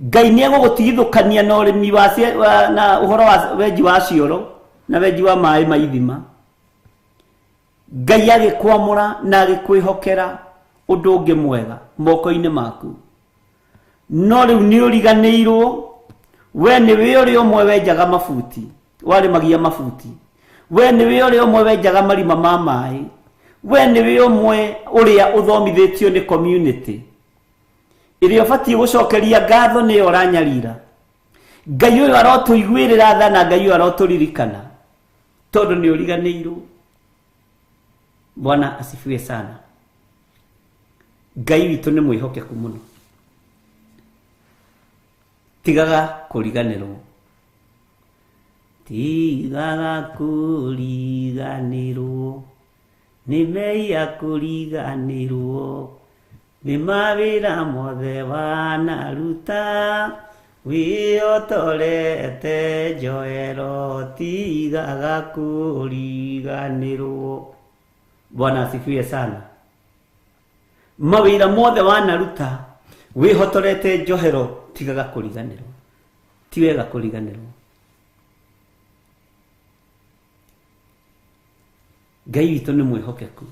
Ngai nĩ egũgũtigithũkania na ũrĩmi wa na ũhoro wa wenji wa cioro na wenji wa maĩ ma ithima. Ngai agĩkwamũra na agĩkwĩhokera ũndũ ũngĩ mwega moko-inĩ maku, no rĩu nĩ ũriganĩirwo. We nĩwe ũrĩa ũmwe wenjaga mabuti, warĩmagia mabuti, we nĩwe ũrĩa ũmwe wenjaga marima ma maĩ, we nĩwe ũmwe ũrĩa ũthomithĩtio nĩ community ĩrĩa ũbatiĩ gũcokeria ngatho nĩyo ũranyarira. Ngai ũyũ arotũiguĩrĩra tha na Ngai ũyũ arotũririkana, tondũ nĩ ũriganĩirwo. Bwana asifiwe sana. Ngai witũ nĩ mwĩhokeku mũno, tigaga kũriganĩrwo, tigaga kũriganĩrwo nĩ mehia, kũriganĩrwo nĩ mawĩra mothe wanaruta, wĩhotorete njoero, tigaga kũriganĩrwo. Bwana asifiwe sana. Mawĩra mothe wanaruta wĩhotorete njohero, tigaga kũriganĩrwo, ti wega kũriganĩrwo. Ngai witũ nĩ mwĩhokeku.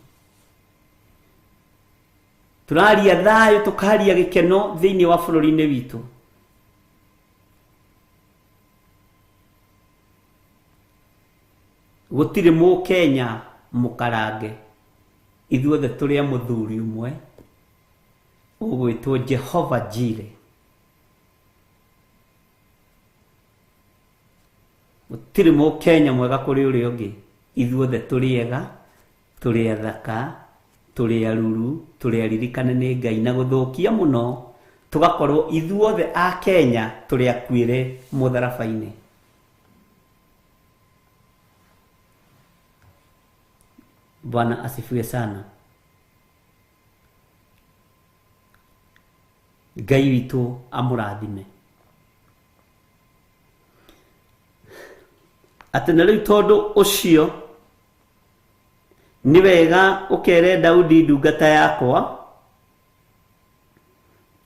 Tũraria thayũ, tũkaria gĩkeno thĩinĩ wa bũrũri-inĩ witũ. Gũtirĩ mũkenya mũkarange, ithuothe tũrĩ a mũthuri ũmwe ũgwĩtwo Jehova Jire. Gũtirĩ mũkenya mwega kũrĩ ũrĩa ũngĩ, ithuothe tũrĩ ega, tũrĩ athaka, tũrĩ aruru, tũrĩ aririkane nĩ Ngai, na gũthũkia mũno tũgakorwo ithuothe a Kenya tũrĩ akuĩre mũtharaba-inĩ. Bwana asifiwe sana. Ngai witũ amũrathime. Atĩ na rĩu tondũ ũcio nĩ wega ũkere Daudi ndungata yakwa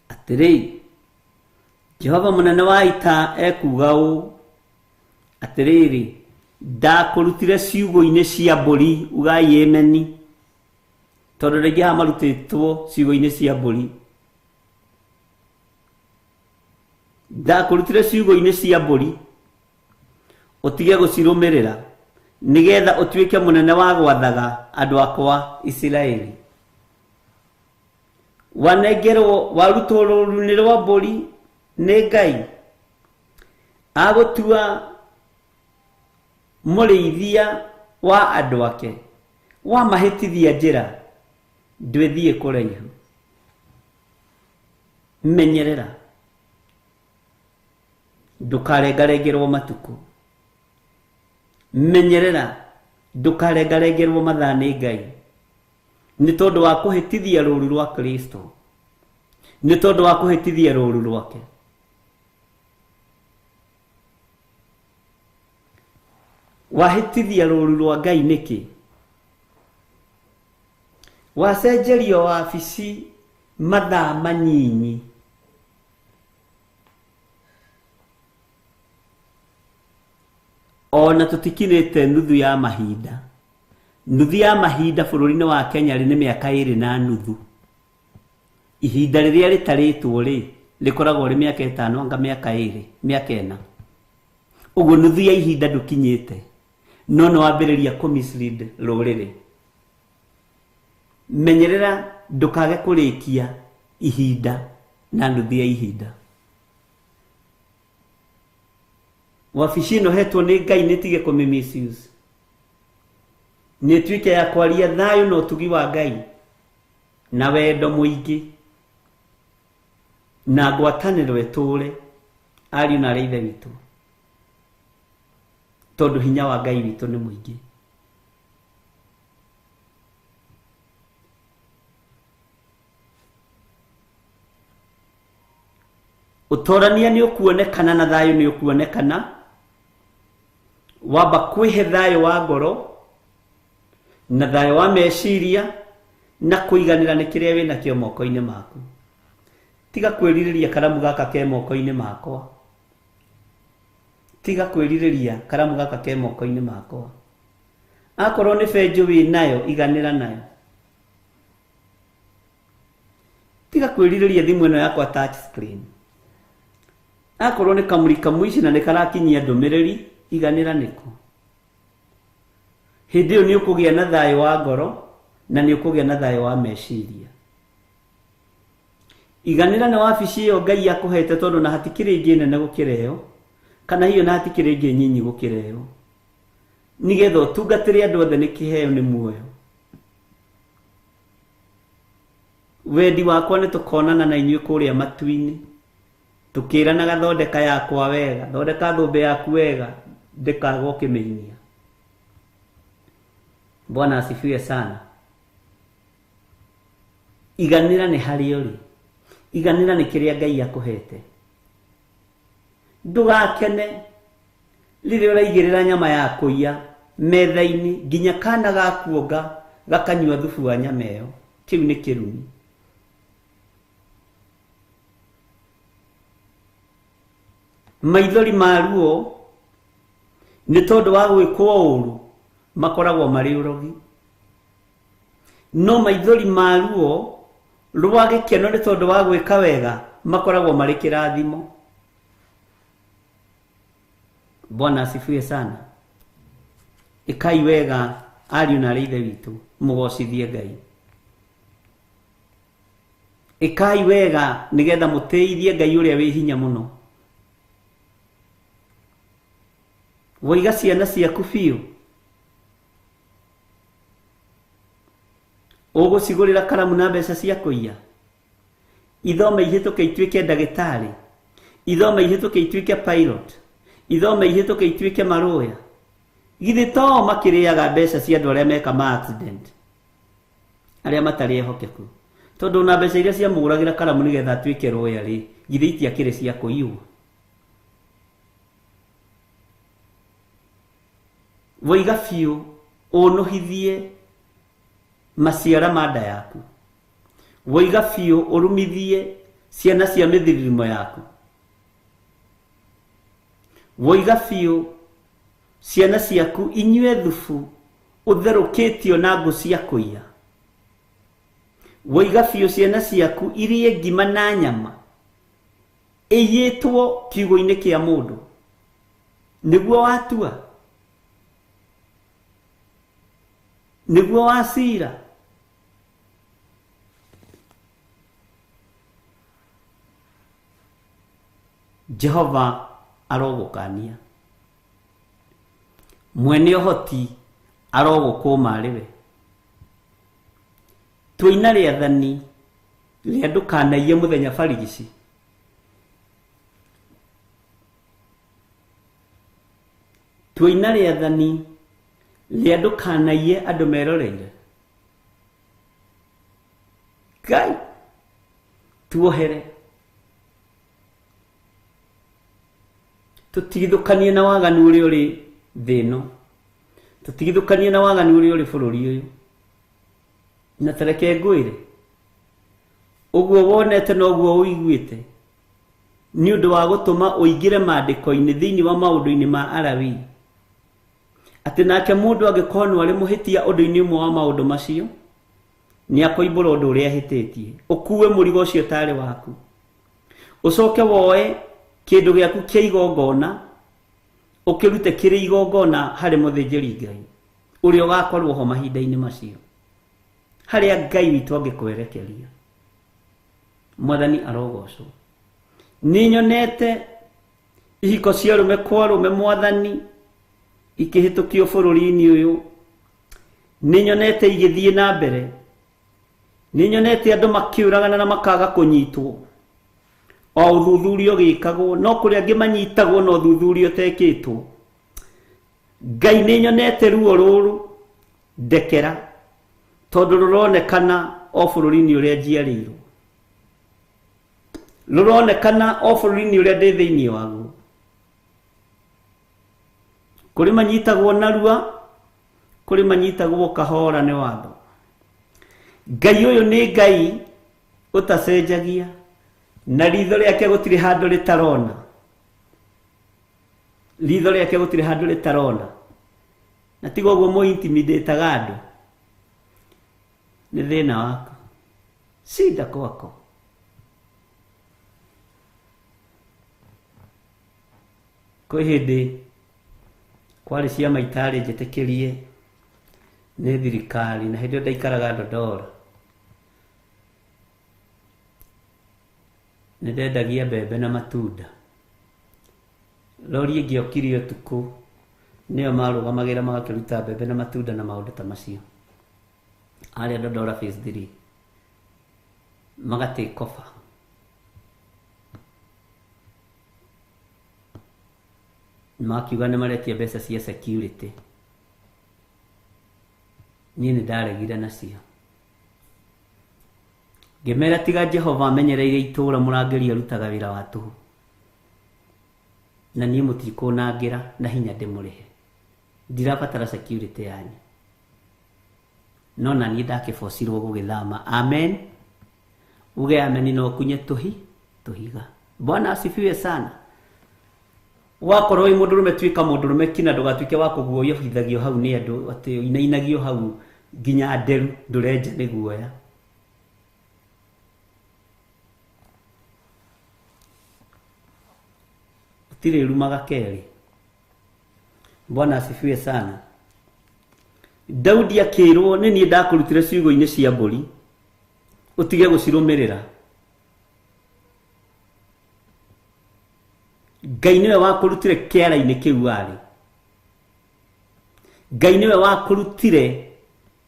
atĩrĩ, Jehova mũnene wa ita ekuuga ũũ, atĩrĩrĩ, ndakũrutire ciugũ-inĩ cia mbũri, ugai ameni, tondũ rĩngĩ haha marutĩtwo ciugũ-inĩ cia mbũri. Ndakũrutire ciugũ-inĩ cia mbũri ũtige gũcirũmĩrĩra, nĩgetha ũtuĩke mũnene wa gwathaga andũ akwa Isiraeli. Wanengerwo, warutwo rũũru-inĩ rwa mbũri nĩ Ngai, agũtua mũrĩithia wa andũ ake, wamahĩtithia njĩra ndwĩthiĩ kũraihu. Menyerera ndũkarengarengerwo matukũ, menyerera ndũkarengarengerwo mathaa nĩ Ngai, nĩ tondũ wa kũhĩtithia rũũru rwa Kristo, nĩ tondũ wa kũhĩtithia rũũru rwake. Wahĩtithia rũũru rwa Ngai nĩkĩ? Wacenjerio wabici mathaa manyinyi, ona tũtikinĩte nuthu ya mahinda. Nuthu ya mahinda bũrũri-inĩ wa Kenya rĩ nĩ mĩaka 2.5. Ihinda rĩrĩa rĩtarĩtwo rĩ rĩkoragwo rĩ mĩaka 5 anga mĩaka 2, mĩaka 4. Ũguo nuthu ya ihinda ndũkinyĩte, no nĩ wambĩrĩria kũ mislead rũrĩrĩ. Menyerera ndũkage kũrĩkia ihinda na nuthu ya ihinda. Wabici ĩno hetwo nĩ Ngai nĩ tige kũmĩ misuse. Nĩ ĩtuĩke ya kwaria thayũ na ũtugi wa Ngai na wendo mũingĩ na ngwatanĩro ĩtũre ariũ na arĩa ithe witũ, tondũ hinya wa Ngai witũ nĩ mũingĩ. Ũtorania nĩ ũkuonekana na thayũ nĩ ũkuonekana. Wamba kwĩhe thayũ wa ngoro na thayũ wa meciria na kũiganĩra nĩ kĩrĩa wĩnakĩo moko-inĩ maku. Tiga kwĩrirĩria karamu gaka ke moko-inĩ makwa. Tiga kwĩrirĩria karamu gaka ke moko-inĩ makwa. Akorwo nĩ benjũ wĩ nayo, iganĩra nayo. Tiga kwĩrirĩria thimũ ĩno yakwa touch screen. Akorwo nĩ kamũri kamũici na nĩ karakinyia ndũmĩrĩri, iganĩra nĩko. Hĩndĩ ĩyo nĩ ũkũgĩa na thayũ wa ngoro na nĩ ũkũgĩa na thayũ wa meciria. Iganĩra nĩ wabici ĩyo Ngai akũhete, tondũ na hatikĩrĩ ĩngĩ nene gũkĩra ĩyo, kana hiyo na hatikĩrĩ ĩngĩ nyinyi gũkĩra ĩyo, nĩgetha ũtungatĩre andũ othe nĩ kĩheo nĩ muoyo. Wendi wakwa nĩ tũkonana na inyuĩ kũrĩa matu-inĩ, tũkĩranaga thondeka yakwa wega, thondeka thũmbĩ yaku wega, ndĩkagwo ũkĩmĩinia. Bwana asifiwe sana. Iganĩra nĩ harĩa ũrĩ, iganĩra nĩ kĩrĩa Ngai akũhete. Ndũgakene rĩrĩa ũraigĩrĩra nyama ya kũiya metha-inĩ nginya kana gakuonga gakanyua thubu wa nyama ĩyo. Kĩu nĩ kĩrumi. Maithori ma ruo nĩ tondũ wa gwĩkwo ũru makoragwo marĩ ũrogi, no maithori ma ruo rwa gĩkeno nĩ tondũ wa gwĩka wega makoragwo marĩ kĩrathimo. Bwana asifiwe sana. Ĩkai wega ariũ na arĩa ithe witũ, mũgocithie Ngai. Ĩkai wega nĩgetha mũtĩithie Ngai ũrĩa wĩ hinya mũno. Waiga ciana ciaku biũ, ũgũcigũrĩra karamu na mbeca cia kũiya, ithome ihĩtũke ituĩke ndagĩtarĩ, ithome ihĩtũke ituĩke pilot, ithome ihĩtũke ituĩke marũya. Githĩ to makĩrĩaga mbeca cia andũ arĩa meka ma accident, arĩa matarĩ ehokeku? Tondũ na mbeca iria ciamũgũragĩra karamu nĩgetha atuĩke rũya rĩ, githĩ itiakĩrĩ cia kũiywo? Waiga biũ ũnũhithie maciara ma nda yaku. Waiga biũ ũrumithie ciana cia mĩthiririmo yaku. Waiga biũ ciana ciaku inyue thubu ũtherũkĩtio na ngũ cia kũiya. Waiga biũ ciana ciaku irie ngima na nyama ĩiyĩtwo kiugũ-inĩ kĩa mũndũ. Nĩguo watua, nĩguo wacira. Jehova arogũkania, mwene ũhoti arogũkũma arĩ we. Tũina rĩathani rĩa ndũkanaiye mũthenya barigici. Tũina rĩathani rĩa ndũkanaiye andũ meroreire. Ngai tuohere, tũtigithũkanie na waganu ũrĩa ũrĩ thĩ ĩno, tũtigithũkanie na waganu ũrĩa ũrĩ bũrũri ũyũ. Na tareke ngwĩre, ũguo wonete noguo ũiguĩte, nĩ ũndũ wa gũtũma ũingĩre maandĩko-inĩ thĩinĩ wa maũndũ-inĩ ma Alawii, atĩ nake mũndũ angĩkorwo arĩ mũhĩtia ũndũ-inĩ ũmwe wa maũndũ macio, Nĩ akoimbũra ũndũ ũrĩa ahĩtĩtie. Ũkue mũrigo ũcio ũtarĩ waku. Ũcoke woe kĩndũ gĩaku kĩa igongona, ũkĩrute kĩrĩ igongona harĩ mũthĩnjĩri Ngai ũrĩa ũgakorwo ho mahinda-inĩ macio, harĩa Ngai witũ angĩkwerekeria. Mwathani arogocwo. Nĩ nyonete ihiko cia arũme kwa arũme Mwathani ikĩhĩtũkio bũrũri-inĩ ũyũ. Nĩ nyonete igĩthiĩ na mbere. Nĩ nyonete andũ makĩũragana na makaga kũnyitwo. O ũthuthuria ũgĩkagwo, no kũrĩ angĩ manyitagwo na ũthuthuria ũtekĩtwo. Ngai nĩ nyonete ruo rũrũ, ndekera, tondũ rũronekana o bũrũri-inĩ ũrĩa njiarĩirwo. Rũronekana o bũrũri-inĩ ũrĩa ndĩ thĩinĩ waguo. Kũrĩ manyitagwo narua, kũrĩ manyitagwo kahora nĩ watho. Ngai ũyũ nĩ Ngai ũtacenjagia, na ritho rĩake gũtirĩ handũ rĩtarona. Ritho rĩake gũtirĩ handũ rĩtarona. Na tiga ũguo mũ intimidate-aga andũ. Nĩ thĩna waku. Shida kwako. Kwĩ hĩndĩ kwarĩ ciama itarĩ njĩtĩkĩrie nĩ thirikari, na hĩndĩ ĩyo ndaikaraga Dodora. Nĩ ndendagia mbembe na matunda. Rori ĩngĩokire ũtukũ, nĩyo marũgamagĩra magakĩruta mbembe na matunda na maũndũ ta macio. Harĩa Dodora phase 3. Maga take over. Makiuga nĩ maretia mbeca cia security. Niĩ nĩ ndaregire nacio. Ngĩmera tiga Jehova amenyereire itũũra mũrangĩri arutaga wĩra wa tũhũ. Na niĩ mũtikũnangĩra na hinya ndĩmũrĩhe. Ndirabatara security yanyu. No na niĩ ndakĩbocirwo gũgĩthama. Amen. Uge amen no ũkunye tũhiga. Bwana asifiwe sana. Wakorwo wĩ mũndũrũme tuĩka mũndũrũme kina, ndũgatuĩke wa kũguoyohithagio hau nĩ andũ, atĩ ũinainagio hau nginya nderu ndũrenja nĩ guoya. Gũtirĩ rumaga kerĩ. Bwana asifiwe sana. Daudi akĩrwo nĩ niĩ ndakũrutire ciugũ-inĩ cia mbũri, ũtige gũcirũmĩrĩra. Ngai nĩwe wakũrutire kĩara-inĩ kĩu warĩ. Ngai nĩwe wakũrutire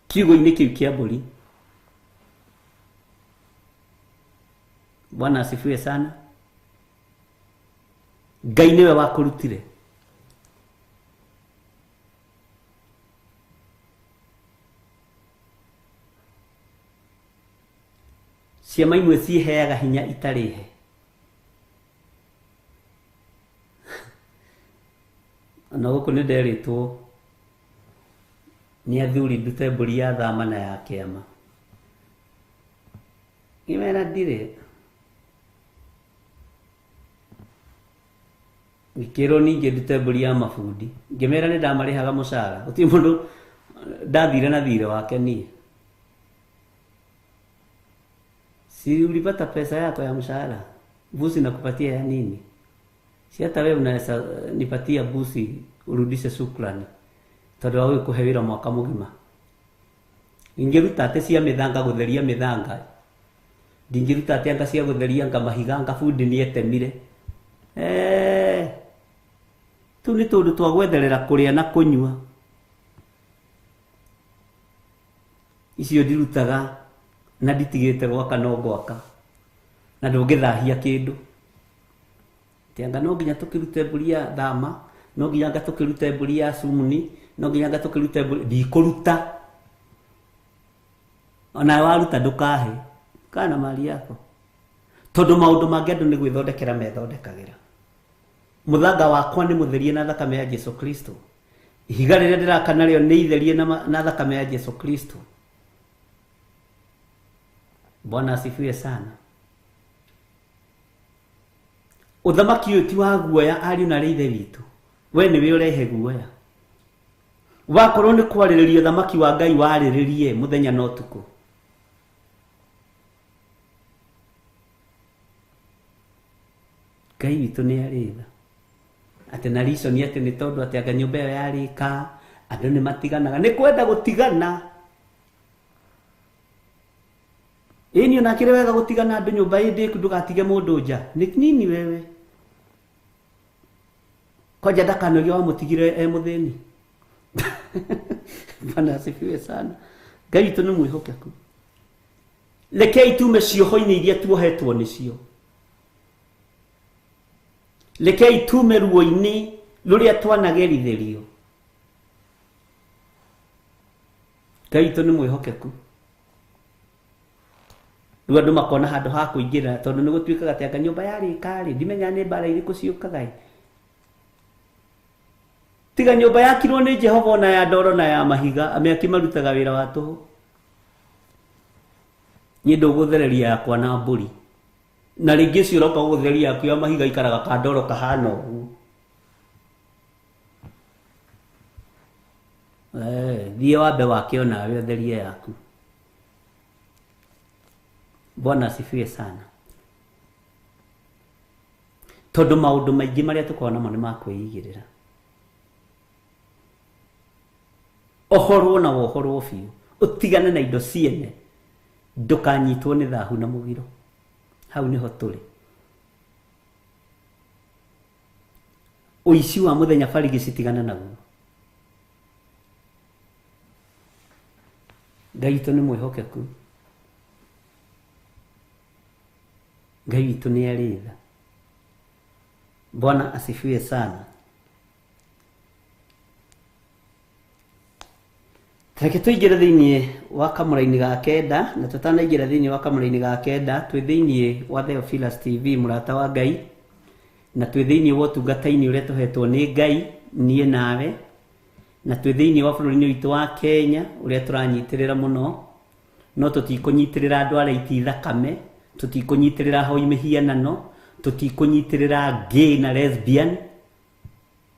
kiugũ-inĩ kĩu kĩa mbũri. Bwana asifiwe sana. Ngai nĩwe wakũrutire. Ciama imwe ciheaga hinya itarĩ he. Na gũkũ nĩ nderĩtwo nĩ athuri ndute mbũri ya thama na ya kĩama. Ngĩmera ndirĩ. Ngĩkĩrwo ningĩ ndute mbũri ya mabundi. Ngĩmera nĩ ndamarĩhaga mũcara. Gũtirĩ mũndũ ndathire na thirĩ wake niĩ. Si ulipata pesa yako ya mshahara? Busi nakupatia ya nini? Si hata wewe unaweza nipatia busi urudishe shukrani. Tondũ wa gũkũhe wĩra mwaka mũgima. Ingĩruta atĩ cia mĩthanga gũtheria mĩthanga. Ndingĩruta atĩ anga cia gũtheria anga mahiga anga bundi nĩetemire. Tũu nĩ tũndũ twa gwetherera kũrĩa na kũnyua. Icio ndirutaga na nditigĩte gwaka no gwaka. Na ndũngĩthahia kĩndũ. Anga no nginya tũkĩrute mbũri ya thama, no nginya anga tũkĩrute mbũri ya cumuni, no nginya anga tũkĩrute mbũri, ndikũruta. Ona waruta ndũkahe. Kana mali yako. Tondũ maũndũ mangĩ andũ nĩ gwĩthondekera methondekagĩra. Mũthanga wakwa nĩ mũtherie na thakame ya Jesu Kristo. Ihiga rĩrĩa ndĩraka narĩo nĩ itherie na thakame ya Jesu Kristo. Bwana asifiwe sana. Ũthamaki ũyũ ti wa guoya ariũ na ithe witũ. We nĩwe ũrehe guoya. Wakorwo nĩ kwarĩrĩria ũthamaki wa Ngai warĩrĩrie mũthenya na ũtukũ. Ngai witũ nĩ arĩ tha. Atĩ na reason atĩ nĩ tondũ atĩ anga nyũmba ĩyo yarĩka andũ nĩ matiganaga, nĩ kwenda gũtigana. Ĩni ona kĩrĩ wega gũtigana andũ nyũmba ĩ ndĩku, ndũgatige mũndũ nja. Nĩ nini wewe kwanja ndakanogia wamũtigire e mũthĩni. Bwana asifiwe sana. Ngai witũ nĩ mwĩhokeku. Rekei tume cioho-inĩ iria tuohetwo nĩcio. Rekei tume ruo-inĩ rũrĩa twanagerithĩrio. Ngai witũ nĩ mwĩhokeku. Rĩu andũ makona handũ ha kũingĩra, tondũ nĩ gũtuĩkaga atĩ anga nyũmba yarĩka rĩ, ndimenya nĩ mbara irĩkũ ciũkaga ĩ. Tiga nyũmba yakirwo nĩ Jehova ona ya ndoro na ya mahiga, amĩaki marutaga wĩra wa tũhũ. Niĩ ndũgũthereria yakwa na mbũri. Na rĩngĩ ũcio ũroka gũgũthereria yaku ya mahiga ikaraga kandoro kahana ũguo. Thiĩ wambe wake onawe ũtherie yaku. Bwana asifiwe sana. Tondũ maũndũ maingĩ marĩa tũkoragwo namo nĩ ma kwĩigĩrĩra. Ohorwo na wohorwo biũ, ũtigane na indo ciene, ndũkanyitwo nĩ thahu na mũgiro. Hau nĩho tũrĩ. Ũici wa mũthenya barigĩci tigana naguo. Ngai witũ nĩ mwĩhokeku. Ngai witũ nĩ arĩ tha. Bwana asifiwe sana. Reke tũingĩre thĩinĩ wa kamũra-inĩ ga kenda, na tũtanaingĩra thĩinĩ wa kamũra-inĩ ga kenda, twĩ thĩinĩ wa Theophilus TV, mũrata wa Ngai, na twĩ thĩinĩ wa ũtungata-inĩ ũrĩa tũhetwo nĩ Ngai, niĩ nawe, na twĩ thĩinĩ wa bũrũri-inĩ witũ wa Kenya, ũrĩa tũranyitĩrĩra mũno, no tũtikũnyitĩrĩra andũ arĩa aiti thakame, tũtikũnyitĩrĩra ahoi mĩhianano, tũtikũnyitĩrĩra gay na lesbian,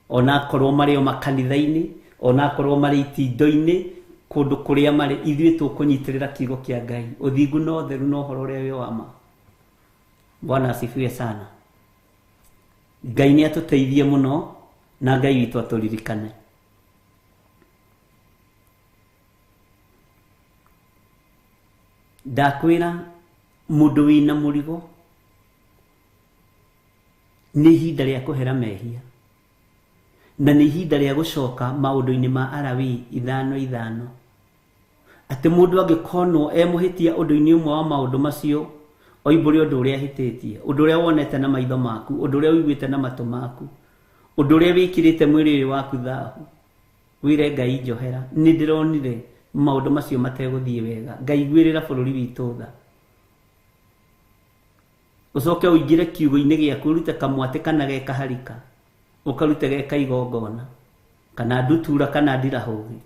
onakorwo marĩ o makanitha-inĩ, onakorwo marĩ itindo-inĩ, kũndũ kũrĩa marĩ, ithuĩ tũkũnyitĩrĩra kiugo kĩa Ngai, ũthingu na ũtheru na ũhoro ũrĩa wĩ wa ma. Bwana asifiwe sana. Ngai nĩ atũteithie mũno, na Ngai witũ atũririkane. Ndakwĩra mũndũ wĩna mũrigo nĩ ihinda rĩa kũhera mehia, na nĩ ihinda rĩa gũcoka maũndũ-inĩ ma Alawii 5:5, atĩ mũndũ angĩkonwo e mũhĩtia ũndũ-inĩ ũmwe wa maũndũ macio, oimbũre ũndũ ũrĩa ahĩtĩtie, ũndũ ũrĩa wonete na maitho maku, ũndũ ũrĩa ũiguĩte na matũ maku, ũndũ ũrĩa wĩkĩrĩte mwĩrĩ ũyũ waku thahu, wĩre Ngai njohera, nĩ ndĩronire maũndũ macio mategũthiĩ wega, Ngai iguĩrĩra bũrũri witũ tha. Ũcoke ũingĩre kiugo-inĩ gĩaku, ũrute kamwatĩ kana ge kaharika, ũkarute ge kaigongona, kana ndutura kana ndirahũgĩ.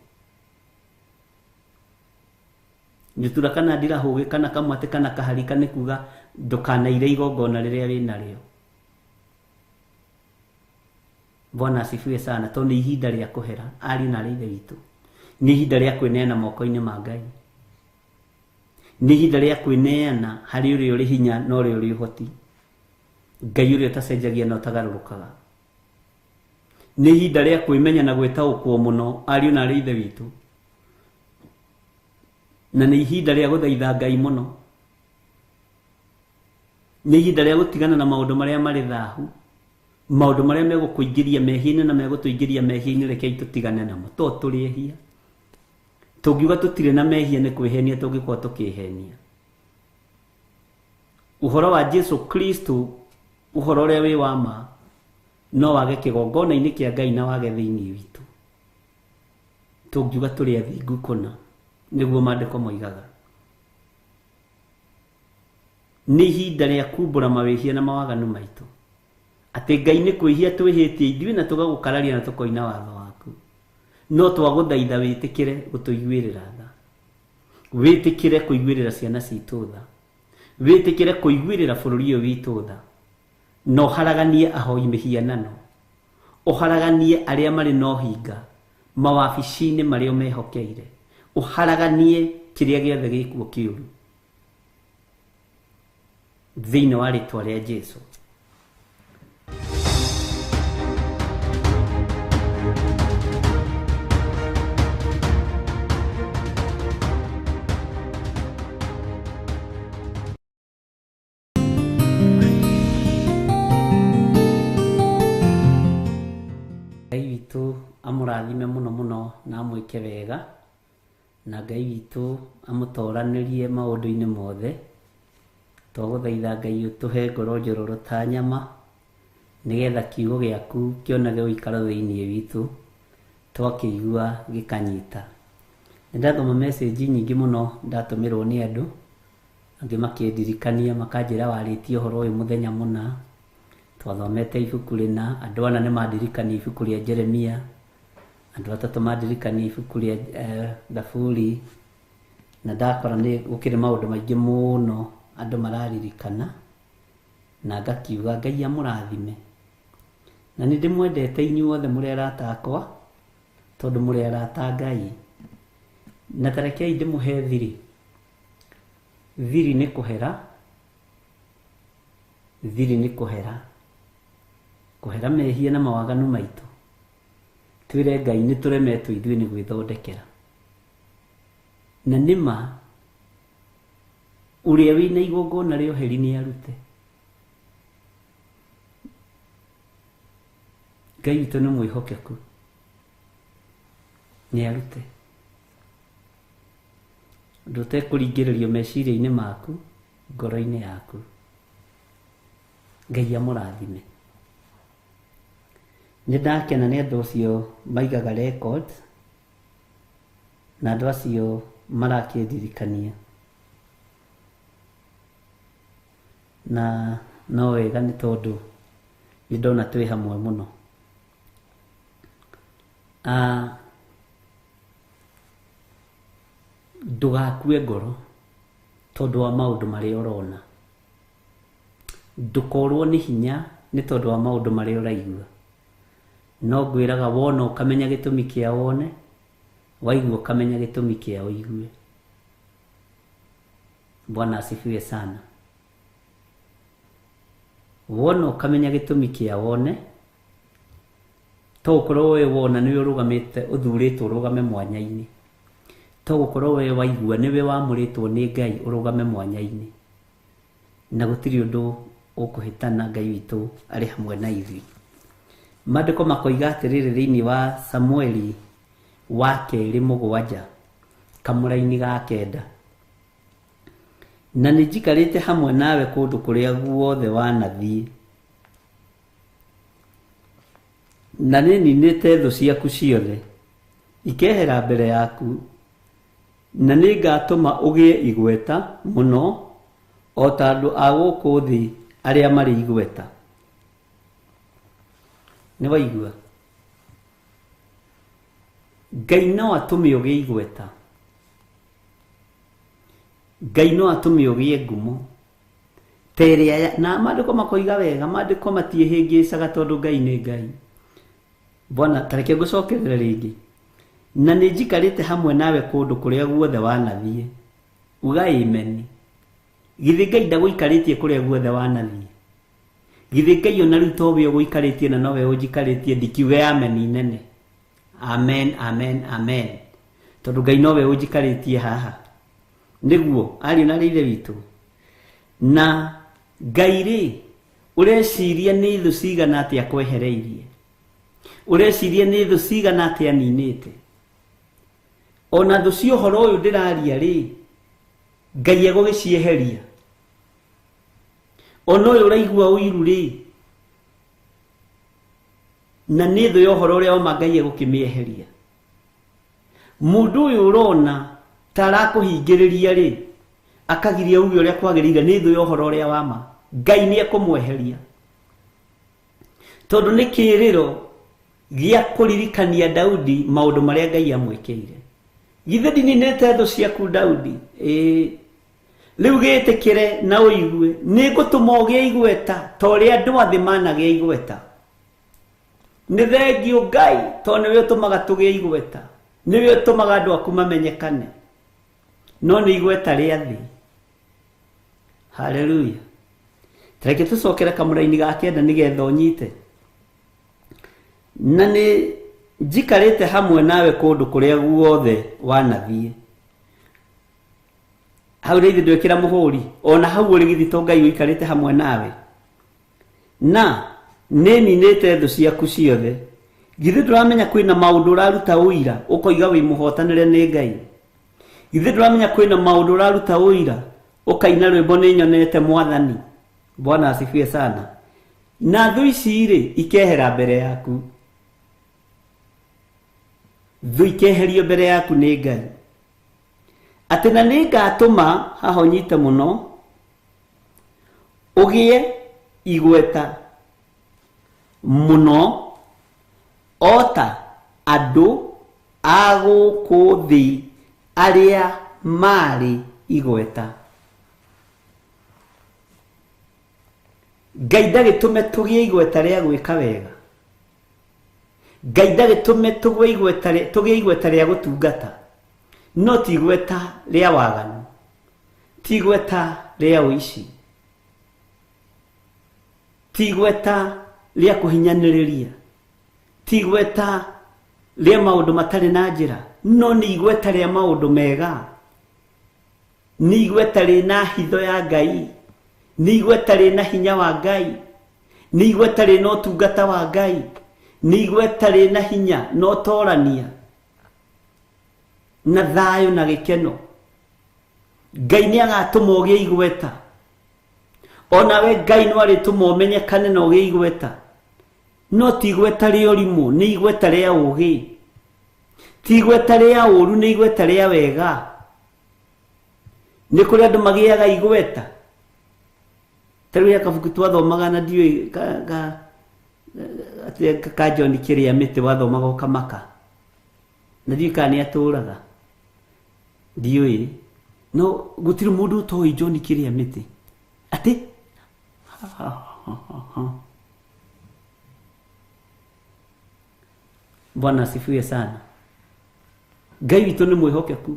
Ndutura kana ndirahũgĩ kana kamwatĩ kana kaharika nĩ kuga ndũkanaire igongona rĩrĩa wĩnarĩo. Bwana asifiwe sana. Tondũ nĩ ihinda rĩa kũhera ariũ na aarĩ a Ithe witũ, nĩ ihinda rĩa kwĩneana moko-inĩ ma Ngai, nĩ ihinda rĩa kwĩneana harĩ ũrĩa ũrĩ hinya na ũrĩa ũrĩ ũhoti, Ngai ũrĩa ũtacenjagia na ũtagarũrũkaga. Nĩ ihinda rĩa kwĩmenya na gwĩtaũkwo mũno ariũ na aarĩ a Ithe witũ, na nĩ ihinda rĩa gũthaitha Ngai mũno, nĩ ihinda rĩa gũtigana na maũndũ marĩa marĩ thahu, maũndũ marĩa megũkũingĩria mehia-inĩ na megũtũingĩria mehia-inĩ, rekei tũtigane namo, to tũrĩ ehia. Tũngiuga tũtirĩ na mehia nĩ kwĩhenia tũngĩkorwo tũkĩhenia. Ũhoro wa Jesu Kristo, ũhoro ũrĩa wĩ wa ma, no wage kĩgongona-inĩ kĩa Ngai na wage thĩinĩ witũ. Tũngiuga tũrĩ athingu kũna, nĩguo maandĩko moigaga. Nĩ ihinda rĩa kumbũra mawĩhia na mawaganu maitũ, atĩ Ngai nĩ kwĩhia twĩhĩtie ithuĩ na tũgagũkararia na tũkoina watho waku, no twagũthaitha wĩtĩkĩre gũtũiguĩrĩra tha, wĩtĩkĩre kũiguĩrĩra ciana citũ tha, wĩtĩkĩre kũiguĩrĩra bũrũri ũyũ witũ tha, na ũharaganie ahoi mĩhianano, ũharaganie arĩa marĩ na ũhinga mawabici-inĩ marĩa ũmehokeire, ũharaganie kĩrĩa gĩothe gĩkuo kĩũru thĩinĩ wa rĩtwa rĩa Jesu. Ngai witũ amũrathime mũno mũno na amwĩke wega, na Ngai witũ amũtoranĩrie maũndũ-inĩ mothe. Twagũthaitha Ngai ũtũhe ngoro njororo ta nyama, nĩgetha kiugo gĩaku kĩonage ũikaro thĩinĩ witũ, twakĩigua gĩkanyita. Nĩ ndathoma message nyingĩ mũno ndatũmĩrwo nĩ andũ, angĩ makĩndirikania makanjĩra warĩtie ũhoro ũyũ mũthenya mũna, twathomete ibuku rĩna, andũ ana nĩ mandirikania ibuku rĩa Jeremia, andũ atatũ mandirikania ibuku rĩa Thaburi, na ndakora nĩ gũkĩrĩ maũndũ maingĩ mũno andũ mararirikana, na ngakiuga Ngai amũrathime. Na nĩ ndĩmwendete inyuothe mũrĩ arata akwa, tondũ mũrĩ arata a Ngai. Na ta rekei ndĩmũhe thiri. Thiri nĩ kũhera, thiri nĩ kũhera, kũhera mehia na mawaganu maitũ. Twĩre Ngai nĩ tũremetwo ithuĩ nĩ gwĩthondekera. Na nĩma ũrĩa wĩna igongona rĩa ũheri nĩ arute. Ngai witũ nĩ mwĩhokeku, nĩ arute. Ũndũ ũtekũringĩrĩrio meciria-inĩ maku, ngoro-inĩ yaku. Ngai amũrathime. Nĩ ndakena nĩ andũ acio maigaga records, na andũ acio marakĩndirikania. Na no wega nĩ tondũ nĩ ndona twĩ hamwe mũno. Ndũgakue ngoro tondũ wa maũndũ marĩa ũrona. Ndũkorwo nĩ hinya nĩ tondũ wa maũndũ marĩa ũraigua. No ngwĩraga wona ũkamenya gĩtũmi kĩa wone, waigua ũkamenya gĩtũmi kĩa ũigue. Bwana asifiwe sana. Wona ũkamenya gĩtũmi kĩa wone, to ũkorwo we wona nĩwe ũrũgamĩte, ũthurĩtwo ũrũgame mwanya-inĩ. To gũkorwo we waigua nĩwe wamũrĩtwo nĩ Ngai ũrũgame mwanya-inĩ. Na gũtirĩ ũndũ ũkũhĩtana, Ngai witũ arĩ hamwe na ithuĩ. Maandĩko makoiga atĩrĩrĩ thĩinĩ wa Samueli wa kerĩ 7 kamũraini ga 9, na nĩ njikarĩte hamwe nawe kũndũ kũrĩa guothe wanathiĩ, na nĩ ninĩte thũ ciaku ciothe ikehera mbere yaku, na nĩ ngatũma ũgĩe igweta mũno o ta andũ a gũkũ thĩ arĩa marĩ igweta. Nĩ waigua? Ngai no atũme ũgĩe igweta. Ngai no atũme ũgĩe ngumo ta ĩrĩa, na maandĩko makoiga wega, maandĩko matiĩhĩngĩcaga tondũ Ngai nĩ Ngai. Bwana, ta reke ngũcokerere rĩngĩ. Na nĩ njikarĩte hamwe nawe kũndũ kũrĩa guothe wanathiĩ. Uga amen. Githĩ Ngai ndagũikarĩtie kũrĩa guothe wanathiĩ? Githĩ Ngai ona rĩu to we ũgũikarĩtie na nowe ũnjikarĩtie, ndikiuge amen nene. Amen, amen, amen. Tondũ Ngai nowe ũnjikarĩtie haha. Nĩguo, ariũ na Ithe witũ. Na Ngai rĩ, ũreciria nĩ thũ cigana atĩa kwehereirie? Ũreciria nĩ thũ cigana atĩa ninĩte? Ona thũ cia ũhoro ũyũ ndĩraria rĩ, Ngai egũgĩcieheria. Ona ũyũ ũraigua ũiru rĩ, na nĩ thũ ya ũhoro ũrĩa wama Ngai egũkĩmĩeheria. Mũndũ ũyũ ũrona ta arakũhingĩrĩria rĩ, akagiria uge ũrĩa kwagĩrĩire, nĩ thũ ya ũhoro ũrĩa wama. Ngai nĩ ekũmweheria. Tondũ nĩ kĩĩrĩro gĩa kũririkania Daudi maũndũ marĩa Ngai amwĩkĩire. Githĩ ndininĩte thũ ciaku Daudi? Ĩĩ. Rĩu gĩtĩkĩre na ũigue, nĩ ngũtũma ũgĩe igweta ta ũrĩa andũ a thĩ managĩa igweta. Nĩ thengiũ Ngai, tondũ nĩwe ũtũmaga tũgĩe igweta, nĩwe ũtũmaga andũ aku mamenyekane, no nĩ igweta rĩa thĩ. Haleluya. Reke tũcokere kamũraini ga 9 nĩgetha ũnyite. Na nĩ njikarĩte hamwe nawe kũndũ kũrĩa guothe wanathiĩ. Hau rĩu ndwĩkĩra mũhũri, ona hau ũrĩ githĩ Ngai ũikarĩte hamwe nawe. Na nĩ ninĩte thũ ciaku ciothe. Githĩ ndũramenya kwĩna maũndũ ũraruta ũira ũkoiga wĩ mũhotanĩre nĩ Ngai. Githĩ ndũramenya kwĩna maũndũ ũraruta ũira ũkaina rwĩmbo nĩ nyonete mwathani. Bwana asifiwe sana. Na thũ ici rĩ ikehera mbere yaku. Thũ ikeherio mbere yaku nĩ Ngai. Atĩ na nĩ ngatũma haha ũnyite mũno ũgĩe igweta mũno ota andũ a gũkũ thĩ arĩa marĩ igweta. Ngai ndagĩtũme tũgĩe igweta rĩa gwĩka wega. Ngai ndagĩtũme tũgĩe igweta rĩa gũtungata. No ti igweta rĩa waganu, ti igweta rĩa ũici, ti igweta rĩa kũhinyanĩrĩria, ti igweta rĩa maũndũ matarĩ na njĩra, no nĩ igweta rĩa maũndũ mega. Nĩ igweta rĩna hitho ya Ngai, nĩ igweta rĩna hinya wa Ngai, nĩ igweta rĩna ũtungata wa Ngai, nĩ igweta rĩna hinya na ũtorania na thayũ na gĩkeno. Ngai nĩ agatũma ũgĩe igweta. Onawe Ngai no arĩtũma ũmenyekane na ũgĩe igweta. No ti igweta rĩa ũrimũ, nĩ igweta rĩa ũũgĩ. Ti igweta rĩa ũũru, nĩ igweta rĩa wega. Nĩ kũrĩ andũ magĩaga igweta. Ta rĩu kabuku twathomaga na ndiũĩ ka John Kĩrĩa Mĩtĩ wathomaga ũkamaka. Na ndiũĩ kana nĩ atũraga. Ndiũĩ. No gũtirĩ mũndũ ũtoĩ John Kĩrĩa Mĩtĩ. Atĩ Bwana asifiwe sana. Ngai witũ nĩ mwĩhokeku.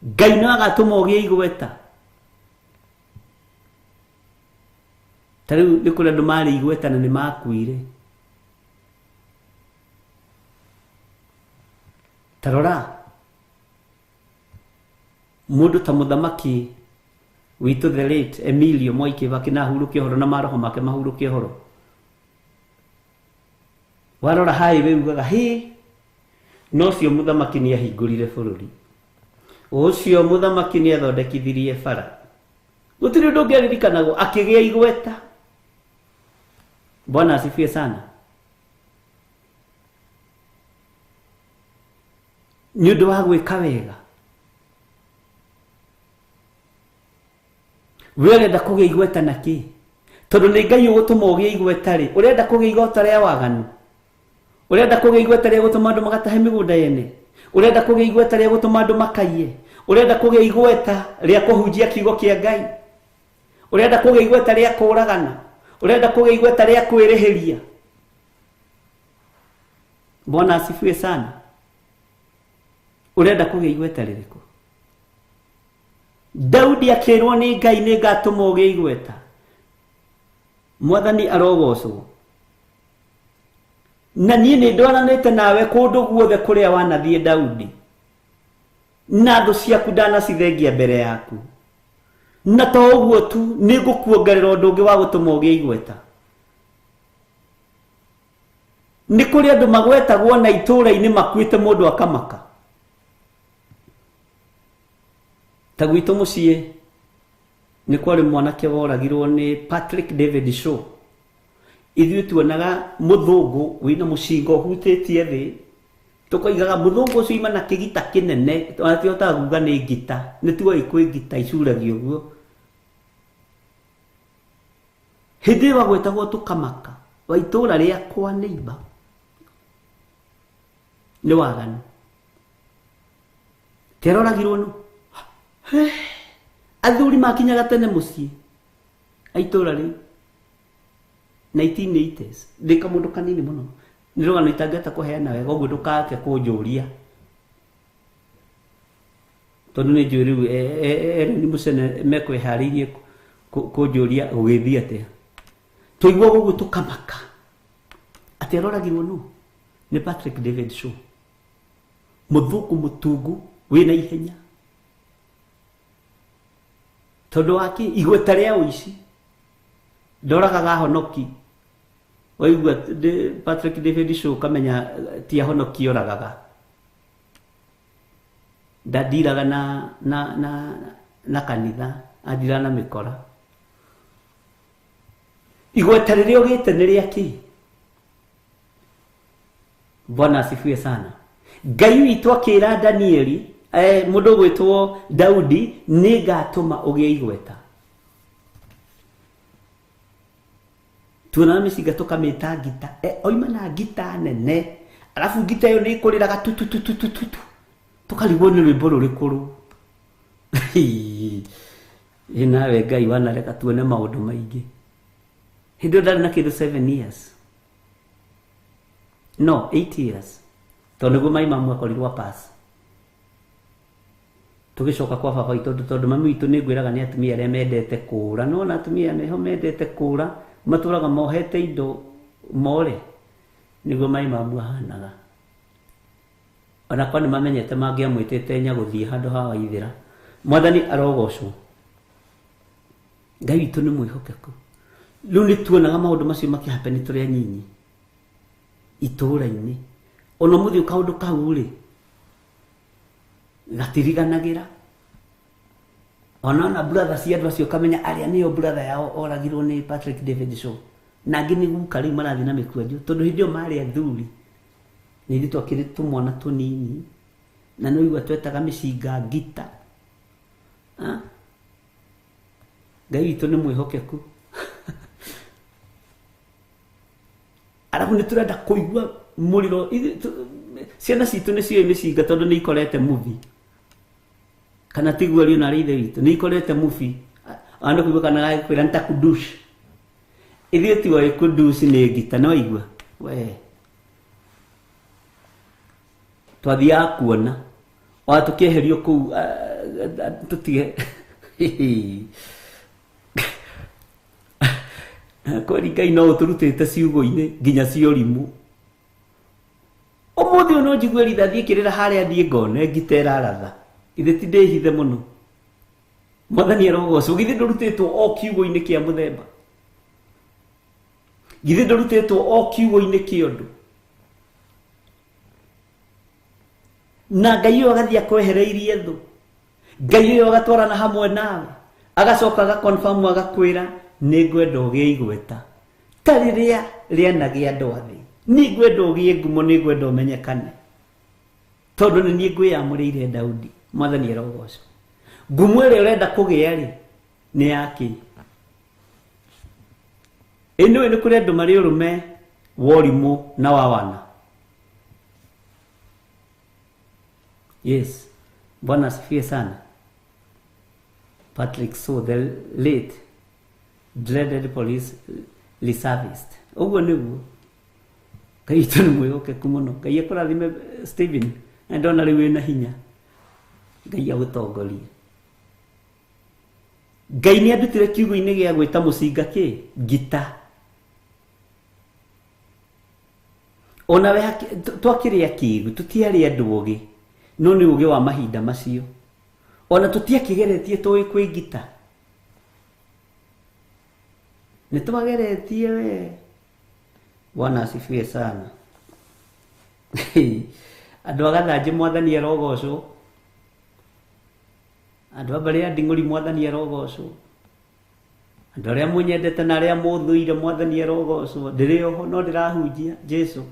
Ngai no agatũma ũgĩe igweta. Ta rĩu nĩ kũrĩ andũ marĩ igweta na nĩ makuire. Ta rora mũndũ ta mũthamaki witũ the late Emilio Mwai Kibaki na ahurũke ũhoro na maroho make mahurũke ũhoro. Warora highway ugaga hĩ, no ũcio mũthamaki nĩ ahingũrire bũrũri. Ũcio mũthamaki nĩ athondekithirie bara. Gũtirĩ ũndũ ũngĩaririkanagwo akĩgĩa igweta. Bwana asifiwe sana. Nĩ ũndũ wa gwĩka wega. We ũrenda kũgĩa igweta na kĩ? Tondũ nĩ Ngai ũgũtũma ũgĩe igweta rĩ, ũrenda kũgĩa igweta rĩa waganu? Ũrenda kũgĩa igweta rĩa gũtũma andũ magatahe mĩgũnda yene? Ũrenda kũgĩa igweta rĩa gũtũma andũ makaiye? Ũrenda kũgĩa igweta rĩa kũhunjia kiugo kĩa Ngai? Ũrenda kũgĩa igweta rĩa kũragana? Ũrenda kũgĩa igweta rĩa kwĩrĩhĩria? Bwana asifiwe sana. Ũrenda kũgĩa igweta rĩrĩkũ? Daudi akĩrwo nĩ Ngai nĩ ngatũma ũgĩe igweta. Mwathani arogocwo. Na niĩ nĩ ndwaranĩte nawe kũndũ guothe kũrĩa wanathiĩ Daudi. Na thũ ciaku ndanacithengia mbere yaku. Na to ũguo tu, nĩ ngũkuongerera ũndũ ũngĩ wa gũtũma ũgĩe igweta. Nĩ kũrĩ andũ magwetagwo na itũũra-inĩ makuĩte mũndũ akamaka. Ta gwitũ mũciĩ nĩ kwarĩ mwanake woragirwo nĩ Patrick David Shaw. Ithuĩ tuonaga mũthũngũ wĩna mũcinga ũhutĩtie thĩ, tũkoigaga mũthũngũ ũcio ima na kĩgita kĩnene, ona tihotaga kuga nĩ ngita, nĩ tuoĩ kwĩ ngita icuragio ũguo. Hĩndĩ ĩyo agwetagwo tũkamaka, wa itũũra rĩakwa nĩimba. Nĩ waganu. Teroragirwo nũ? Athuri makinyaga tene mũciĩ a itũũra rĩu 1980s. Ndĩ kamũndũ kanini mũno. Nĩ rũgano itangĩhota kũheana wega ũguo ndũkake kũnjũria. Tondũ nĩ njũĩ rĩu Ellen Mũcene mekwĩharĩirie Kũnjũria gũgĩthiĩ atĩa. Twaigua ũguo tũkamaka. Atĩ aroragirwo nũ? Nĩ Patrick David Shaw. Mũthũngũ mũtungu wĩna ihenya. Tondũ wa kĩ? Igweta rĩa ũici. Ndoragaga ahonoki. Waigua Patrick David Shaw ũkamenya ti ahonoki oragaga. Ndandiraga na kanitha, andiraga na mĩkora. Igweta rĩrĩa ũgĩte nĩ rĩa kĩ? Bwana asifiwe sana. Ngai witũ akĩra Danieli, mũndũ ũgwĩtwo Daudi, nĩngatũma ũgĩe igweta. Tuonaga mĩcinga tũkamĩta ngita. Oima na ngita nene. Alafu ngita ĩyo nĩ ĩkũrĩraga tu tu tu tu tu tu tu. Tũkarigwo nĩ rwĩmbo rũrĩkũ rũu. Ĩ nawe Ngai wanareka tuone maũndũ maingĩ. Hĩndĩ ĩyo ndarĩ na kĩndũ 7 years. No, 8 years. Tondũ nĩguo mai mamu akorirwo pass. Tũgĩcoka kwa baba witũ tondũ mami witũ nĩ ngwĩraga nĩ atumia arĩa mendete kũũra. No ona atumia nĩho mendete kũũra, matũraga mohete indo more. Nĩguo mai mamu ahanaga. Ona kwa nĩ mamenyete mangĩamwĩtĩte nyagũthiĩ handũ ha Waithĩra. Mwathani arogocwo. Ngai witũ nĩ mwĩhokeku. Rĩu nĩ tuonaga maũndũ macio makĩhappen tũrĩ anyinyi itũũra-inĩ. Ona ũmũthĩ kaũndũ kau rĩ gatiriganagĩra. Ona brother cia andũ acio ũkamenya arĩa nĩo brother yao oragirwo nĩ Patrick David Shaw. Na angĩ nĩ guka rĩu marathiĩ na mĩkwanjũ tondũ hĩndĩ ĩyo marĩ athuri. Nĩ ithuĩ twakĩrĩ tũmwana tũnini na nĩ ũigua twetaga mĩcinga ngita. Ngai witũ nĩ mwĩhokeku. Arabu nĩ tũrenda kũigua mũrĩro. Ciana citũ nĩ ciũĩ mĩcinga tondũ nĩ ikorete movie. Kana tiguo riũ na ithe witũ nĩ ikorete movie. Ona kũigua kana gagĩkwĩra nĩ ta kudush. Ithuĩ tiwoĩ kudush nĩ ngita, nĩ waigua? We. Twathiaga kuona. Ona tũkĩeherio kũu tũtige. Kweli Ngai no ũtũrutĩte ciugo-inĩ nginya cia ũrimũ. Ũmũthĩ ũyũ no njigue rithathi ĩkĩrĩra harĩa thiĩ ngone ngita ĩraratha. Ithe ti ndĩhithe mũno. Mwathani arogocwo. Githĩ ndũrutĩtwo o kiugo-inĩ kĩa mũthemba? Githĩ ndũrutĩtwo o kiugo-inĩ kĩa ũndũ? Na Ngai ũyũ agathiĩ akwehereirie thũ. Ngai ũyũ agatwarana hamwe nawe. Agacoka agaconfirm agakwĩra nĩ ngwenda ũgĩe igweta. Ta rĩrĩa rĩanagĩa andũ a thĩ. Nĩ ngwenda ũgĩe ngumo, nĩ ngwenda ũmenyekane. Tondũ nĩ niĩ ngwĩyamũrĩire Daudi. Mwathani arogocwo. Ngumo ĩrĩa ũrenda kũgĩa rĩ, nĩ ya kĩ? Ĩ nĩũĩ nĩ kũrĩ andũ marĩ ũrũme wa ũrimũ na wa wana. Yes. Bwana asifiwe sana. Patrick Shaw, the late dreaded police reservist. Ũguo nĩguo. Ngai witũ nĩ mwĩhokeku mũno. Ngai akũrathime Stephen. Na ndona rĩu wĩna hinya. Ngai agũtongorie. Ngai nĩ andutire kiugo-inĩ gĩa gwĩta mũcinga kĩ? Ngita. Ona we twakĩrĩ akĩgu, tũtiarĩ andũ ogĩ. No nĩ ũgĩ wa mahinda macio. Ona tũtiakĩgeretie tũĩ kwĩ ngita. Nĩ twageretie we. Bwana asifiwe sana. Andũ a Gathanjĩ mwathani arogocwo. Andũ a mbarĩ ya Nding'ũri mwathani arogocwo. Andũ arĩa mũnyendete na arĩa mũthũire mwathani arogocwo. Ndĩrĩ oho no ndĩrahunjia Jesu.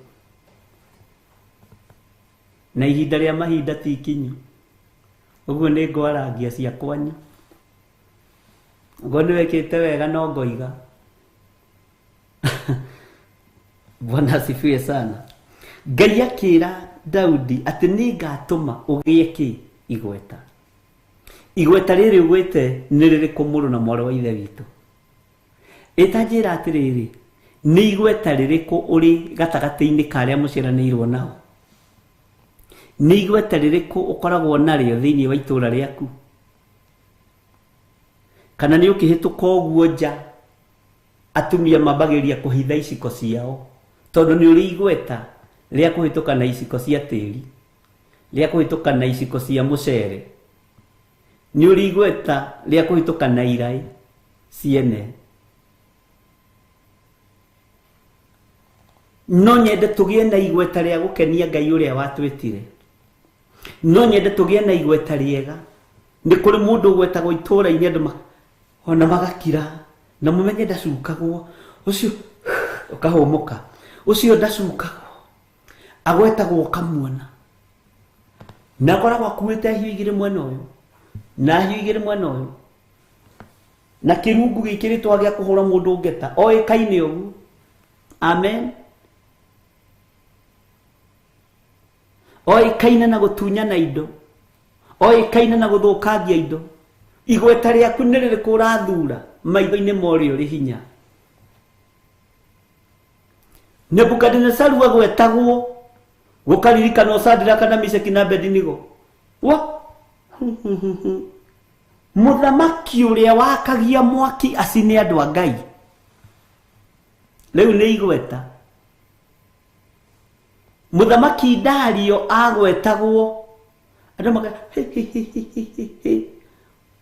Na ihinda rĩa mahinda ti ikinyu. Ũguo nĩ ngwarangia cia kwanyu. Ũguo nĩ wĩkĩte wega no ngoiga. Bwana asifiwe sana. Ngai akĩra Daudi atĩ nĩ ngatũma ũgĩe kĩ? Igweta. Igweta rĩrĩ ũgwĩte nĩ rĩrĩkũ mũrũ na mwarĩ wa ithe witũ? Ĩta njĩra atĩrĩrĩ, nĩ igweta rĩrĩkũ ũrĩ gatagatĩ-inĩ ka arĩa mũciaranĩirwo nao? Nĩ igweta rĩrĩkũ ũkoragwo narĩo thĩinĩ wa itũũra rĩaku? Kana nĩ ũkĩhĩtũka ũguo nja atumia mambagĩrĩria kũhitha iciko ciao tondũ nĩ ũrĩ igweta rĩa kũhĩtũka na iciko cia tĩri, rĩa kũhĩtũka na iciko cia mũcere, nĩ ũrĩ igweta rĩa kũhĩtũka na iraĩ ciene. No nyende tũgĩe na igweta rĩa gũkenia Ngai ũrĩa watwĩtire. No nyende tũgĩe na igweta rĩega. Nĩ kũrĩ mũndũ ũgwetagwo itũũra-inĩ andũ ona magakira na mũmenye ndacukagwo, ũcio ũkahũmũka, ũcio ndacukagwo, agwetagwo ũkamuona na akoragwo akuĩte hiũ igĩrĩ mwena ũyũ na hiũ igĩrĩ mwena ũyũ na kĩrungu gĩkĩrĩtwo gĩa kũhũra mũndũ ngeta oĩkaine ũguo. Amen. Oĩkaine na gũtunyana indo, oĩkaine na gũthũkangia indo. Igweta rĩaku nĩ rĩrĩkũ ũrathura maitho-inĩ ma ũrĩa ũrĩ hinya? Nebukadinesaru agwetagwo gũkaririkanwo Sadiraka na Meshaki na Abednego. Wa mũthamaki ũrĩa wakagia mwaki acine andũ a Ngai, rĩu nĩ igweta. Mũthamaki Dario agwetagwo andũ maka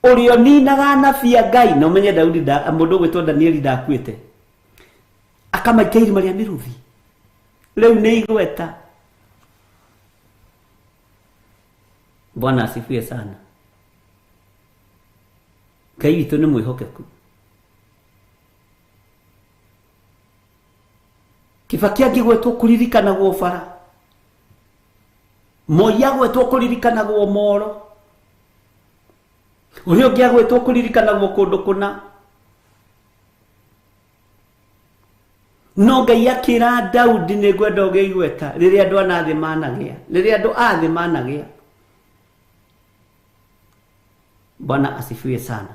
ũrĩa ũninaga anabii a Ngai. Na ũmenye Daudi mũndũ ũgwĩtwo Danieli ndakuĩte, akamaikia irima rĩa mĩrũthi, rĩu nĩ igweta. Bwana asifiwe sana. Ngai witũ nĩ mwĩhokeku. Kibaki angĩgwetwo kũririkanagwo bara, Moi agwetwo kũririkanagwo moro, ũrĩa ũngĩ agwetwo kũririkanagwo kũndũ kũna. No Ngai akĩra Daudi nĩ ngwenda ũgĩe igweta rĩrĩa andũ ana thĩ managĩa, rĩrĩa andũ a thĩ managĩa. Bwana asifiwe sana.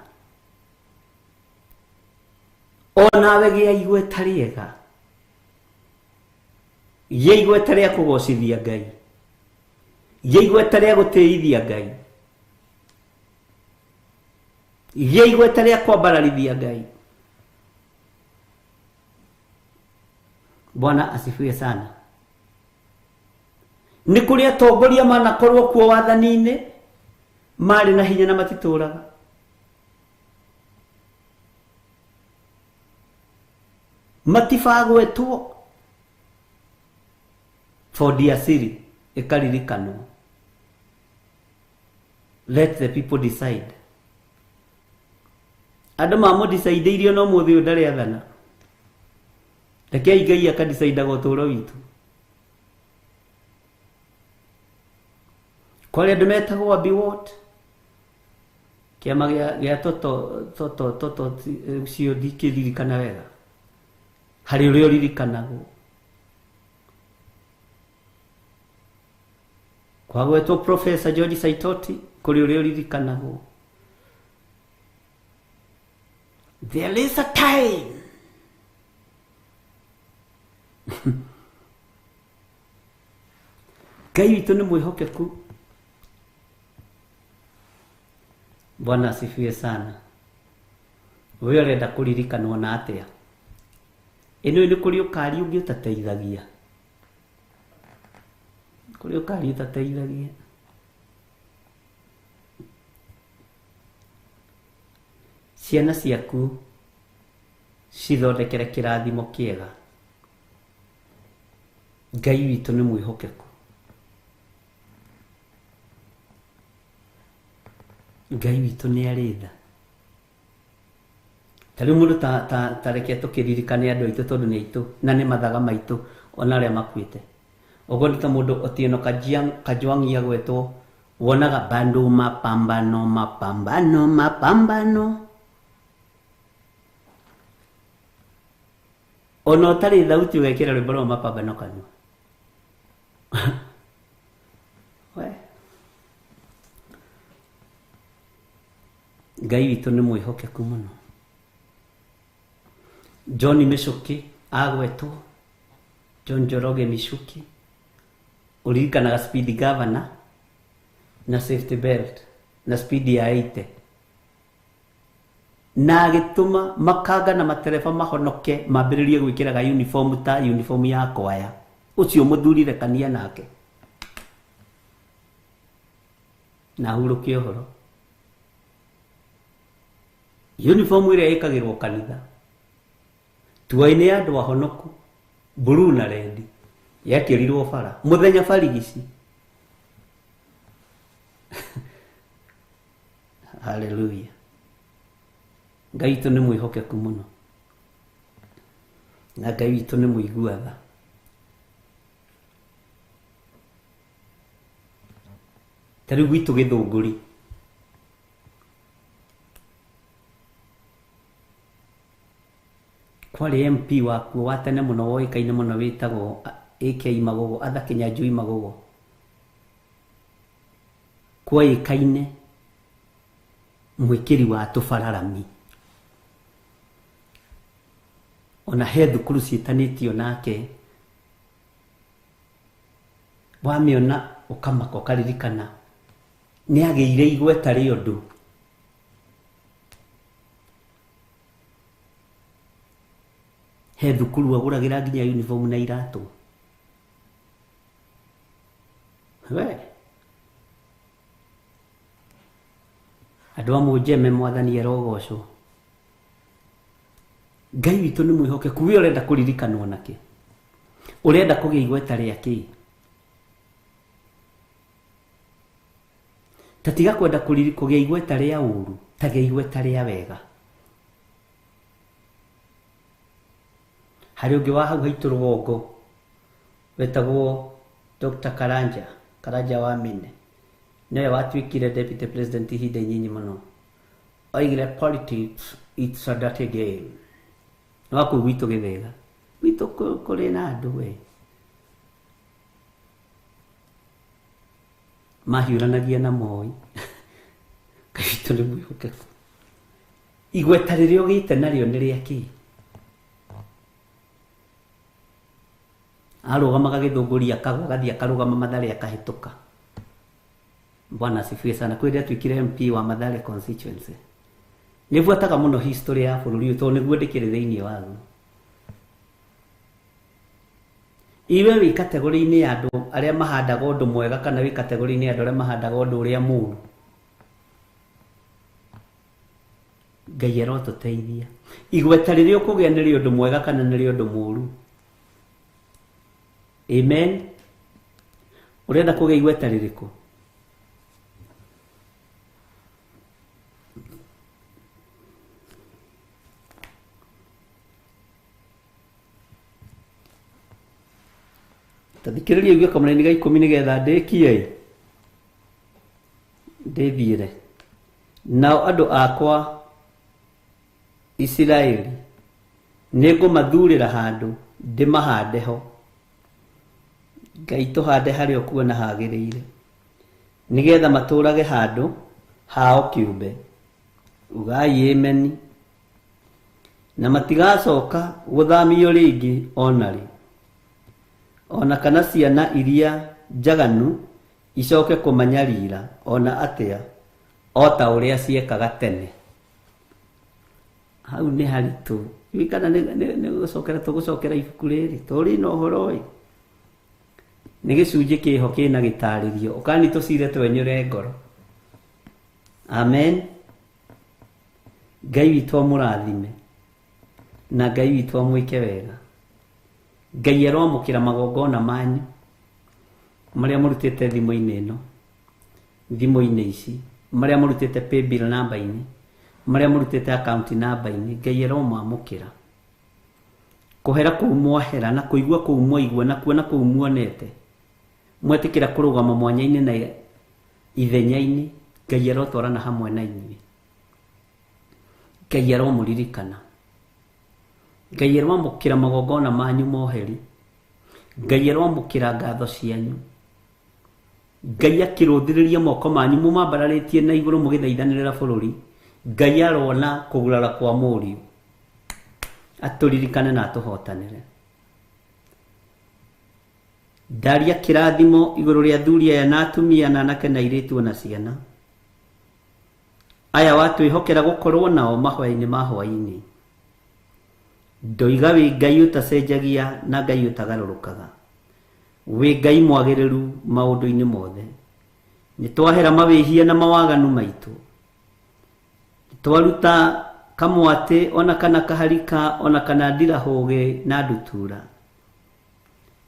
Onawe gĩa igweta rĩega, gĩa igweta rĩa kũgocithia Ngai, gĩa igweta rĩa gũtĩithia Ngai, gĩa igweta rĩa kwambararithia Ngai. Bwana asifiwe sana. Nĩ kũrĩ atongoria manakorwo kuo wathani-inĩ marĩ na hinya na matitũraga. Matibagwetwo for asiri ĩkaririkanwo. Let the people decide. Andũ mamũdecide no mũthĩ ũyũ ndarĩ athana. Rekei Ngai akadecidaga ũtũũro witũ. Kwarĩ andũ metagwo Abiwot, kĩama gĩa toto toto toto ũcio ndikĩririkana wega, harĩ ũrĩa ũririkanagwo. Kwagwetwo Professor George Saitoti, kũrĩ ũrĩa ũririkanagwo. There is a time. Ngai witũ nĩ mwĩhokeku. Bwana asifiwe sana. We ũrenda kũririkanwo na atĩa? Ĩno nĩ kũrĩ ũkari ũngĩ ũtateithagia, kũrĩ ũkari ũtateithagia. Ciana ciaku cithondekere kĩrathimo kĩega. Ngai witũ nĩ mwĩhokeku. Ngai witũ nĩ arĩ tha. Ta rĩu mũndũ ta reke tũkĩririkane andũ aitũ tondũ nĩ aitũ na nĩ mathaga maitũ ona arĩa makuĩte. Ũguo nĩ ta mũndũ Otieno Kajwang' agwetwo wonaga bado mapambano mapambano mapambano. Ona ũtarĩ thauti ũgekĩra rwĩmbo rwa mapambano kanua. We Ngai witũ nĩ mwĩhokeku mũno. John Michuki agwetwo, John Njoroge Michuki ũririkanaga speed governor na safety belt na speed ya 80. Na agĩtũma makanga na matereba mahonoke mambĩrĩrie gwĩkĩraga uniform ta uniform ya kwaya. Ũcio mũthuri rekania nake. Na hurũke ũhoro. Uniform ĩrĩa ĩkagĩrwo kanitha tuainĩ ya andũ ahonoku blue na red yekĩrirwo bara mũthenya barigici. Hallelujah. Ngai witũ nĩ mwĩhokeku mũno na Ngai witũ nĩ mũigua tha. Ta rĩu gwitũ Gĩthũngũri kwarĩ MP wakuo wa tene mũno woĩkaine mũno wĩtagwo AK Magogo, Arthur Kinyanjui Magogo. Kwoĩkaine mwĩkĩri wa tũbararami. Ona he thukuru ciĩtanĩtio nake, wamĩona ũkamaka ũkaririkana nĩ agĩire igweta rĩa ũndũ. He thukuru agũragĩra nginya uniform na iratũ. We andũ a Mũnjeme, mwathani arogocwo. Ngai witũ nĩ mwĩhokeku. We ũrenda kũririkanwo nakĩ? Ũrenda kũgĩa igweta rĩa kĩ? Ta tiga kwenda kũgĩa igweta rĩa ũru, ta gĩa igweta rĩa wega. Harĩ ũngĩ wa hau haitũ rũgongo wetagwo Dr. Karanja, Karanja wa Mine, nĩwe watuĩkire deputy president ihinda inyinyi mũno. Oigire politics it's a dirty game. Nĩ wa kũu gwitũ Gĩthĩga, gwitũ kũrĩ na andũ we mahiũranagia na Moi. Ngai witũ nĩ mwĩhokeku. Igweta rĩrĩa ũgĩte narĩo nĩ rĩa kĩ? Arũgamaga Gĩthũngũri akagwa, agathiĩ akarũgama Mathare akahĩtũka. Bwana asifiwe sana. Kwĩ rĩrĩa atuĩkire MP wa Mathare constituency. Nĩ buataga mũno history ya bũrũri ũyũ tondũ nĩguo ndĩkĩrĩ thĩinĩ waguo. Iwe wĩ kategori-inĩ ya andũ arĩa mahandaga ũndũ mwega kana wĩ kategori-inĩ ya andũ arĩa mahandaga ũndũ ũrĩa mũũru? Ngai arotũteithia. Igweta rĩrĩa ũkũgĩa nĩ rĩa ũndũ mwega kana nĩ rĩa ũndũ mũũru? Amen. Ũrenda kũgĩa igweta rĩrĩkũ? Ta thikĩrĩria ũigue kamũraini ga 10 nĩgetha ndĩkie ndĩthiĩre. Nao andũ akwa Isiraeli nĩngũmathurĩra handũ ndĩmahande ho. Ngai tũhande harĩa ũkuona hagĩrĩire, nĩgetha matũrage handũ hao kĩũmbe. Ugai ameni. Na matigacoka gũthamio rĩngĩ ona rĩ, ona kana ciana iria njaganu icoke kũmanyarira ona atĩa, o ta ũrĩa ciekaga tene. Hau nĩ haritũ. Iwe kana nĩ gũcokera tũgũcokera ibuku rĩrĩ tũrĩ na ũhoro ĩ. Nĩ gĩcunjĩ kĩho kĩna gĩtarĩrio ũkani tũcire twenyũre ngoro. Amen. Ngai witũ amũrathime na Ngai witũ amwĩke wega. Ngai aroamũkĩra magongona manyu marĩa mũrutĩte thimũ-inĩ ĩno, thimũ-inĩ ici, marĩa mũrutĩte paybill namba-inĩ, marĩa mũrutĩte account namba-inĩ. Ngai aromamũkĩra. Kũhera kũu mwahera na kũigua kũu mwaigua na kuona kũu muonete, mwetĩkĩra kũrũgama mwanya-inĩ na ithenya-inĩ, Ngai arotwarana hamwe na inyuĩ. Ngai aromũririkana. Ngai aroamũkĩra magongona manyu moheri. Ngai aroamũkĩra ngatho cianyu. Ngai akĩrũthĩrĩria moko manyu mũmambararĩtie na igũrũ mũgĩthaithanĩrĩra bũrũri. Ngai arona kũgurara kwa mũriũ, atũririkane na atũhotanĩre. Ndaria kĩrathimo igũrũ rĩa athuri aya na atumia na anake na airĩtu ona ciana. Aya watwĩhokera gũkorwo nao mahoya-inĩ ma hwaĩ-inĩ. Ndoiga wĩ Ngai ũtacenjagia na Ngai ũtagarũrũkaga. Wĩ Ngai mwagĩrĩru maũndũ-inĩ mothe. Nĩ twahera mawĩhia na mawaganu maitũ. Nĩ twaruta kamwatĩ ona kana kaharika ona kana ndirahũgĩ na ndutura.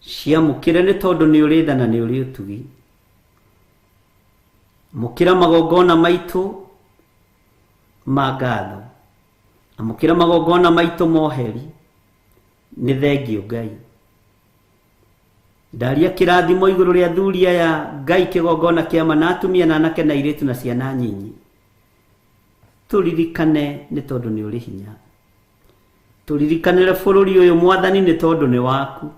Ciamũkĩre nĩ tondũ nĩ ũrĩ tha na nĩ ũrĩ ũtugi. Mũkĩra magongona maitũ ma ngatho. Amũkĩra magongona maitũ moheri. Nĩ thengio Ngai. Ndaria kĩrathimo igũrũ rĩa athuri aya Ngai kĩgongona kĩama na atumia na anake na airĩtu na ciana nyinyi. Tũririkane nĩ tondũ nĩ ũrĩ hinya. Tũririkanĩre bũrũri ũyũ Mwathani nĩ tondũ nĩ waku.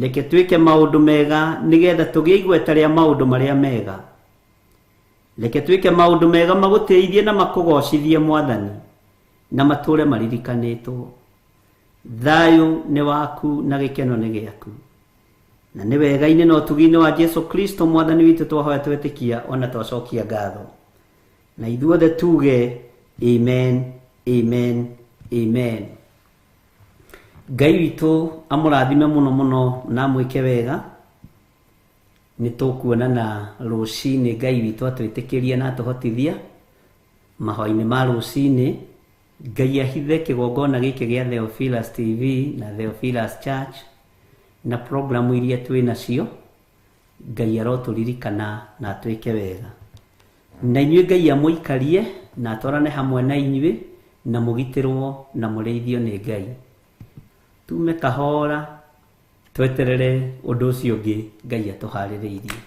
Reke twĩke maũndũ mega nĩgetha tũgĩe igweta rĩa maũndũ marĩa mega. Reke twĩke maũndũ mega magũtĩithie na makũgocithie Mwathani na matũre maririkanĩtwo. Thayũ nĩ waku na gĩkeno nĩ gĩaku. Na nĩ wega-inĩ na ũtugi-inĩ wa Jesu Kristo Mwathani witũ twahoya twetĩkia ona twacokia ngatho. Na ithuothe tuge amen, amen, amen. Ngai witũ amũrathime mũno mũno na amwĩke wega. Nĩ tũkuonana rũcinĩ Ngai witũ atwĩtĩkĩria na atũhotithia mahoya-inĩ ma rũcinĩ. Ngai ahithe kĩgongona gĩkĩ gĩa Theophilus TV na Theophilus Church na programu iria twĩ nacio. Ngai arotũririkana na atwĩke wega. Na inyuĩ Ngai amũikarie na atwarane hamwe na inyuĩ na mũgitĩrwo na mũrĩithio nĩ Ngai. Tume kahora tweterere ũndũ ũcio ũngĩ Ngai atũharĩrĩirie.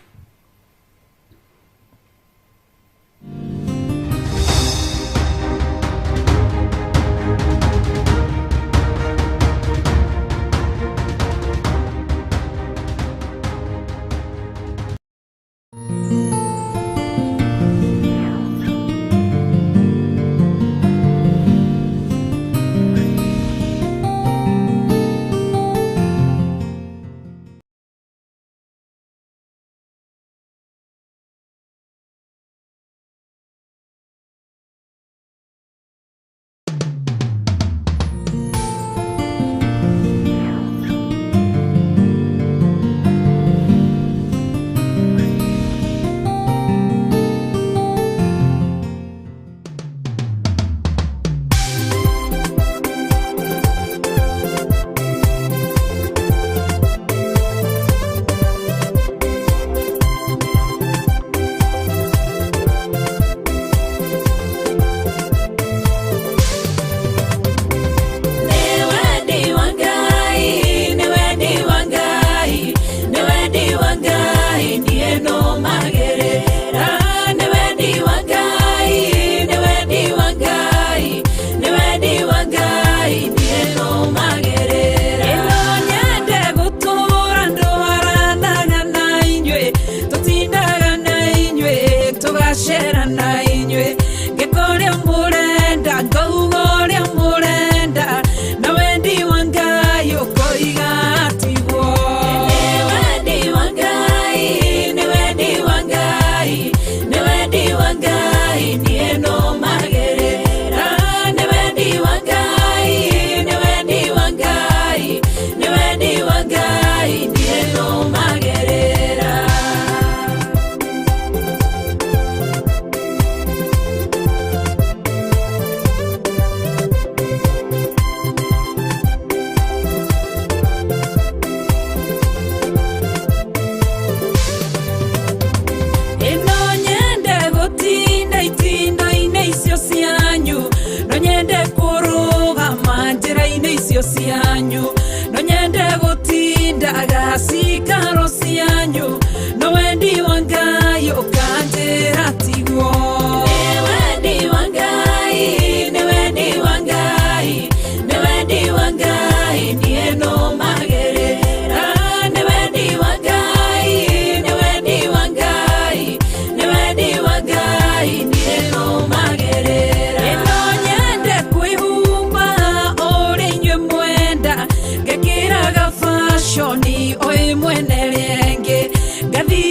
Shoni oe mwene rĩengĩ ngathi